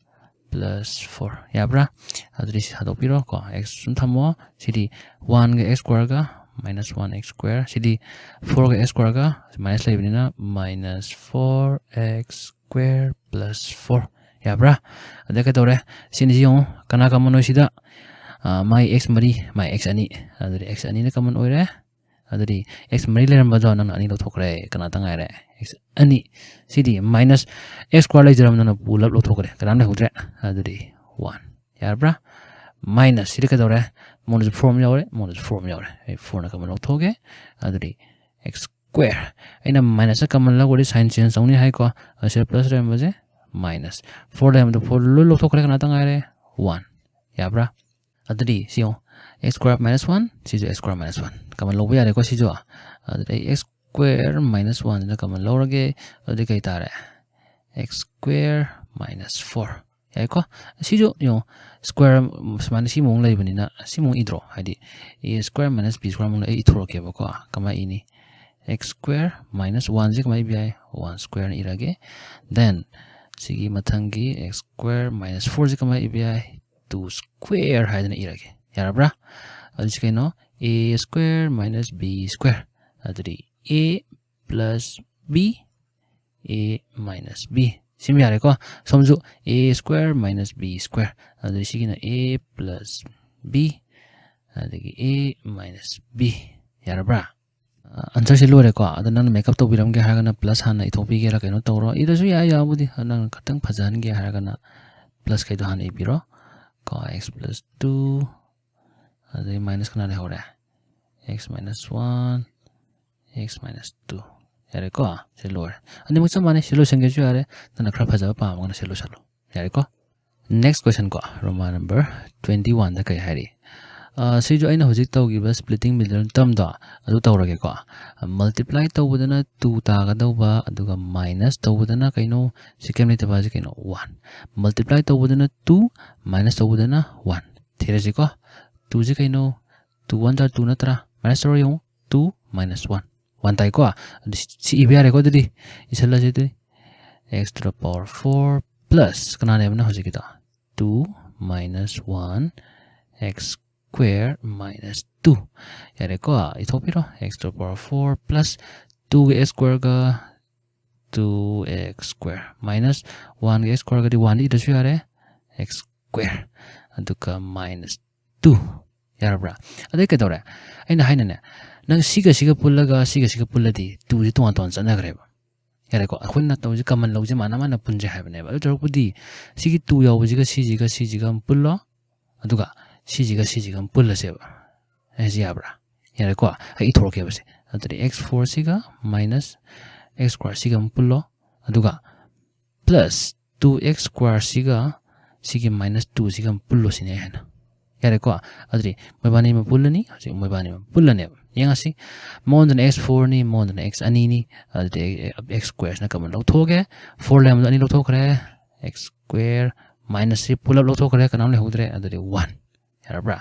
plus four꯫ ꯌꯥꯕ꯭ꯔꯥ? ꯑꯗꯨꯗꯤ ꯁꯤ ꯍꯟꯗꯣꯛꯄꯤꯔꯣ ꯀꯣ꯫ X ꯁꯨꯝ ꯊꯝꯃꯣ꯫ ꯁꯤꯗꯤ one ꯒ x square ꯒ minus one x square꯫ ꯁꯤꯗꯤ four ꯒ x square ꯒ minus ꯂꯩꯕꯅꯤꯅ minus four x square plus four꯫ ꯌꯥꯕ꯭ꯔꯥ? ꯑꯗ ꯀꯩꯗꯧꯔꯦ? ꯁꯤꯅꯤꯁꯤ ꯌꯦꯡꯉꯨ꯫ ꯀꯅꯥ common ꯑꯣꯏ ꯁꯤꯗ? ꯑ, ꯃꯥꯏ x ꯃꯔꯤ, ꯃꯥꯏ x ꯑꯅꯤ꯫ ꯑꯗꯨꯗꯤ x ꯑꯅꯤꯅ common ꯑꯣꯏꯔꯦ꯫ ꯑꯗꯨꯗꯤ x ꯃꯔꯤ ꯂꯩꯔꯝꯕꯗꯣ ꯅꯪꯅ ꯑꯅꯤ ꯂꯧꯊꯣꯛꯈ꯭ꯔꯦ꯫ ꯀꯅꯥꯇ ꯉꯥꯏꯔꯦ? X ꯑꯅꯤ꯫ ꯁꯤꯗꯤ minus x square ꯂꯩꯖꯔꯝꯕ ꯅꯪꯅ ꯄꯨꯂꯞ ꯂꯧꯊꯣꯛꯈ꯭ꯔꯦ꯫ ꯀꯅꯥꯝ ꯂꯩꯍꯧꯗ꯭ꯔꯦ꯫ ꯑꯗꯨꯗꯤ one꯫ ꯌꯥꯔꯕ꯭ꯔꯥ? Minus ꯁꯤꯗ ꯀꯩꯗꯧꯔꯦ? ꯃꯉꯣꯟꯗꯁꯨ four ꯑꯃ ꯌꯥꯎꯔꯦ, ꯃꯉꯣꯟꯗꯁꯨ four ꯑꯃ ꯌꯥꯎꯔꯦ꯫ ꯑꯩ four ꯅ common ꯂꯧꯊꯣꯛꯑꯒꯦ꯫ ꯑꯗꯨꯗꯤ x square꯫ ꯑꯩꯅ minus ꯅ common ꯂꯧꯔꯗꯤ sign change ꯇꯧꯅꯤ ꯍꯥꯏꯀꯣ꯫ ꯑꯁꯤꯗ plus ꯂꯩꯔꯝꯕꯁꯦ minus꯫ Four ꯂꯩꯔꯝꯕꯗꯣ four ꯂꯣꯏ ꯂꯧꯊꯣꯛꯈ꯭ꯔꯦ꯫ ꯀꯅꯥꯇ ꯉꯥꯏꯔꯦ? One꯫ ꯌꯥꯕ꯭ꯔꯥ? ꯑꯗꯨꯗꯤ ꯁꯤ ꯌꯦꯡꯉꯣ, x square minus one, ꯁꯤꯁꯨ x square minus one꯫ Common ꯂꯧꯕ ꯌꯥꯔꯦꯀꯣ ꯁꯤꯁꯨ꯫ ꯑꯗꯨꯗꯤ ꯑꯩ x square minus one ꯁꯤꯅ common ꯂꯧꯔꯒꯦ꯫ ꯑꯗꯨꯗꯤ ꯀꯩ ꯇꯥꯔꯦ? X square minus four꯫ ꯌꯥꯏꯀꯣ? ꯁꯤꯁꯨ ꯌꯦꯡꯉꯣ, square ꯁꯨꯃꯥꯏꯅ ꯁꯤ ꯃꯑꯣꯡ ꯂꯩꯕꯅꯤꯅ ꯁꯤ ꯃꯑꯣꯡ ꯏꯗ꯭ꯔꯣ? ꯍꯥꯏꯗꯤ a square minus b square ꯃꯑꯣꯡꯗ ꯑꯩ ꯏꯊꯣꯔꯛꯀꯦꯕꯀꯣ꯫ ꯀꯃꯥꯏꯅ ꯏꯅꯤ? X square minus one ꯁꯦ ꯀꯃꯥꯏꯅ ꯏꯕ ꯌꯥꯏ? One square ꯅ ꯏꯔꯒꯦ꯫ Then ꯁꯤꯒꯤ ꯃꯊꯪꯒꯤ x square minus four ꯁꯦ ꯀꯃꯥꯏꯅ ꯏꯕ ꯌꯥꯏ? Two square ꯍꯥꯏꯗꯅ ꯏꯔꯒꯦ꯫ ꯌꯥꯔꯕ꯭ꯔꯥ? ꯑꯗꯨꯁꯤ ꯀꯩꯅꯣ? A square minus b square꯫ ꯑꯗꯨꯗꯤ a plus b, a minus b꯫ ꯁꯤꯃ ꯌꯥꯔꯦꯀꯣ꯫ ꯁꯣꯝꯁꯨ a square minus b square, ꯑꯗꯨꯗꯤ ꯁꯤꯒꯤꯅ a plus b, ꯑꯗꯒꯤ a minus b꯫ ꯌꯥꯔꯕ꯭ꯔꯥ? ꯑꯟꯁꯔꯁꯦ ꯂꯣꯏꯔꯦꯀꯣ꯫ ꯑꯗꯣ ꯅꯪꯅ ꯃꯦꯀꯞ ꯇꯧꯕꯤꯔꯝꯒꯦ ꯍꯥꯏꯔꯒꯅ ꯄ꯭ꯂꯁ ꯍꯥꯟꯅ ꯏꯊꯣꯛꯄꯤꯒꯦꯔꯥ ꯀꯩꯅꯣ ꯇꯧꯔꯣ, ꯏꯗꯁꯨ ꯌꯥꯏ ꯌꯥꯕꯨꯗꯤ꯫ ꯑꯗꯣ ꯅꯪꯅ ꯈꯤꯇꯪ ꯐꯖꯍꯟꯒꯦ ꯍꯥꯏꯔꯒꯅ ꯄ꯭ꯂꯁ ꯈꯩꯗꯣ ꯍꯥꯟꯅ ꯏꯕꯤꯔꯣ ꯀꯣ꯫ x plus two, ꯑꯗꯩ ꯃꯥꯏꯅꯁ ꯀꯅꯥ ꯂꯩꯍꯧꯔꯦ? x minus one, x minus two꯫ ꯌꯥꯔꯦꯀꯣ, ꯁꯤ ꯂꯣꯏꯔꯦ꯫ ꯑꯅꯤꯃꯛ ꯆꯞ ꯃꯥꯟꯅꯩ, ꯁꯤ ꯂꯣꯏꯁꯟꯒꯦꯁꯨ ꯌꯥꯔꯦ, ꯅꯪꯅ ꯈꯔ ꯐꯖꯕ ꯄꯥꯝꯃꯒꯅ ꯁꯤ ꯂꯣꯏꯁꯜꯂꯣ꯫ ꯌꯥꯔꯦꯀꯣ꯫ Next question ꯀꯣ, Roman number twenty one ꯗ ꯀꯩ ꯍꯥꯏꯔꯤ? ꯑ, ꯁꯤꯁꯨ ꯑꯩꯅ ꯍꯧꯖꯤꯛ ꯇꯧꯈꯤꯕ splitting middle term ꯗꯣ ꯑꯗꯨ ꯇꯧꯔꯒꯦꯀꯣ꯫ Multiply ꯇꯧꯕꯗꯅ two ꯇꯥꯒꯗꯧꯕ, ꯑꯗꯨꯒ minus ꯇꯧꯕꯗꯅ ꯀꯩꯅꯣ? ꯁꯤ ꯀꯩꯝ ꯂꯩꯇꯕ ꯍꯥꯏꯁꯦ ꯀꯩꯅꯣ? One꯫ Multiply ꯇꯧꯕꯗꯅ two, minus ꯇꯧꯕꯗꯅ one꯫ ꯊꯤꯔꯁꯤꯀꯣ꯫ Two ꯁꯤ ꯀꯩꯅꯣ? Two one ꯇꯥ two ꯅꯠꯇ꯭ꯔꯥ? Minus ꯇꯧꯔ ꯌꯦꯡꯉꯨ꯫ Two minus one꯫ One ꯇꯥꯏꯀꯣ? ꯑꯗꯨ ꯁꯤ, ꯁꯤ ꯏꯕ ꯌꯥꯔꯦꯀꯣ ꯑꯗꯨꯗꯤ? ꯏꯁꯜꯂꯁꯤ ꯑꯗꯨꯗꯤ꯫ X to the power four plus ꯀꯅꯥꯅꯦꯕꯅ ꯍꯧꯖꯤꯛꯀꯤꯗꯣ? Two minus one, x square minus two꯫ ꯌꯥꯔꯦꯀꯣ? ꯏꯊꯣꯛꯄꯤꯔꯣ꯫ X to the power four plus two ꯒ x square ꯒ two x square minus one ꯒ x square ꯒꯗꯤ one ꯗꯤ ꯏꯗ꯭ꯔꯁꯨ ꯌꯥꯔꯦ꯫ X square꯫ ꯑꯗꯨꯒ minus two꯫ ꯌꯥꯔꯕ꯭ꯔꯥ? ꯑꯗꯩ ꯀꯩꯗꯧꯔꯦ? ꯑꯩꯅ ꯍꯥꯏꯅꯅꯦ, ꯅꯪ ꯁꯤꯒ ꯁꯤꯒ ꯄꯨꯜꯂꯒ ꯁꯤꯒ ꯁꯤꯒ ꯄꯨꯜꯂꯗꯤ two ꯁꯤ ꯇꯣꯉꯥꯟ ꯇꯣꯉꯥꯟ ꯆꯠꯅꯈ꯭ꯔꯦꯕ꯫ ꯌꯥꯔꯦꯀꯣ? ꯑꯩꯈꯣꯏꯅ ꯇꯧꯔꯤꯁꯦ common ꯂꯧꯁꯦ ꯃꯥꯟꯅ ꯃꯥꯟꯅ ꯄꯨꯟꯁꯦ ꯍꯥꯏꯕꯅꯦꯕ꯫ ꯑꯗꯨ ꯇꯧꯔꯛꯄꯗꯤ ꯁꯤꯒꯤ two ꯌꯥꯎꯕꯁꯤꯒ ꯁꯤꯁꯤꯒ ꯁꯤꯁꯤꯒ ꯑꯃ ꯄꯨꯜꯂꯣ, ꯑꯗꯨꯒ ꯁꯤꯁꯤꯒ ꯁꯤꯁꯤꯒ ꯑꯃ ꯄꯨꯜꯂꯁꯦꯕ꯫ ꯑꯩꯁꯤ ꯌꯥꯕ꯭ꯔꯥ? ꯌꯥꯔꯦꯀꯣ? ꯑꯩ ꯏꯊꯣꯔꯛꯀꯦꯕ ꯁꯦ꯫ ꯑꯗꯨꯗꯤ x four ꯁꯤꯒ minus x square ꯁꯤꯒ ꯑꯃ ꯄꯨꯜꯂꯣ, ꯑꯗꯨꯒ plus two x square ꯁꯤꯒ ꯁꯤꯒꯤ minus two ꯁꯤꯒ ꯑꯃ ꯄꯨꯜꯂꯣ ꯁꯤꯅꯦ ꯑꯩ ꯍꯥꯏꯅ꯫ ꯌꯥꯔꯦꯀꯣ? ꯑꯗꯨꯗꯤ ꯃꯣꯏꯕꯥꯅꯤ ꯑꯃ ꯄꯨꯜꯂꯅꯤ, ꯍꯧꯖꯤꯛ ꯃꯣꯏꯕꯥꯅꯤ ꯑꯃ ꯄꯨꯜꯂꯅꯦꯕ꯫ ꯌꯦꯡꯉꯁꯤ, ꯃꯉꯣꯟꯗꯅ x four ꯅꯤ, ꯃꯉꯣꯟꯗꯅ x ꯑꯅꯤ ꯅꯤ, ꯑꯗꯨꯗꯤ x square ꯁꯤꯅ common ꯂꯧꯊꯣꯛꯑꯒꯦ, four ꯂꯩꯔꯝꯕꯗꯣ ꯑꯅꯤ ꯂꯧꯊꯣꯛꯈ꯭ꯔꯦ, x square minus ꯁꯤ ꯄꯨꯂꯞ ꯂꯧꯊꯣꯛꯈ꯭ꯔꯦ, ꯀꯅꯥꯝ ꯂꯩꯍꯧꯗ꯭ꯔꯦ, ꯑꯗꯨꯗꯤ one꯫ ꯌꯥꯔꯕ꯭ꯔꯥ?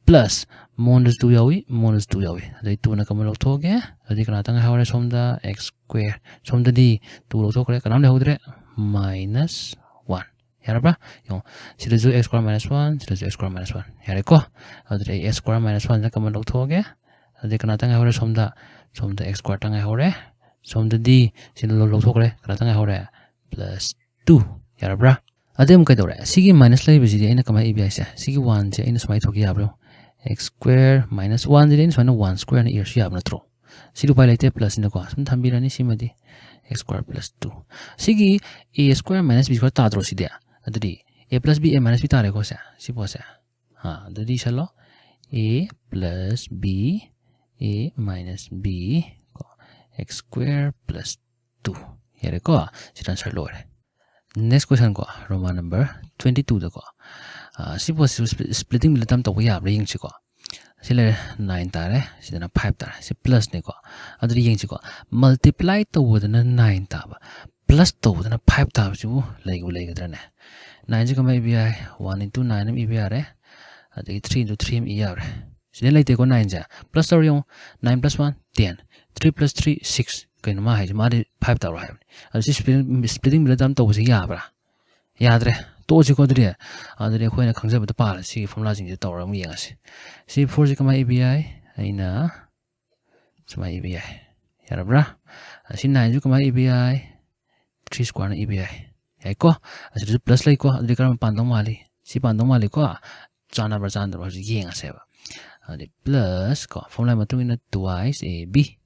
Plus ꯃꯉꯣꯟꯗꯁꯨ two ꯌꯥꯎꯏ, ꯃꯉꯣꯟꯗꯁꯨ two ꯌꯥꯎꯏ, ꯑꯗꯩ two ꯅ common ꯂꯧꯊꯣꯛꯑꯒꯦ, ꯑꯗꯨꯗꯤ ꯀꯅꯥꯇꯪ ꯉꯥꯏꯍꯧꯔꯦ ꯁꯣꯝꯗ? X square꯫ ꯁꯣꯝꯗꯗꯤ two ꯂꯧꯊꯣꯛꯈ꯭ꯔꯦ, ꯀꯅꯥꯝ ꯂꯩꯍꯧꯗ꯭ꯔꯦ, minus one꯫ ꯌꯥꯔꯕ꯭ꯔꯥ? ꯌꯦꯡꯉꯣ, ꯁꯤꯗꯁꯨ x square minus one, ꯁꯤꯗꯁꯨ x square minus one꯫ ꯌꯥꯔꯦꯀꯣ? ꯑꯗꯨꯗꯤ ꯑꯩ x square minus one ꯁꯤꯅ common ꯂꯧꯊꯣꯛꯑꯒꯦ꯫ ꯑꯗꯨꯗꯤ ꯀꯅꯥꯇꯪ ꯉꯥꯏꯍꯧꯔꯦ ꯁꯣꯝꯗ? ꯁꯣꯝꯗ x square ꯇꯪ ꯉꯥꯏꯍꯧꯔꯦ꯫ ꯁꯣꯝꯗꯗꯤ ꯁꯤ ꯂꯧ-, ꯂꯧꯊꯣꯛꯈ꯭ꯔꯦ, ꯀꯅꯥꯇꯪ ꯉꯥꯏꯍꯧꯔꯦ? plus two꯫ ꯌꯥꯔꯕ꯭ꯔꯥ? ꯑꯗꯩ ꯑꯃꯨꯛ ꯀꯩꯗꯧꯔꯦ? ꯁꯤꯒꯤ minus ꯂꯩꯕꯁꯤꯗꯤ ꯑꯩꯅ ꯀꯃꯥꯏꯅ ꯏꯕ ꯌꯥꯏꯁꯦ? ꯁꯤꯒꯤ one ꯁꯦ ꯑꯩꯅ ꯁꯨꯃꯥꯏꯅ ꯏꯊꯣꯛꯀꯦ ꯌꯥꯕ꯭ꯔꯣ? X square minus one ꯁꯤꯗꯤ ꯑꯩꯅ ꯁꯨꯃꯥꯏꯅ one square ꯅ ꯏꯔꯁꯨ ꯌꯥꯕ ꯅꯠꯇ꯭ꯔꯣ? ꯁꯤꯗꯤ ꯎꯄꯥꯏ ꯂꯩꯇꯦ, plus ꯅꯤꯅꯀꯣ꯫ ꯁꯨꯝ ꯊꯝꯕꯤꯔꯅꯤ ꯁꯤꯃꯗꯤ꯫ X square plus two꯫ ꯁꯤꯒꯤ A square minus B square ꯇꯥꯗ꯭ꯔꯣ ꯁꯤꯗꯤ? ꯑꯗꯨꯗꯤ A plus B, A minus B ꯇꯥꯔꯦꯀꯣ ꯁꯦ, ꯁꯤ ꯄꯣꯠꯁꯦ꯫ ꯑꯥ, ꯑꯗꯨꯗꯤ ꯏꯁꯜꯂꯣ꯫ A plus B, A minus B ꯀꯣ, X square plus two꯫ ꯌꯥꯔꯦꯀꯣ? ꯁꯤꯗ answer ꯂꯣꯏꯔꯦ꯫ Next question ꯀꯣ, Roman number twenty two ꯗꯀꯣ꯫ ꯑꯥ, ꯁꯤ ꯄꯣꯠꯁꯤꯁꯨ spli-, splitting middle term ꯇꯧꯕ ꯌꯥꯕ꯭ꯔꯥ ꯌꯦꯡꯁꯤꯀꯣ꯫ ꯁꯤ ꯂꯩꯔꯦ, nine ꯇꯥꯔꯦ, ꯁꯤꯗꯅ five ꯇꯥꯔꯦ, ꯁꯤ plus ꯅꯤꯀꯣ꯫ ꯑꯗꯨꯗꯤ ꯌꯦꯡꯁꯤꯀꯣ, multiply ꯇꯧꯕꯗꯅ nine ꯇꯥꯕ, plus ꯇꯧꯕꯗꯅ five ꯇꯥꯕꯁꯤꯕꯨ ꯂꯩꯕꯨ ꯂꯩꯒꯗ꯭ꯔꯅꯦ? Nine ꯁꯤ ꯀꯃꯥꯏꯅ ꯏꯕ ꯌꯥꯏ? One into nine ꯑꯃ ꯏꯕ ꯌꯥꯔꯦ, ꯑꯗꯒꯤ three into three ꯑꯃ ꯏ ꯌꯥꯔꯦ꯫ ꯁꯤꯗ ꯂꯩꯇꯦꯀꯣ nine ꯁꯦ, plus ꯇꯧꯔ ꯌꯦꯡꯉꯨ, nine plus one, ten, three plus three, six꯫ ꯀꯩꯅꯣ ꯃꯥ ꯍꯥꯏꯁꯦ? ꯃꯥꯗꯤ five ꯇꯧꯔꯣ ꯍꯥꯏꯕꯅꯤ꯫ ꯑꯗꯨ ꯁꯤ splitting, splitting middle term ꯇꯧꯕꯁꯤ ꯌꯥꯕ꯭ꯔꯥ? ꯌꯥꯗ꯭ꯔꯦ꯫ ꯇꯣꯛꯑꯁꯤꯀꯣ ꯑꯗꯨꯗꯤ꯫ ꯑꯗꯨꯗꯤ ꯑꯩꯈꯣꯏꯅ ꯈꯪꯖꯕꯗ ꯄꯥꯜꯂꯦ꯫ ꯁꯤꯒꯤ formula ꯁꯤꯡꯁꯦ ꯇꯧꯔꯒ ꯑꯃꯨꯛ ꯌꯦꯡꯉꯁꯤ꯫ ꯁꯤ four ꯁꯤ ꯀꯃꯥꯏꯅ ꯏꯕ ꯌꯥꯏ? ꯑꯩꯅ ꯁꯨꯃꯥꯏꯅ ꯏꯕ ꯌꯥꯏ꯫ ꯌꯥꯔꯕ꯭ꯔꯥ? ꯑꯁꯤ nine ꯁꯨ ꯀꯃꯥꯏꯅ ꯏꯕ ꯌꯥꯏ? Three square ꯅ ꯏꯕ ꯌꯥꯏ꯫ ꯌꯥꯏꯀꯣ? ꯑꯁꯤꯗꯁꯨ plus ꯂꯩꯀꯣ꯫ ꯑꯗꯨꯗꯤ ꯀꯔꯝꯕ ꯄꯥꯟꯗꯧ ꯃꯥꯜꯂꯤ? ꯁꯤ ꯄꯥꯟꯗꯧ ꯃꯥꯜꯂꯤꯀꯣ? ꯆꯥꯟꯅꯕ꯭ꯔꯥ ꯆꯥꯟꯅꯗꯕ꯭ꯔꯥ ꯍꯧꯖꯤꯛ ꯌꯦꯡꯉꯁꯦꯕ꯫ ꯑꯗꯨꯗꯤ plus ꯀꯣ, formula ꯃꯇꯨꯡ ꯏꯟꯅ twice A B꯫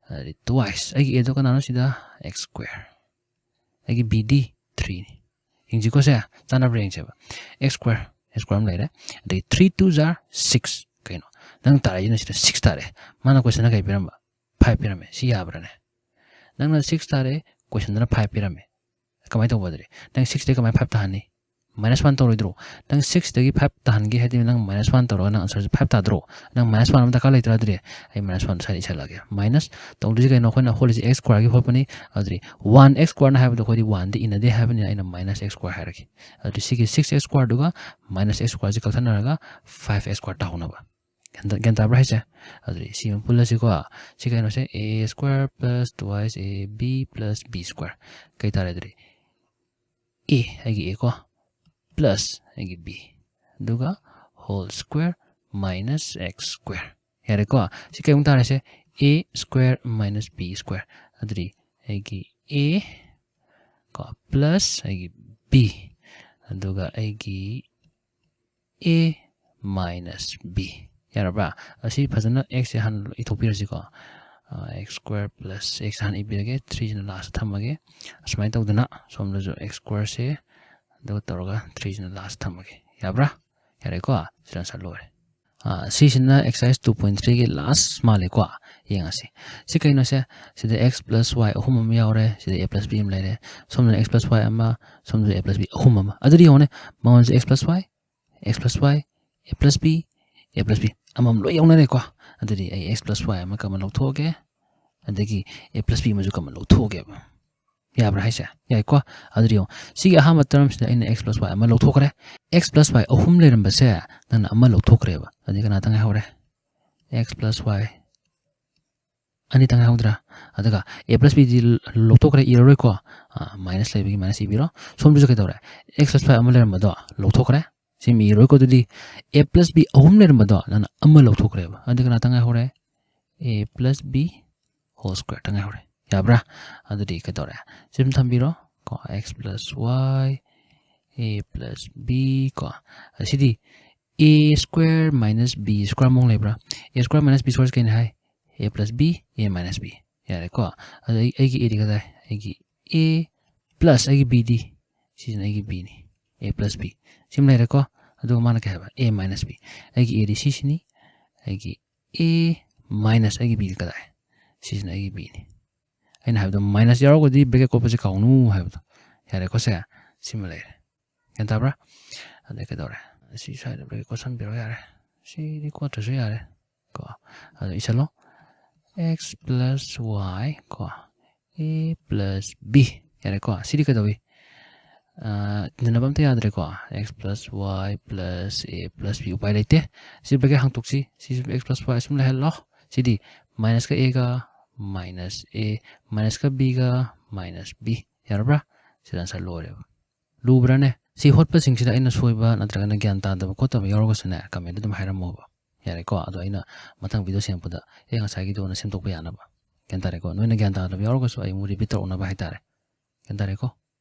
ꯑꯗꯨꯗꯤ twice꯫ ꯑꯩꯒꯤ A ꯗꯣ ꯀꯅꯥꯅꯣ ꯁꯤꯗ? X square꯫ ꯑꯩꯒꯤ B ꯗꯤ three ꯅꯤ꯫ ꯌꯦꯡꯁꯤꯀꯣ ꯁꯦ, ꯆꯥꯟꯅꯕ꯭ꯔꯥ ꯌꯦꯡꯁꯦꯕ꯫ X square, X square ꯑꯃ ꯂꯩꯔꯦ꯫ ꯑꯗꯒꯤ three two ꯖꯥ six꯫ ꯀꯩꯅꯣ? ꯅꯪ ꯇꯥꯔꯛꯏꯁꯤꯅ ꯁꯤꯗ six ꯇꯥꯔꯦ꯫ ꯃꯥꯅ question ꯗ ꯀꯩ ꯄꯤꯔꯝꯕ? Five ꯄꯤꯔꯝꯃꯦ꯫ ꯁꯤ ꯌꯥꯕ꯭ꯔꯥꯅꯦ? ꯅꯪꯅ six ꯇꯥꯔꯦ, question ꯗꯅ five ꯄꯤꯔꯝꯃꯦ꯫ ꯀꯃꯥꯏꯅ ꯇꯧꯕ ꯑꯗꯨꯗꯤ? ꯅꯪ six ꯇꯩ ꯀꯃꯥꯏꯅ five ꯇꯥꯍꯟꯅꯤ? Minus one ꯇꯧꯔꯣꯏꯗ꯭ꯔꯣ? ꯅꯪ six ꯇꯒꯤ five ꯇꯥꯍꯟꯒꯦ ꯍꯥꯏꯗꯤ ꯅꯪ minus one ꯇꯧꯔꯒ ꯅꯪ answer ꯁꯦ five ꯇꯥꯗ꯭ꯔꯣ? ꯅꯪ minus one ꯑꯃ ꯗꯔꯀꯥꯔ ꯂꯩꯇ꯭ꯔꯥ ꯑꯗꯨꯗꯤ? ꯑꯩ minus one ꯁ꯭ꯋꯥꯏꯗ ꯏꯁꯜꯂꯒꯦ꯫ Minus ꯇꯧꯗꯣꯏꯁꯦ ꯀꯩꯅꯣ? ꯑꯩꯈꯣꯏꯅ ꯍꯣꯠꯂꯤꯁꯦ X square ꯒꯤ ꯍꯣꯠꯄꯅꯤ꯫ ꯑꯗꯨꯗꯤ one X square ꯅ ꯍꯥꯏꯕꯗꯣ ꯑꯩꯈꯣꯏꯗꯤ one ꯗꯤ ꯏꯟꯅꯗꯦ ꯍꯥꯏꯕꯅꯤꯅ ꯑꯩꯅ minus X square ꯍꯥꯏꯔꯒꯦ꯫ ꯑꯗꯨꯗꯤ ꯁꯤꯒꯤ six X square ꯗꯨꯒ minus X square ꯁꯦ ꯀꯛꯊꯠꯅꯔꯒ five X square ꯇꯥꯍꯧꯅꯕ꯫ ꯒ꯭ꯌꯥꯟ ꯇꯥ-, ꯒ꯭ꯌꯥꯟ ꯇꯥꯕ꯭ꯔꯥ ꯍꯥꯏꯁꯦ? ꯑꯗꯨꯗꯤ ꯁꯤ ꯑꯃ ꯄꯨꯜꯂꯁꯤꯀꯣ꯫ ꯁꯤ ꯀꯩꯅꯣꯁꯦ, A square plus twice A B plus B square꯫ ꯀꯩ ꯇꯥꯔꯦ ꯑꯗꯨꯗꯤ? A, ꯑꯩꯒꯤ A ꯀꯣ, plus ꯑꯩꯒꯤ B, ꯑꯗꯨꯒ whole square minus X square꯫ ꯌꯥꯔꯦꯀꯣ? ꯁꯤ ꯀꯩꯃꯨꯛ ꯇꯥꯔꯦꯁꯦ? A square minus B square꯫ ꯑꯗꯨꯗꯤ ꯑꯩꯒꯤ A ꯀꯣ, ꯄ꯭ꯂꯁ ꯑꯩꯒꯤ ꯕꯤ, ꯑꯗꯨꯒ ꯑꯩꯒꯤ ꯑꯦ ꯃꯥꯏꯅꯁ ꯕꯤ꯫ ꯌꯥꯔꯕ꯭ꯔꯥ? ꯑꯁꯤ ꯐꯖꯅ ꯑꯦꯛꯁꯁꯦ ꯍꯥꯟꯅ ꯏꯊꯣꯛꯄꯤꯔꯁꯤꯀꯣ꯫ ꯑꯦꯛꯁ ꯁ꯭ꯀ꯭ꯋꯦꯔ ꯄ꯭ꯂꯁ ꯑꯦꯛꯁ ꯍꯥꯟꯅ ꯏꯕꯤꯔꯒꯦ, ꯊ꯭ꯔꯤꯁꯤꯅ ꯂꯥꯁꯇ ꯊꯝꯃꯒꯦ꯫ ꯑꯁꯨꯃꯥꯏꯅ ꯇꯧꯗꯅ ꯁꯣꯝꯗꯁꯨ ꯑꯦꯛꯁ ꯁ꯭ꯀ꯭ꯋꯦꯔꯁꯦ, ꯑꯗꯨꯒ ꯇꯧꯔꯒ ꯊ꯭ꯔꯤꯁꯤꯅ ꯂꯥꯁꯇ ꯊꯝꯃꯒꯦ꯫ ꯌꯥꯕ꯭ꯔꯥ? ꯌꯥꯔꯦꯀꯣ? ꯁꯤꯗ ꯑꯟꯁꯔ ꯂꯣꯏꯔꯦ꯫ ꯑꯥ, ꯁꯤꯁꯤꯅ ꯑꯦꯛꯁꯔꯁꯥꯏꯁ ꯇꯨ ꯄꯣꯏꯟꯠ ꯊ꯭ꯔꯤꯒꯤ ꯂꯥꯁ ꯃꯥꯜꯂꯦꯀꯣ꯫ ꯌꯦꯡꯉꯁꯤ꯫ ꯁꯤ ꯀꯩꯅꯣꯁꯦ? ꯁꯤꯗ ꯑꯦꯛꯁ ꯄ꯭ꯂꯁ ꯋꯥꯏ ꯑꯍꯨꯝ ꯑꯃ ꯌꯥꯎꯔꯦ, ꯁꯤꯗ ꯑꯦ ꯄ꯭ꯂꯁ ꯕꯤ ꯑꯃ ꯂꯩꯔꯦ, ꯁꯣꯝꯗꯅ ꯑꯦꯛꯁ ꯄ꯭ꯂꯁ ꯋꯥꯏ ꯑꯃ, ꯁꯣꯝꯗ ꯑꯦ ꯄ꯭ꯂꯁ ꯕꯤ ꯑꯍꯨꯝ ꯑꯃ꯫ ꯑꯗꯨꯗꯤ ꯌꯦꯡꯉꯨꯅꯦ, ꯃꯉꯣꯟꯁꯦ x plus y, x plus y, a plus b, a plus b ꯑꯃꯃꯝ ꯂꯣꯏ ꯌꯥꯎꯅꯔꯦꯀꯣ꯫ ꯑꯗꯨꯗꯤ ꯑꯩ ꯑꯦꯛꯁ ꯄ꯭ꯂꯁ ꯋꯥꯏ ꯑꯃ ꯀꯃꯟ ꯂꯧꯊꯣꯛꯑꯒꯦ, ꯑꯗꯒꯤ ꯑꯦ ꯄ꯭ꯂꯁ ꯕꯤ ꯑꯃꯁꯨ ꯀꯃꯟ ꯂꯧꯊꯣꯛꯑꯒꯦꯕ꯫ ꯌꯥꯕ꯭ꯔꯥ ꯍꯥꯏꯁꯦ? ꯌꯥꯏꯀꯣ꯫ ꯑꯗꯨꯗꯤ ꯌꯦꯡꯉꯣ, ꯁꯤꯒꯤ ꯑꯍꯥꯟꯕ ꯇꯔꯝꯁꯤꯗ ꯑꯩꯅ ꯑꯦꯛꯁ ꯄ꯭ꯂꯁ ꯋꯥꯏ ꯑꯃ ꯂꯧꯊꯣꯛꯈ꯭ꯔꯦ꯫ ꯑꯦꯛꯁ ꯄ꯭ꯂꯁ ꯋꯥꯏ ꯑꯍꯨꯝ ꯂꯩꯔꯝꯕꯁꯦ ꯅꯪꯅ ꯑꯃ ꯂꯧꯊꯣꯛꯈ꯭ꯔꯦꯕ꯫ ꯑꯗꯨꯗꯤ ꯀꯅꯥꯇ ꯉꯥꯏꯍꯧꯔꯦ? ꯑꯦꯛꯁ ꯄ꯭ꯂꯁ ꯋꯥꯏ ꯑꯅꯤꯇ ꯉꯥꯏꯍꯧꯗ꯭ꯔꯥ? ꯑꯗꯨꯒ ꯑꯦ ꯄ꯭ꯂꯁ ꯕꯤꯗꯤ ꯂꯧꯊꯣꯛꯈ꯭ꯔꯦ, ꯏꯔꯔꯣꯏꯀꯣ꯫ ꯃꯥꯏꯅꯁ ꯂꯩꯕꯒꯤ ꯃꯥꯏꯅꯁ ꯏꯕꯤꯔꯣ꯫ ꯁꯣꯝꯗꯁꯨ ꯀꯩꯗꯧꯔꯦ? ꯑꯦꯛꯁ ꯄ꯭ꯂꯁ ꯋꯥꯏ ꯑꯃ ꯂꯩꯔꯝꯕꯗꯣ ꯂꯧꯊꯣꯛꯈ꯭ꯔꯦ, ꯁꯤ ꯃꯤ ꯏꯔꯣꯏꯀꯣ꯫ ꯑꯗꯨꯗꯤ ꯑꯦ ꯄ꯭ꯂꯁ ꯕꯤ ꯑꯍꯨꯝ ꯂꯩꯔꯝꯕꯗꯣ ꯅꯪꯅ ꯑꯃ ꯂꯧꯊꯣꯛꯈ꯭ꯔꯦꯕ꯫ ꯑꯗꯨꯗꯤ ꯀꯅꯥꯇ ꯉꯥꯏꯍꯧꯔꯦ? ꯑꯦ ꯄ꯭ꯂꯁ ꯕꯤ ꯍꯣꯜ ꯁ꯭ꯀ꯭ꯋꯦꯔꯇ ꯉꯥꯏꯍꯧꯔꯦ꯫ ꯌꯥꯕ꯭ꯔꯥ? ꯑꯗꯨꯗꯤ ꯀꯩꯗꯧꯔꯦ? ꯁꯤ ꯑꯗꯨꯝ ꯊꯝꯕꯤꯔꯣ ꯀꯣ, x plus y, a plus b ꯀꯣ꯫ ꯑꯁꯤꯗꯤ a square minus b square ꯑꯃꯨꯛ ꯂꯩꯕ꯭ꯔꯥ? A square minus b square ꯀꯩꯅ ꯍꯥꯏ? A plus b, a minus b. ꯌꯥꯔꯦꯀꯣ? ꯑꯗꯣ ꯑꯩ, ꯑꯩꯒꯤ ꯑꯦꯗꯤ ꯀꯗꯥꯏ? ꯑꯩꯒꯤ ꯑꯦ ꯄ꯭ꯂꯁ ꯑꯩꯒꯤ ꯕꯤꯗꯤ, ꯁꯤꯁꯤꯅ ꯑꯩꯒꯤ ꯕꯤꯅꯤ, ꯑꯦ ꯄ꯭ꯂꯁ ꯕꯤ꯫ ꯁꯤꯃ ꯂꯩꯔꯦꯀꯣ꯫ ꯑꯗꯨꯒ ꯃꯥꯅ ꯀꯩ ꯍꯥꯏꯕ? ꯑꯦ ꯃꯥꯏꯅꯁ ꯕꯤ꯫ ꯑꯩꯒꯤ ꯑꯦꯗꯤ ꯁꯤꯁꯤꯅꯤ, ꯑꯩꯒꯤ ꯑꯦ ꯃꯥꯏꯅꯁ ꯑꯩꯒꯤ ꯕꯤꯗꯤ ꯀꯗꯥꯏ? ꯁꯤꯁꯤꯅ ꯑꯩꯒꯤ ꯕꯤꯅꯤ꯫ ꯑꯩꯅ ꯍꯥꯏꯕꯗꯣ ꯃꯥꯏꯅꯁ ꯌꯥꯎꯔꯒꯗꯤ ꯕ꯭ꯔꯦꯀꯦꯠ ꯀꯣꯠꯄꯁꯦ ꯀꯥꯎꯅꯨ ꯍꯥꯏꯕꯗꯣ꯫ ꯌꯥꯔꯦꯀꯣ ꯁꯦ? ꯁꯤꯃ ꯂꯩꯔꯦ꯫ ꯒ꯭ꯌꯥꯟ ꯇꯥꯕ꯭ꯔꯥ? ꯑꯗꯩ ꯀꯩꯗꯧꯔꯦ? ꯁꯤ ꯁ꯭ꯋꯥꯏꯗ ꯕ꯭ꯔꯦꯀꯦꯠ ꯀꯣꯠꯁꯟꯕꯤꯔꯣ ꯌꯥꯔꯦ꯫ ꯁꯤꯗꯤ ꯀꯣꯠꯇ꯭ꯔꯁꯨ ꯌꯥꯔꯦ꯫ ꯀꯣ꯫ ꯑꯗꯣ ꯏꯁꯜꯂꯣ꯫ ꯑꯦꯛꯁ ꯄ꯭ꯂꯁ ꯋꯥꯏ ꯀꯣ꯫ A plus b. ꯌꯥꯔꯦꯀꯣ? ꯁꯤꯗꯤ ꯀꯩꯗꯧꯏ? ꯑ, ꯏꯟꯗꯅꯕ ꯑꯝꯇ ꯌꯥꯗ꯭ꯔꯦꯀꯣ꯫ X plus y plus a plus b. ꯎꯄꯥꯏ ꯂꯩꯇꯦ꯫ ꯁꯤ ꯕ꯭ꯔꯦꯀꯦꯠ ꯍꯥꯡꯇꯣꯛꯁꯤ꯫ ꯁꯤꯁꯨ ꯑꯦꯛꯁ ꯄ꯭ꯂꯁ ꯋꯥꯏ ꯑꯁꯨꯝ ꯂꯩꯍꯜꯂꯣ꯫ ꯁꯤꯗꯤ ꯃꯥꯏꯅꯁꯀ ꯑꯦꯒ ꯃꯥꯏꯅꯁ ꯑꯦ, ꯃꯥꯏꯅꯁꯀ ꯕꯤꯒ ꯃꯥꯏꯅꯁ ꯕꯤ꯫ ꯌꯥꯔꯕ꯭ꯔꯥ? ꯁꯤꯗ ꯑꯟꯁꯔ ꯂꯣꯏꯔꯦꯕ꯫ ꯂꯨꯕ꯭ꯔꯥꯅꯦ? ꯁꯤ ꯍꯣꯠꯄꯁꯤꯡꯁꯤꯗ ꯑꯩꯅ ꯁꯣꯏꯕ ꯅꯠꯇ꯭ꯔꯒꯅ ꯒ꯭ꯌꯥꯟ ꯇꯥꯗꯕ ꯈꯣꯠꯇꯕ ꯌꯥꯎꯔꯒꯁꯨꯅꯦ, ꯀꯃꯦꯟꯇ ꯑꯗꯨꯝ ꯍꯥꯏꯔꯝꯃꯣꯕ꯫ ꯌꯥꯔꯦꯀꯣ? ꯑꯗꯣ ꯑꯩꯅ ꯃꯊꯪ ꯚꯤꯗꯤꯑꯣ ꯁꯦꯝꯃꯛꯄꯗ, "ꯑꯦ, ꯉꯁꯥꯏꯒꯤꯗꯣꯅ" ꯁꯦꯝꯗꯣꯛꯄ ꯌꯥꯅꯕ꯫ ꯒ꯭ꯌꯥꯟ ꯇꯥꯔꯦꯀꯣ? ꯅꯣꯏꯅ ꯒ꯭ꯌꯥꯟ ꯇꯥꯗꯕ ꯌꯥꯎꯔꯒꯁꯨ ꯑꯩ ꯑꯃꯨꯛ ꯔꯤꯄꯤꯠ ꯇꯧꯔꯛꯅꯕ ꯍꯥꯏꯇꯥꯔꯦ꯫ ꯒ꯭ꯌꯥꯟ ꯇꯥꯔꯦꯀꯣ?